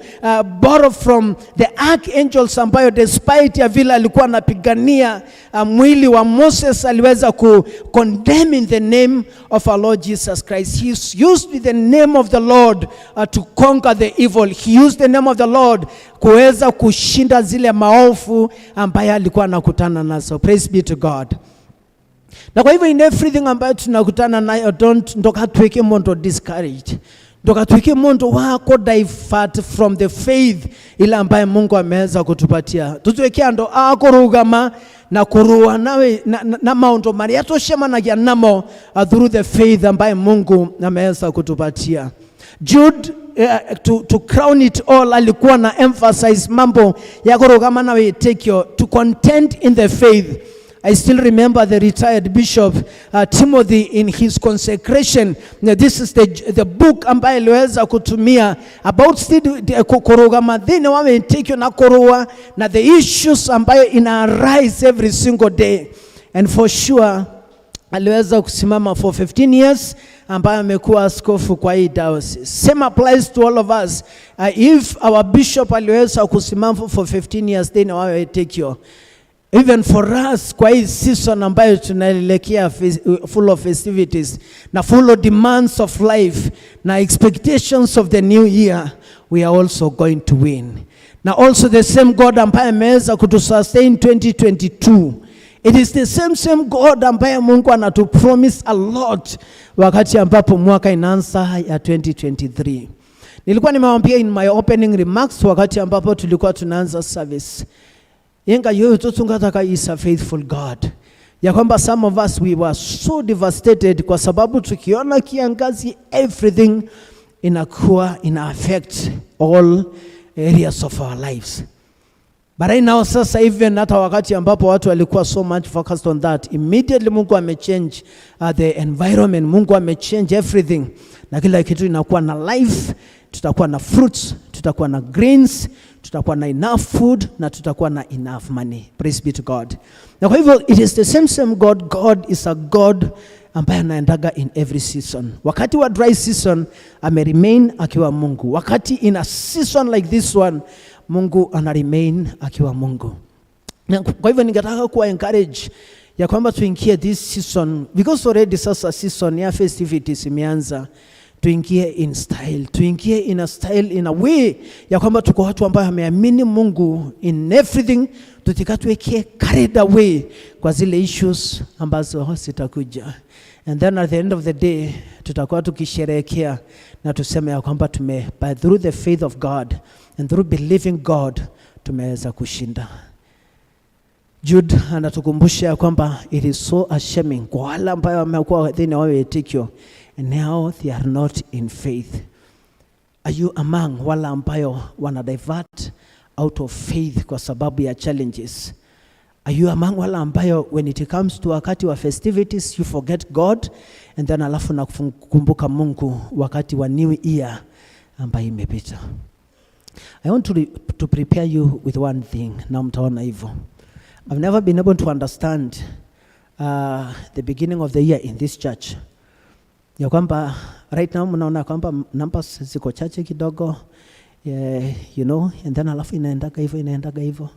borrow from the archangels ambayo despite ya vile alikuwa anapigania mwili wa Moses, aliweza ku condemn in the name of our Lord Jesus Christ. He used the name of the Lord to conquer the evil. He used the name of the Lord kuweza kushinda zile maovu ambaye alikuwa anakutana nazo. Praise be to God. Na kwa hivyo in everything ambayo tunakutana nayo, don't ndokatweke mondo discouraged. Ndokatweke mondo wako divert from the faith ile ambaye Mungu ameweza kutupatia. Tutweke ando akorugama na kurua nawe na maondo maria toshemanagia namo through the faith ambaye Mungu ameweza kutupatia. Jude, to crown it all, alikuwa na emphasize mambo ya kurugama na wĩtĩkio, to contend in the faith. I still remember the retired bishop Timothy in his consecration. Now, this is the book ambayo aliweza kutumia about still kurugama thĩinĩ wa wĩtĩkio na kũrũa na the issues ambayo ina arise every single day. And for sure aliweza kusimama for 15 years ambaye amekuwa askofu kwa hii diocese. Same applies to all of us. If our bishop aliweza kusimama for 15 years then wa wĩtĩkio, even for us kwa hii season ambayo tunaelekea full of festivities na full of demands of life na expectations of the new year, we are also going to win. Na also the same God ambaye ameweza kutusustain 2022, it is the same same God ambaye Mungu anatupromise a lot wakati ambapo mwaka inaanza ya 2023. Nilikuwa nimewambia in my opening remarks wakati ambapo tulikuwa tunaanza service, yenga yoyo tungataka is a faithful God, ya kwamba some of us, we were so devastated kwa sababu tukiona kiangazi, everything inakuwa ina affect all areas of our lives. But right now sasa, even hata wakati ambapo watu walikuwa so much focused on that, immediately Mungu amechange the environment, Mungu amechange everything, na kila kitu inakuwa na life. Tutakuwa na fruits, tutakuwa na greens, tutakuwa na enough food na tutakuwa na enough money. Praise be to God. Na kwa hivyo it is the same same God. God is a God ambaye anaendaga in every season. Wakati wa dry season ame remain akiwa Mungu. Wakati in a season like this one, Mungu ana remain akiwa Mungu. Na kwa hivyo ningetaka kuwa encourage ya kwamba tuingie this season, because already sasa season ya festivities imeanza, tuingie in style, tuingie in a style, in a way ya kwamba tuko watu ambao wameamini Mungu in everything, tutikatuweke carried away kwa zile issues ambazo zitakuja. And then at the end of the day tutakuwa tukisherehekea na tuseme ya kwamba tume by through the faith of God and through believing God tumeweza kushinda. Jude anatukumbusha ya kwamba it is so ashaming kwa wale ambayo wamekuwa thĩinĩ wa wĩtĩkio and now they are not in faith. Are you among wale ambayo wana divert out of faith kwa sababu ya challenges? Are you among wale ambayo when it comes to wakati wa festivities you forget God and then alafu na kukumbuka Mungu wakati wa new year ambayo imepita? I want to prepare you with one thing, na mtaona hivyo. I've never been able to understand the beginning of the year in this church. Ya kwamba right now mnaona kwamba numbers ziko chache kidogo, and then alafu inaendaga hivyo, inaendaga hivyo.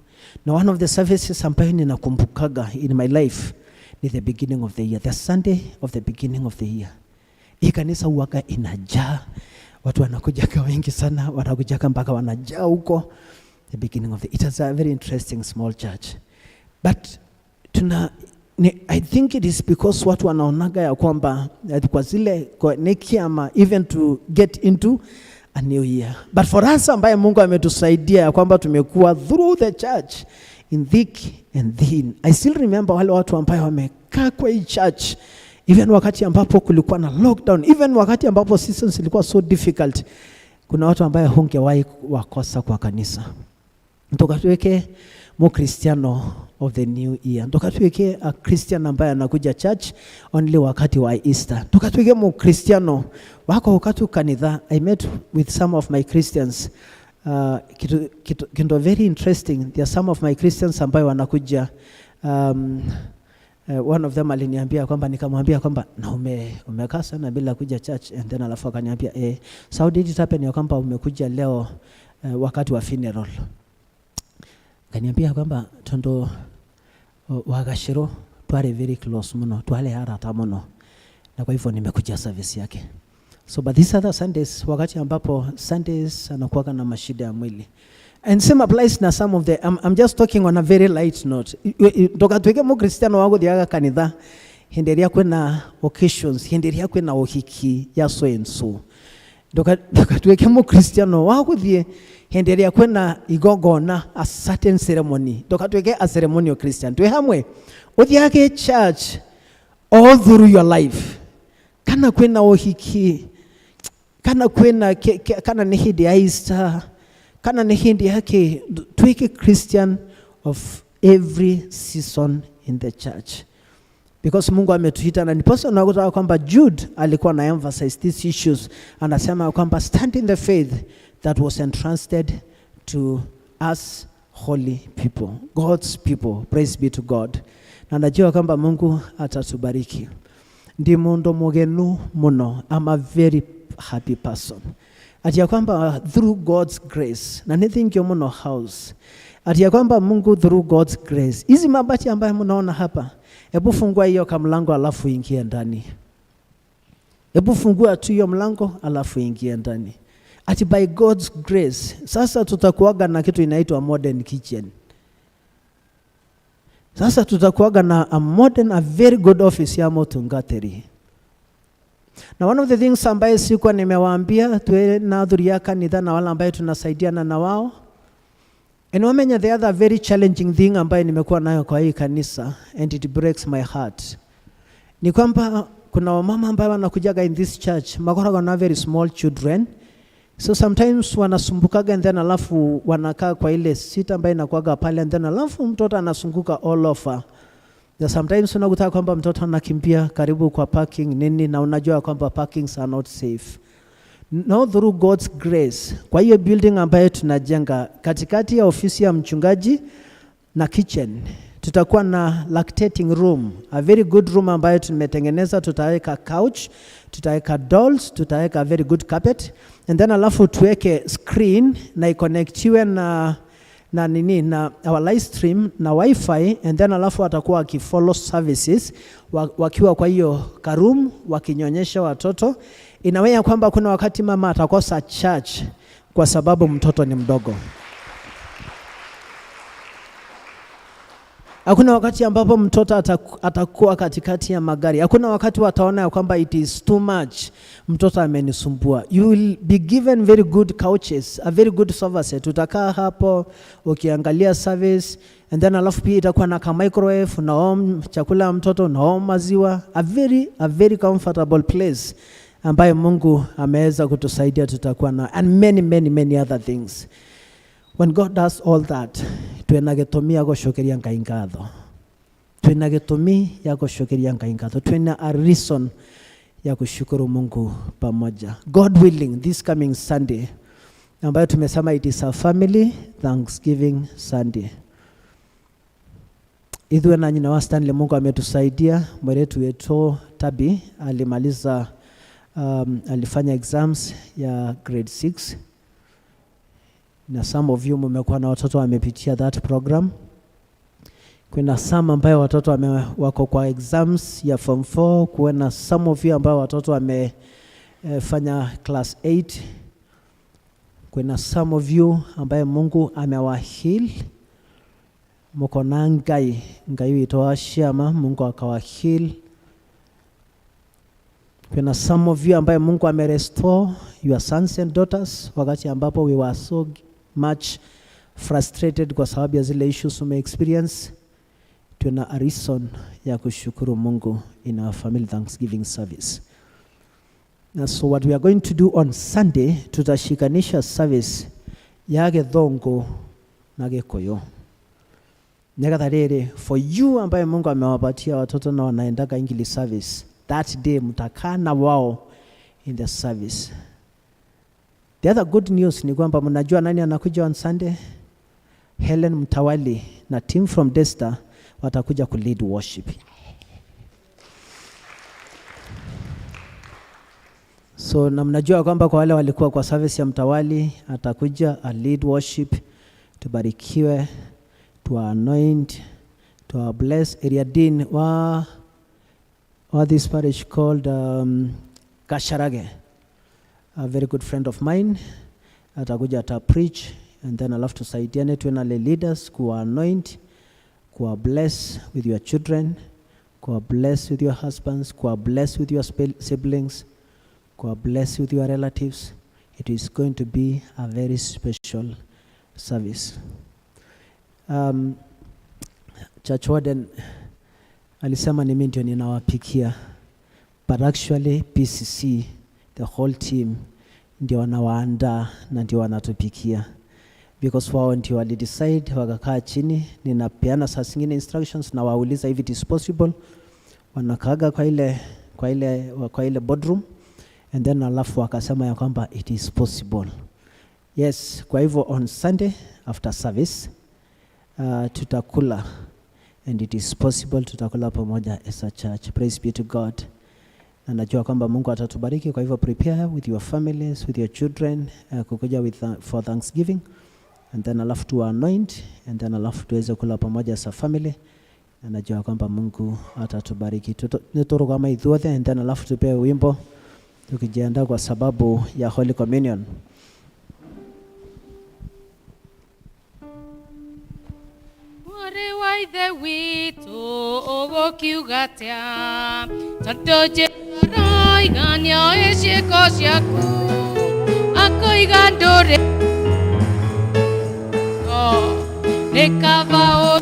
Na one of the services ambayo ninakumbukaga in my life ni the beginning of the year, the Sunday of the beginning of the year. Hii kanisa huwaga inajaa, watu wanakujaga wengi sana, wanakujaga mpaka wanajaa huko. The beginning of the, it is a very interesting small church. But tuna ni, I think it is because watu wanaonaga ya kwamba kwa zile kwa ni kiama even to get into a new year. But for us ambaye Mungu ametusaidia ya kwamba tumekuwa through the church in thick and thin. I still remember wale watu ambaye wamekaa kwa hii church even wakati ambapo kulikuwa na lockdown, even wakati ambapo seasons ilikuwa so difficult. Kuna watu ambaye hungewahi wakosa kwa kanisa. Ndũgatuĩke Mukristiano of the new year. Ndũgatuĩke a Christian ambaye anakuja church only wakati wa Easter. Ndũgatuĩke Mukristiano wako wakati kanitha. I met with some of my Christians. Kitu very interesting. There are some of my Christians ambayo wanakuja, one of them aliniambia kwamba, nikamwambia kwamba na umekaa sana bila kuja church, and then alafu akaniambia, "So how did it happen ya kwamba umekuja leo wakati wa funeral?" Akaniambia kwamba tondo wagashiro tware very close muno, twale arata muno, na kwa hivyo nimekuja service yake. So but these other Sundays, wakati ambapo Sundays anakuwa na mashida ya mwili. And same applies na some of the, I'm just talking on a very light note. Ndũgatuĩke Mũkristiano wa gũthiaga kanitha hĩndĩ ĩrĩa kwĩna occasions, hĩndĩ ĩrĩa kwĩna ũhiki ya so and so. Ndũgatuĩke Mũkristiano wa gũthiĩ hĩndĩ ĩrĩa kwĩna igongona, a certain ceremony. Ndũgatuĩke a ceremonial Christian. Twĩ hamwe, ũthiage church all through your life. Kana kwĩna ũhiki, kana kwĩna kana nĩ hĩndĩ ya Easter, kana nĩ hĩndĩ yake, tuĩke Christian of every season in the church because Mungu ametuita, na ndiposa unakuta kwamba Jude alikuwa na emphasize these issues, anasema kwamba stand in the faith that was entrusted to us holy people, God's people. Praise be to God. Na najua kwamba Mungu atatubariki. Ndi mundu mugenu muno. I'm a very happy person. Ati ya kwamba through God's grace, na nĩ muno house, ati ya kwamba Mungu through God's grace, hizi mabati ambayo mnaona hapa, hebu fungua hiyo kamlango alafu ingie ndani. Hebu fungua tu hiyo mlango alafu ingie ndani. Ati by God's grace, sasa tutakuaga na kitu inaitwa modern kitchen. Sasa tutakuaga na a modern, a very good office ya Mutungatiri. Na one of the things ambaye sikuwa nimewaambia tuwe na athuri ya kanitha na wale ambaye tunasaidiana na wao. And wamenya the other very challenging thing ambaye nimekuwa nayo kwa hii kanisa, and it breaks my heart, ni kwamba kuna wamama ambaye wanakujaga in this church makoragwo na very small children, so sometimes wanasumbukaga and then alafu wanakaa kwa ile seat ambayo inakuwaga pale and then alafu mtoto anasunguka all over. Na sometimes unakuta kwamba mtoto anakimbia karibu kwa parking nini, na unajua kwamba parkings are not safe. No, through God's grace, kwa hiyo building ambayo tunajenga katikati ya ofisi ya mchungaji na kitchen, tutakuwa na lactating room, a very good room ambayo tumetengeneza. Tutaweka couch, tutaweka dolls, tutaweka a very good carpet and then alafu tuweke screen na iconnectiwe na nini na our live stream na wifi, and then alafu watakuwa wakifollow services wakiwa kwa hiyo karoom wakinyonyesha watoto. Inaweza kwamba kuna wakati mama atakosa church kwa sababu mtoto ni mdogo. Hakuna wakati ambapo mtoto atakuwa katikati ya magari. Hakuna wakati wataona ya kwamba it is too much, mtoto amenisumbua. You will be given very good couches, a very good sofa set. Utakaa hapo ukiangalia service and then alafu pia itakuwa na ka microwave, unaom chakula ya mtoto, unaom maziwa, a very comfortable place ambayo Mungu ameweza kutusaidia tutakuwa na, and many, many, many other things. When God does all that, twina gĩtũmi ya gũcokeria Ngai ngatho. Twina gĩtũmi ya gũcokeria Ngai ngatho. Twina a reason ya kushukuru Mungu pamoja. God willing, this coming Sunday ambayo tumesema it is a family Thanksgiving Sunday. Ithuĩ na nyina wa Stanley, Mungu ametusaidia. Mweretu wetu Tabi alimaliza, alifanya exams ya grade 6, na some of you mmekuwa na watoto wamepitia that program. Kuna some ambayo watoto wako kwa exams ya form 4. Kuna some of you ambayo watoto wamefanya class 8. Kuna some of you ambaye Mungu amewaheal, muko na Ngai, Ngai witũ wa ciama, Mungu akawaheal. Kuna some of you ambaye Mungu amerestore your sons and daughters wakati ambapo we were so much frustrated kwa sababu ya zile issues ume experience. Tuna a reason ya kushukuru Mungu in our family Thanksgiving service. Na so what we are going to do on Sunday, tutashikanisha service ya Gĩthũngũ na Gĩkũyũ. Nĩgetha rĩrĩ, for you ambaye Mungu amewapatia watoto na wanaendaga English service, that day mtakaa na wao in the service. The other good news ni kwamba mnajua nani anakuja on Sunday? Helen Mtawali na team from Desta watakuja ku lead worship. So na mnajua kwamba kwa wale walikuwa kwa service ya Mtawali, atakuja a lead worship, tubarikiwe, to anoint, to bless area dean wa this parish called Kasharage, a very good friend of mine, atakuja ata preach and then alafu tusaidiane tuwe na leaders kuwa anoint, kuwa bless with your children, kuwa bless with your husbands, kuwa bless with your siblings, kuwa bless with your relatives. It is going to be a very special service. Church warden alisema ni mimi ndio ninawapikia, but actually PCC, the whole team ndio wanawaandaa na ndio wanatupikia. because wao ndio walidecide wakakaa chini. Ninapeana saa zingine instructions na wauliza if it is possible, wanakaaga kwa ile boardroom and then alafu wakasema ya kwamba it is possible. Yes, kwa hivyo on Sunday after service tutakula and it is possible tutakula pamoja as a church. Praise be to God. Na najua kwamba Mungu atatubariki. Kwa hivyo prepare with your families, with your children kukuja for Thanksgiving and then alafu tu anoint and then alafu tuweze kula pamoja as a family. Na najua kwamba Mungu atatubariki. Nĩtũrũgama ithuothe and then alafu tupewe wimbo tukijiandaa kwa sababu ya Holy Communion. Mwarĩ wa ithe witũ ũgũkiuga atĩa tondũ Jesũ aroiga nĩoĩ ciĩko ciaku akoiga ndũrĩ nĩ kaba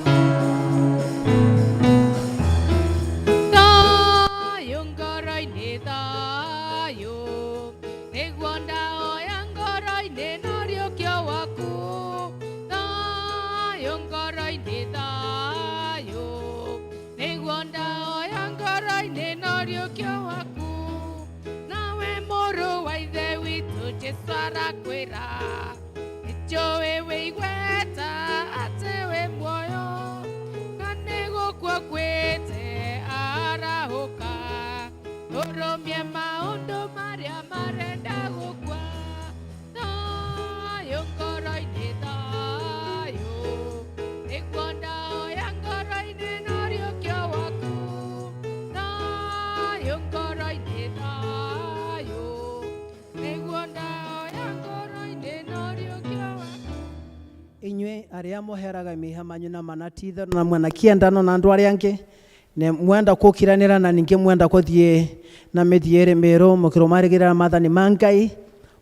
thayũ ngoro-inĩ thayũ nĩguo ndahoya ngoro-inĩ na ũriũkio waku thayũ ngoro-inĩ thayũ nĩguo ndahoya ngoro-inĩ na ũriũkio waku nawe mũrũ wa ithe witũ Jesũ arakwĩra nĩnjũĩ wĩigweta atĩ wĩ muoyo na nĩgũkua kwĩte arahũka ũrũmie maũndũ marĩa marenda gũkua thayũ ngoro-inĩ thayũ nĩguo ndahoya ngoro-inĩ na ũriũkio waku thayũ ngoro-inĩ thayũ nĩguo ndahoya ngoro-inĩ na ũriũkio waku. Inyuĩ arĩa mũheraga mĩha manyu na manatitho na mwanakiendano na andũ arĩa angĩ ne mwenda kũkiranĩra na ningĩ mwenda kũthiĩ na mĩthiĩre mĩerũ mũkĩrũmarĩgĩrĩra maathani ma Ngai,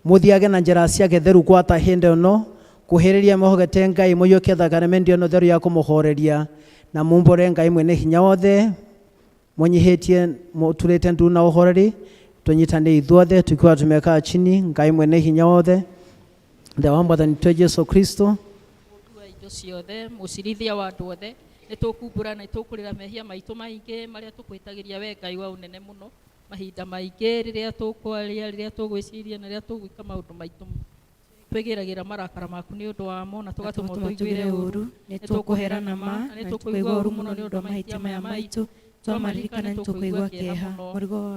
mũthiage na njĩra ciake theru gwata hĩndĩ ĩno kuhĩrĩria mũhogete Ngai, mũiyũkie thakame ĩno theru ya kũmũhoreria na mumbũre Ngai mwene hinya wothe mũnyihĩtie mũturĩte ndu na ũhoreri. Tũnyitane ithuothe tukiwa tumekaa chini. Ngai mwene hinya wothe, Ithe wa Mwathani witũ Jesu Kristo, wa indo ciothe, mũcirithia wa andũ othe, nĩ tũkumbũra na tũkũrĩra mehia maitũ maingĩ marĩa tũkwĩtagĩria we Ngai wa ũnene mũno mahinda maingĩ rĩrĩa tũkwaria, rĩrĩa tũgwĩciria na rĩrĩa tũgwĩka maũndũ maitũ twĩgĩragĩra marakara maku nĩ ũndũ wamo na tũgatũma tũiguĩre ũũru. Nĩ tũkũhera na ma na tũkũigua ũũru mũno nĩ ũndũ wa mahĩtia maya maitũ. Twamaririkana nĩ tũkũigua kĩeha.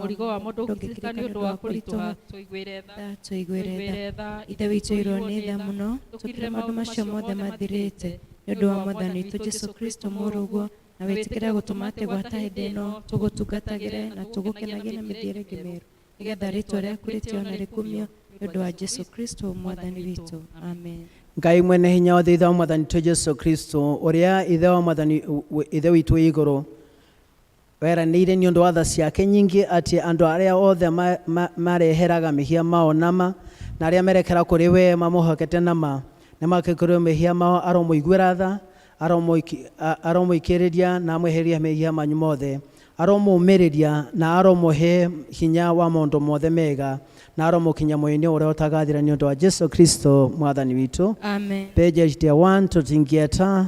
Mũrigo wamo ndũngĩkirĩka nĩ ũndũ wa kũritũha. Tũiguĩre tha. Tũiguĩre tha. Ithe witũ, ĩrwo nĩ tha mũno, tũkire maũndũ macio mothe mathirĩte nĩ ũndũ wa Mwathani witũ Jesu Kristo mũrũguo, na wĩtĩkĩre gũtũma atĩ gwata hĩndĩ ĩno tũgũtungatagĩre na tũgũkenagie na mĩthiĩre ĩngĩ mĩerũ, nĩgetha rĩtwa rĩaku rĩtĩo na rĩkumio nĩ ũndũ wa Jesu Kristo Mwathani witũ. Amen. Ngai mwene hinya wothe, Ithe wa Mwathani witũ Jesu Kristo, ũrĩa Ithe wa Mwathani Ithe witũ wĩ igũrũ weranĩire nĩ ũndũ wa tha ciake nyingĩ atĩ andũ arĩa othe mareheraga mehia mao nama na arĩa merekera kũrĩ we mamũhokete nama nĩ makĩkũrĩo mehia mao, aromũiguĩra tha, aromũikĩrĩria na amweheria mehia manyu mothe, aromũmĩrĩria na aromũhe hinya wa maũndũ mothe mega na aromũkinya muoyo-inĩ ũrĩa ũtagathira nĩ ũndũ wa Jesu Kristo Mwathani witũ. Amen. Page 81, tũtingĩeta.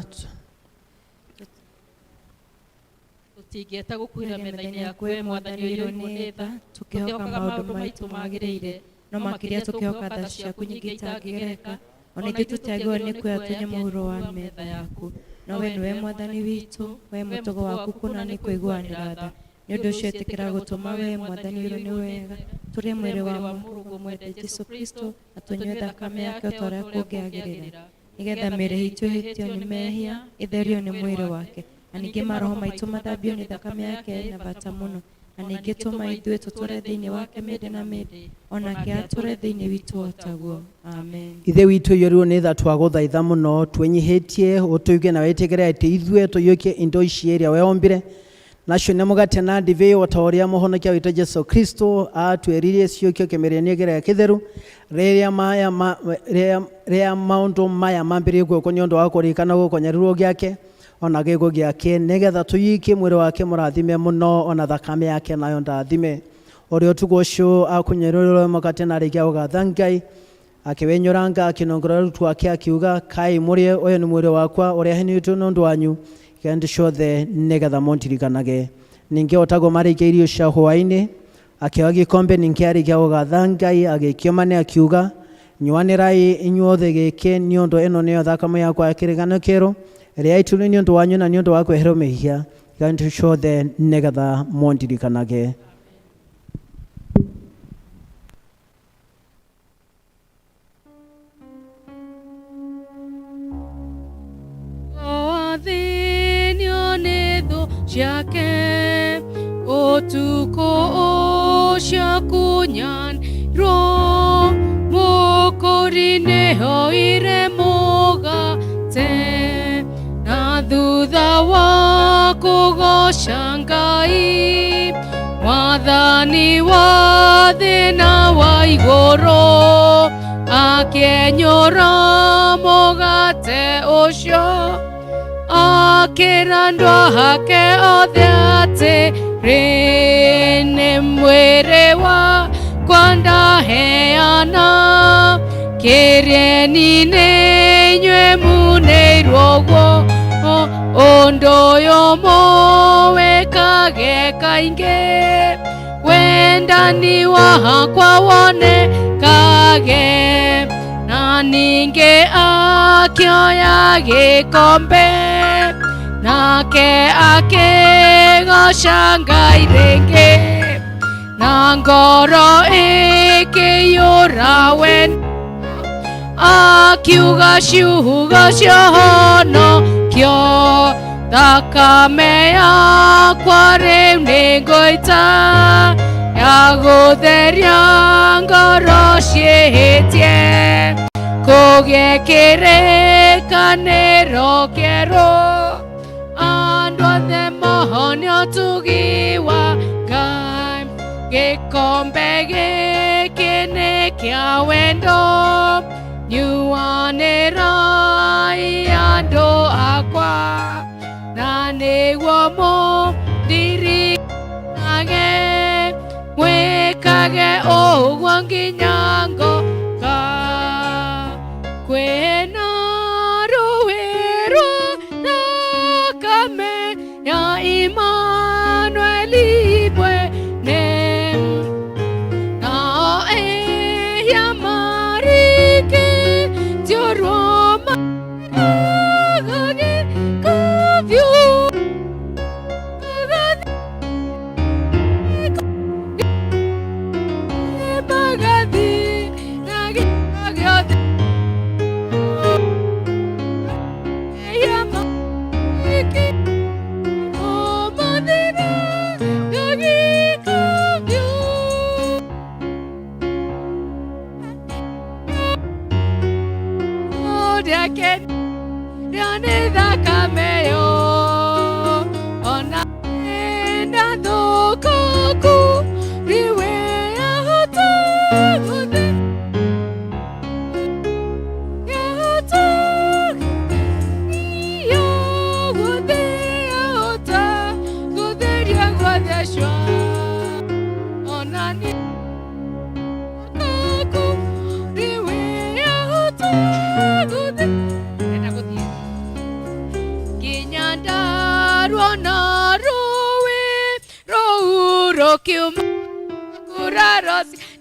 Tũtingĩeta gũkuhĩra metha-inĩ yaku we Mwathani ũiyũirwo nĩ tha, tũkĩhoka maũndũ maitũ magĩrĩire, no makĩria tũkĩhoka tha ciaku nyingĩ itangĩgereka. Ona ithuĩ tũtiagĩrĩirwo nĩ kuoya tũnyue mũhuro wa metha yaku, no we nĩwe Mwathani witũ, we mũtugo waku kũna nĩ kũiguanĩra tha. Nĩ ũndũ ũcio ĩtĩkĩra gũtũma we Mwathani ũyũ nĩ wega tũrĩe mwĩrĩ wa mũrũguo mwende Jesu Kristo na tũnyue thakame yake o ta ũrĩa kũngĩagĩrĩra, nĩgetha mĩĩrĩ itũ ĩhĩtio nĩ mehia ĩtherio nĩ mwĩrĩ wake, na ningĩ maroho maitũ mathambio nĩ thakame yake ĩna bata mũno, na ningĩ tũma ithuĩ tũtũre thĩinĩ wake mĩndĩ na mĩndĩ, onake atũre thĩinĩ witũ o taguo. Amen. Ithe witũ ũiyũrirwo nĩ tha, twagũthaitha mũno twĩnyihĩtie ũtũigue na wĩtĩkĩre atĩ ithuĩ tũiyũkie indo ici iria weombire, nacio nĩ mũgate na ndibei, o ta ũrĩa mũhonokia witũ Jesu Kristo atwĩrire ciũkio kĩmeranio kĩrĩa kĩtheru rĩrĩa maya rĩrĩa maũndũ maya mambĩrĩirie gwĩkwo nĩ ũndũ wa kũririkana gũkonyerirwo gĩake ona gĩkuũ gĩake, nĩgetha tũiyũkie mwĩrĩ wake mũrathime mũno ona thakame yake nayo ndathime. Ũrĩa ũtukũ ũcio akunyĩrĩrwo mũgate na arĩkia gũgatha Ngai. Akĩwenyũranga akĩnongora arutwo ake akiuga, kai mũrĩe, ũyũ nĩ mwĩrĩ wakwa ũrĩa heanĩtwo nĩ ũndũ wanyu, ĩkai hĩndĩ ciothe nĩgetha mũndirikanage. Ningĩ o taguo marĩkia irio cia hwaĩ-inĩ, akĩoya gĩkombe, ningĩ arĩkia gũgatha Ngai agĩkĩũmane akiuga, nyuanĩrai inyuothe gĩkĩ, nĩ ũndũ ĩno nĩyo thakame yakwa ya kĩrĩkanĩro kĩerũ, ĩrĩa yaitirwo nĩ ũndũ wanyu na nĩ ũndũ wa kweherwo mehia, ĩkai hĩndĩ ciothe nĩgetha mũndirikanage. Athĩnio nĩ thũ ciake ũtukũ ũcio kunyanirwo mũkũri nĩoire mũgate na thutha wa kũgoca Ngai mwathani wa thĩ na wa igũrũ akĩenyũra mũgate ũcio akĩra andũ ake othe atĩrĩ nĩ mwĩrĩ wakwa ndaheana kĩrĩeni nĩ inyuĩ munĩirwo guo ũndũ ũyũ mũwĩkage kaingĩ wendani wakwa wonekage na ningĩ akĩoya gĩkombe nake akĩgoca Ngai rĩngĩ na ngoro ĩkĩiyũra wendo akiuga ciugo cia ũhonokio thakame yakwa rĩu nĩngũita ya gũtheria ngoro ciĩhĩtie kũgĩe kĩrĩkanĩro kĩerũ andũ othe mohonio ũtugi wa Ngai gĩkombe gĩkĩ nĩ kĩa wendo nyuanĩrai andũ akwa na nĩguo mũndirikanage mwĩkage ũguo nginya ngoka kwĩna rũĩ rwa thakame ya Imanueli mwene nao ehia marikĩtio rũma gĩkũbiũ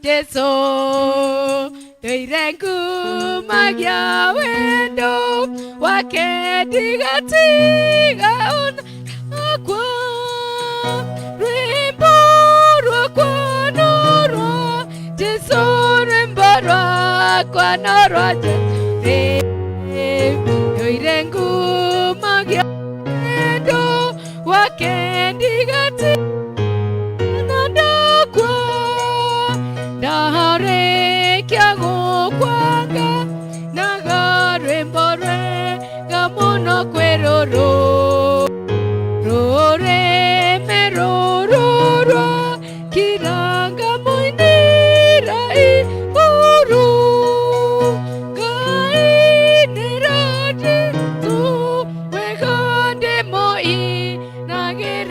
Jesu ndoire ngumagia wendo wake ndigatiga ona akwa rwimbo rwakwa no rwa Jesu rwimbo rwakwa no rwa Jesu ndoire ngumagia wendo wake ndigatiga ndarekia gũkwanga naga rwĩmbo rwega mũno kwĩ rũrũ rũrĩme rũrũ rwa kiranga mũinĩra igũrũ Ngai nĩra Jesũ wega ndĩmũinagĩre.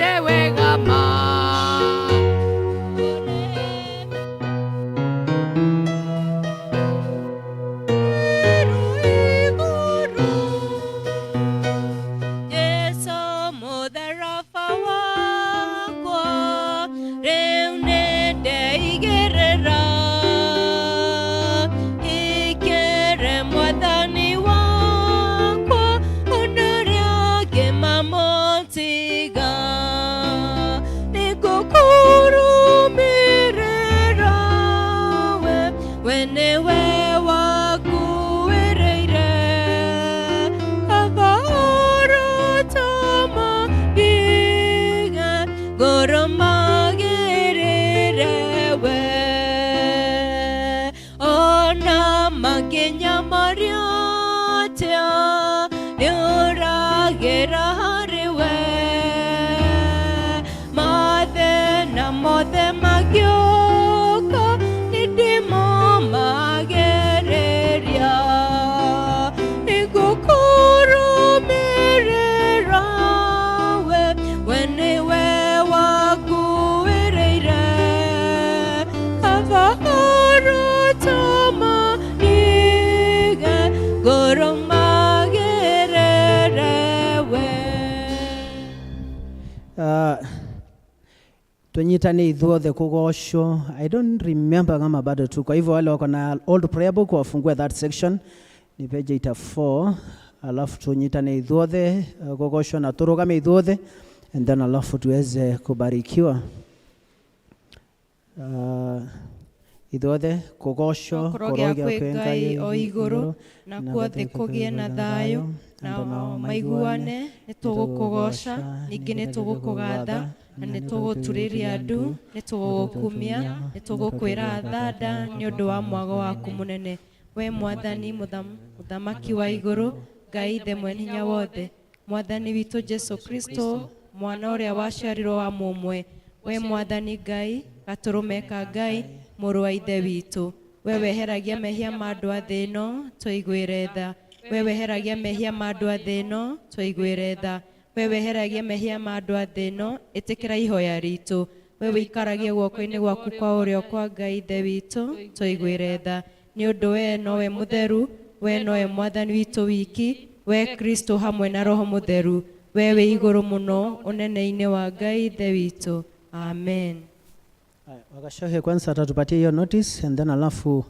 Tunyitane ithuothe kugocwo. I don't remember kama bado tu. Kwa hivyo wale wako na old prayer book wafungue that section, ni page 84, alafu tunyitane ithuothe kugocwo na turugame ithuothe and then alafu tuweze kubarikiwa. Ithuothe kugocwo. Kũrogĩa kwĩ Ngai o igũrũ, nakuo thĩ kũgĩe na thayũ, nao maiguane. Nĩ tũgũkũgooca, ningĩ nĩ tũgũkũgatha, na nĩ tũgũturĩria ndu, nĩ tũgũgũkumia, nĩ tũgũkwĩra thanda nĩ ũndũ wa mwago waku mũnene. We Mwathani Mũthamaki wa igũrũ, Ngai Ithe Mwene-Hinya wothe, Mwathani witũ Jesu Kristo, mwana ũrĩa waciarirwo wa mũmwe, we Mwathani Ngai, gatũrũme ka Ngai, mũrũ wa Ithe witũ. We weheragia mehia ma andũ a thĩ ĩno, tũiguĩre tha. We weheragia mehia ma andũ a thĩ ĩno, tũiguĩre tha. We weheragia mehia ma andũ a thĩ ĩno, ĩtĩkĩra ihoya ritũ. We wĩikaragia guoko-inĩ gwaku kwa ũrĩo kwa Ngai Ithe witũ, tũiguĩre tha. Nĩ ũndũ we nowe mũtheru, we nowe Mwathani witũ wiki, we Kristo hamwe na Roho Mũtheru, we wĩ igũrũ mũno ũnene-inĩ wa Ngai Ithe witũ. Amen. Wakashohe kwanza atatupatia hiyo notice and then alafu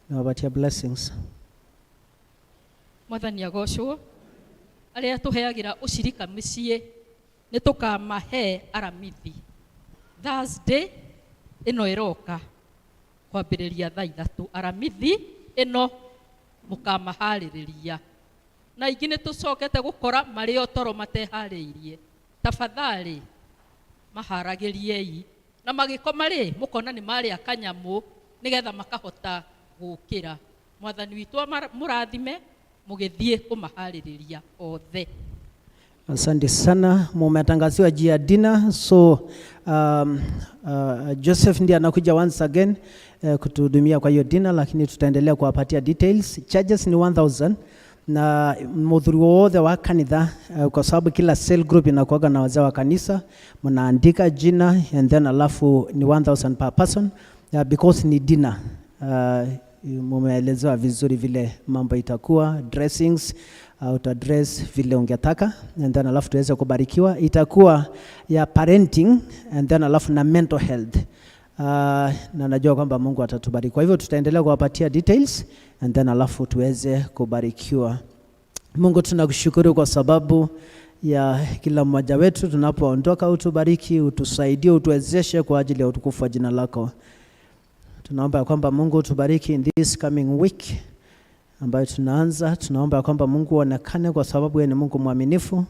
niwapatia blessings. Mwathani agocwo. Arĩa tũheagĩra ũcirika mĩciĩ nĩ tũkamahe aramithi Thursday ĩno ĩroka kwambĩrĩria thaa 3. Aramithi ĩno mũkamaharĩrĩria, na ingĩ nĩ tũcokete gũkora marĩ o toro mateharĩirie. Tafadhali maharagĩriei, na magĩkoma rĩ, mũkona nĩ marĩa kanyamũ nĩgetha makahota gũkĩra. Mwathani witũ amũrathime mũgĩthiĩ kũmaharĩrĩria othe. Asante sana, mumetangaziwa juu ya dinner, so Joseph ndiye anakuja once again kutuhudumia kwa hiyo dinner, lakini tutaendelea kuwapatia details. Charges ni 1000 na muthuri wothe wa kanitha, kwa sababu kila cell group inakuwaga na wazee wa kanisa, mnaandika jina and then alafu ni 1000 per person, because ni dinner. Mumeelezewa vizuri vile mambo itakuwa, dressings, utadress vile ungetaka and then alafu tuweze kubarikiwa. Itakuwa ya parenting and then alafu na mental health. Na najua kwamba Mungu atatubariki. Kwa hivyo tutaendelea kuwapatia details and then alafu tuweze kubarikiwa. Mungu, tunakushukuru kwa sababu ya kila mmoja wetu tunapoondoka, utubariki, utusaidie, utuwezeshe kwa ajili ya utukufu wa jina lako. Tunaomba ya kwamba Mungu utubariki in this coming week ambayo tunaanza. Tunaomba ya kwamba Mungu uonekane kwa sababu yeye ni Mungu mwaminifu.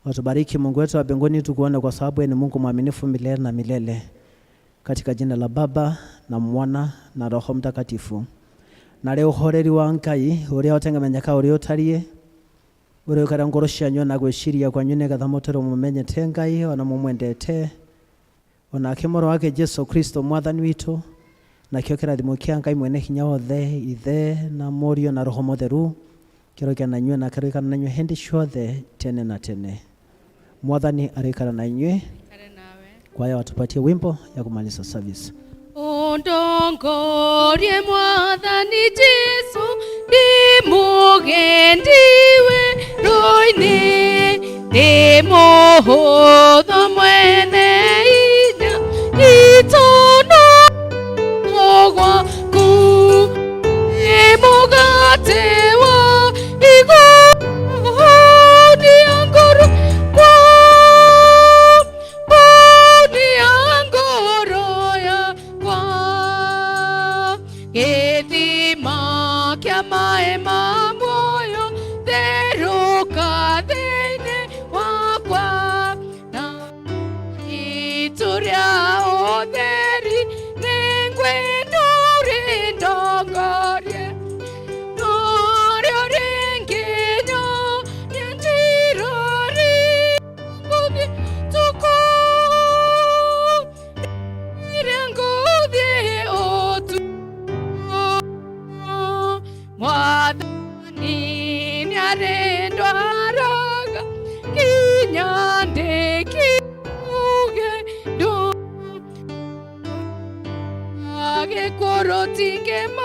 Watubariki Mungu wetu wa mbinguni, tukuone kwa sababu yeye ni Mungu mwaminifu milele na milele. Katika jina la Baba na Mwana na Roho Mtakatifu. Na rĩu ũhoreri wa Ngai ũrĩa ũtengemenyeka ũrĩa ũtariĩ, ũrĩa ũikara ngoro cianyu na gwĩciria kwanyu nĩgetha mũtũre mũmenyete Ngai ona mũmwendete, onake mũrũ wake Jesu Kristo Mwathani witũ, nakĩo kĩrathimo kĩa Ngai mwene hinya wothe, Ithe na Mũriũ na Roho Mũtheru, kĩroikara na inyuĩ na kĩroikara na inyuĩ hĩndĩ ciothe tene na tene. Mwathani aroikara na inyuĩ. Kwaya watupatie wimbo ya kumaliza service. Ũndongorie Mwathani Jesu, ndĩ werũ-inĩ, ndĩ mũhũthũ mwene hinya, itono gwaku, ndĩ mũgate wa igũrũ, hũnia ngoro kwa, hũnia ngoro yakwa, gĩthima kĩa maĩ ma muoyo, therũka thĩinĩ wakwa, na itu rĩa ũtheri, nĩngwenda ũrĩndongorie, norĩo rĩngĩnyonia njĩra ngũthiĩ tukũ, ĩrĩa ngũthiĩ ũtukũ. Mwathani nĩarĩndwaraga nginya ndĩkiuge ndũ agĩkorwo tingĩmaka.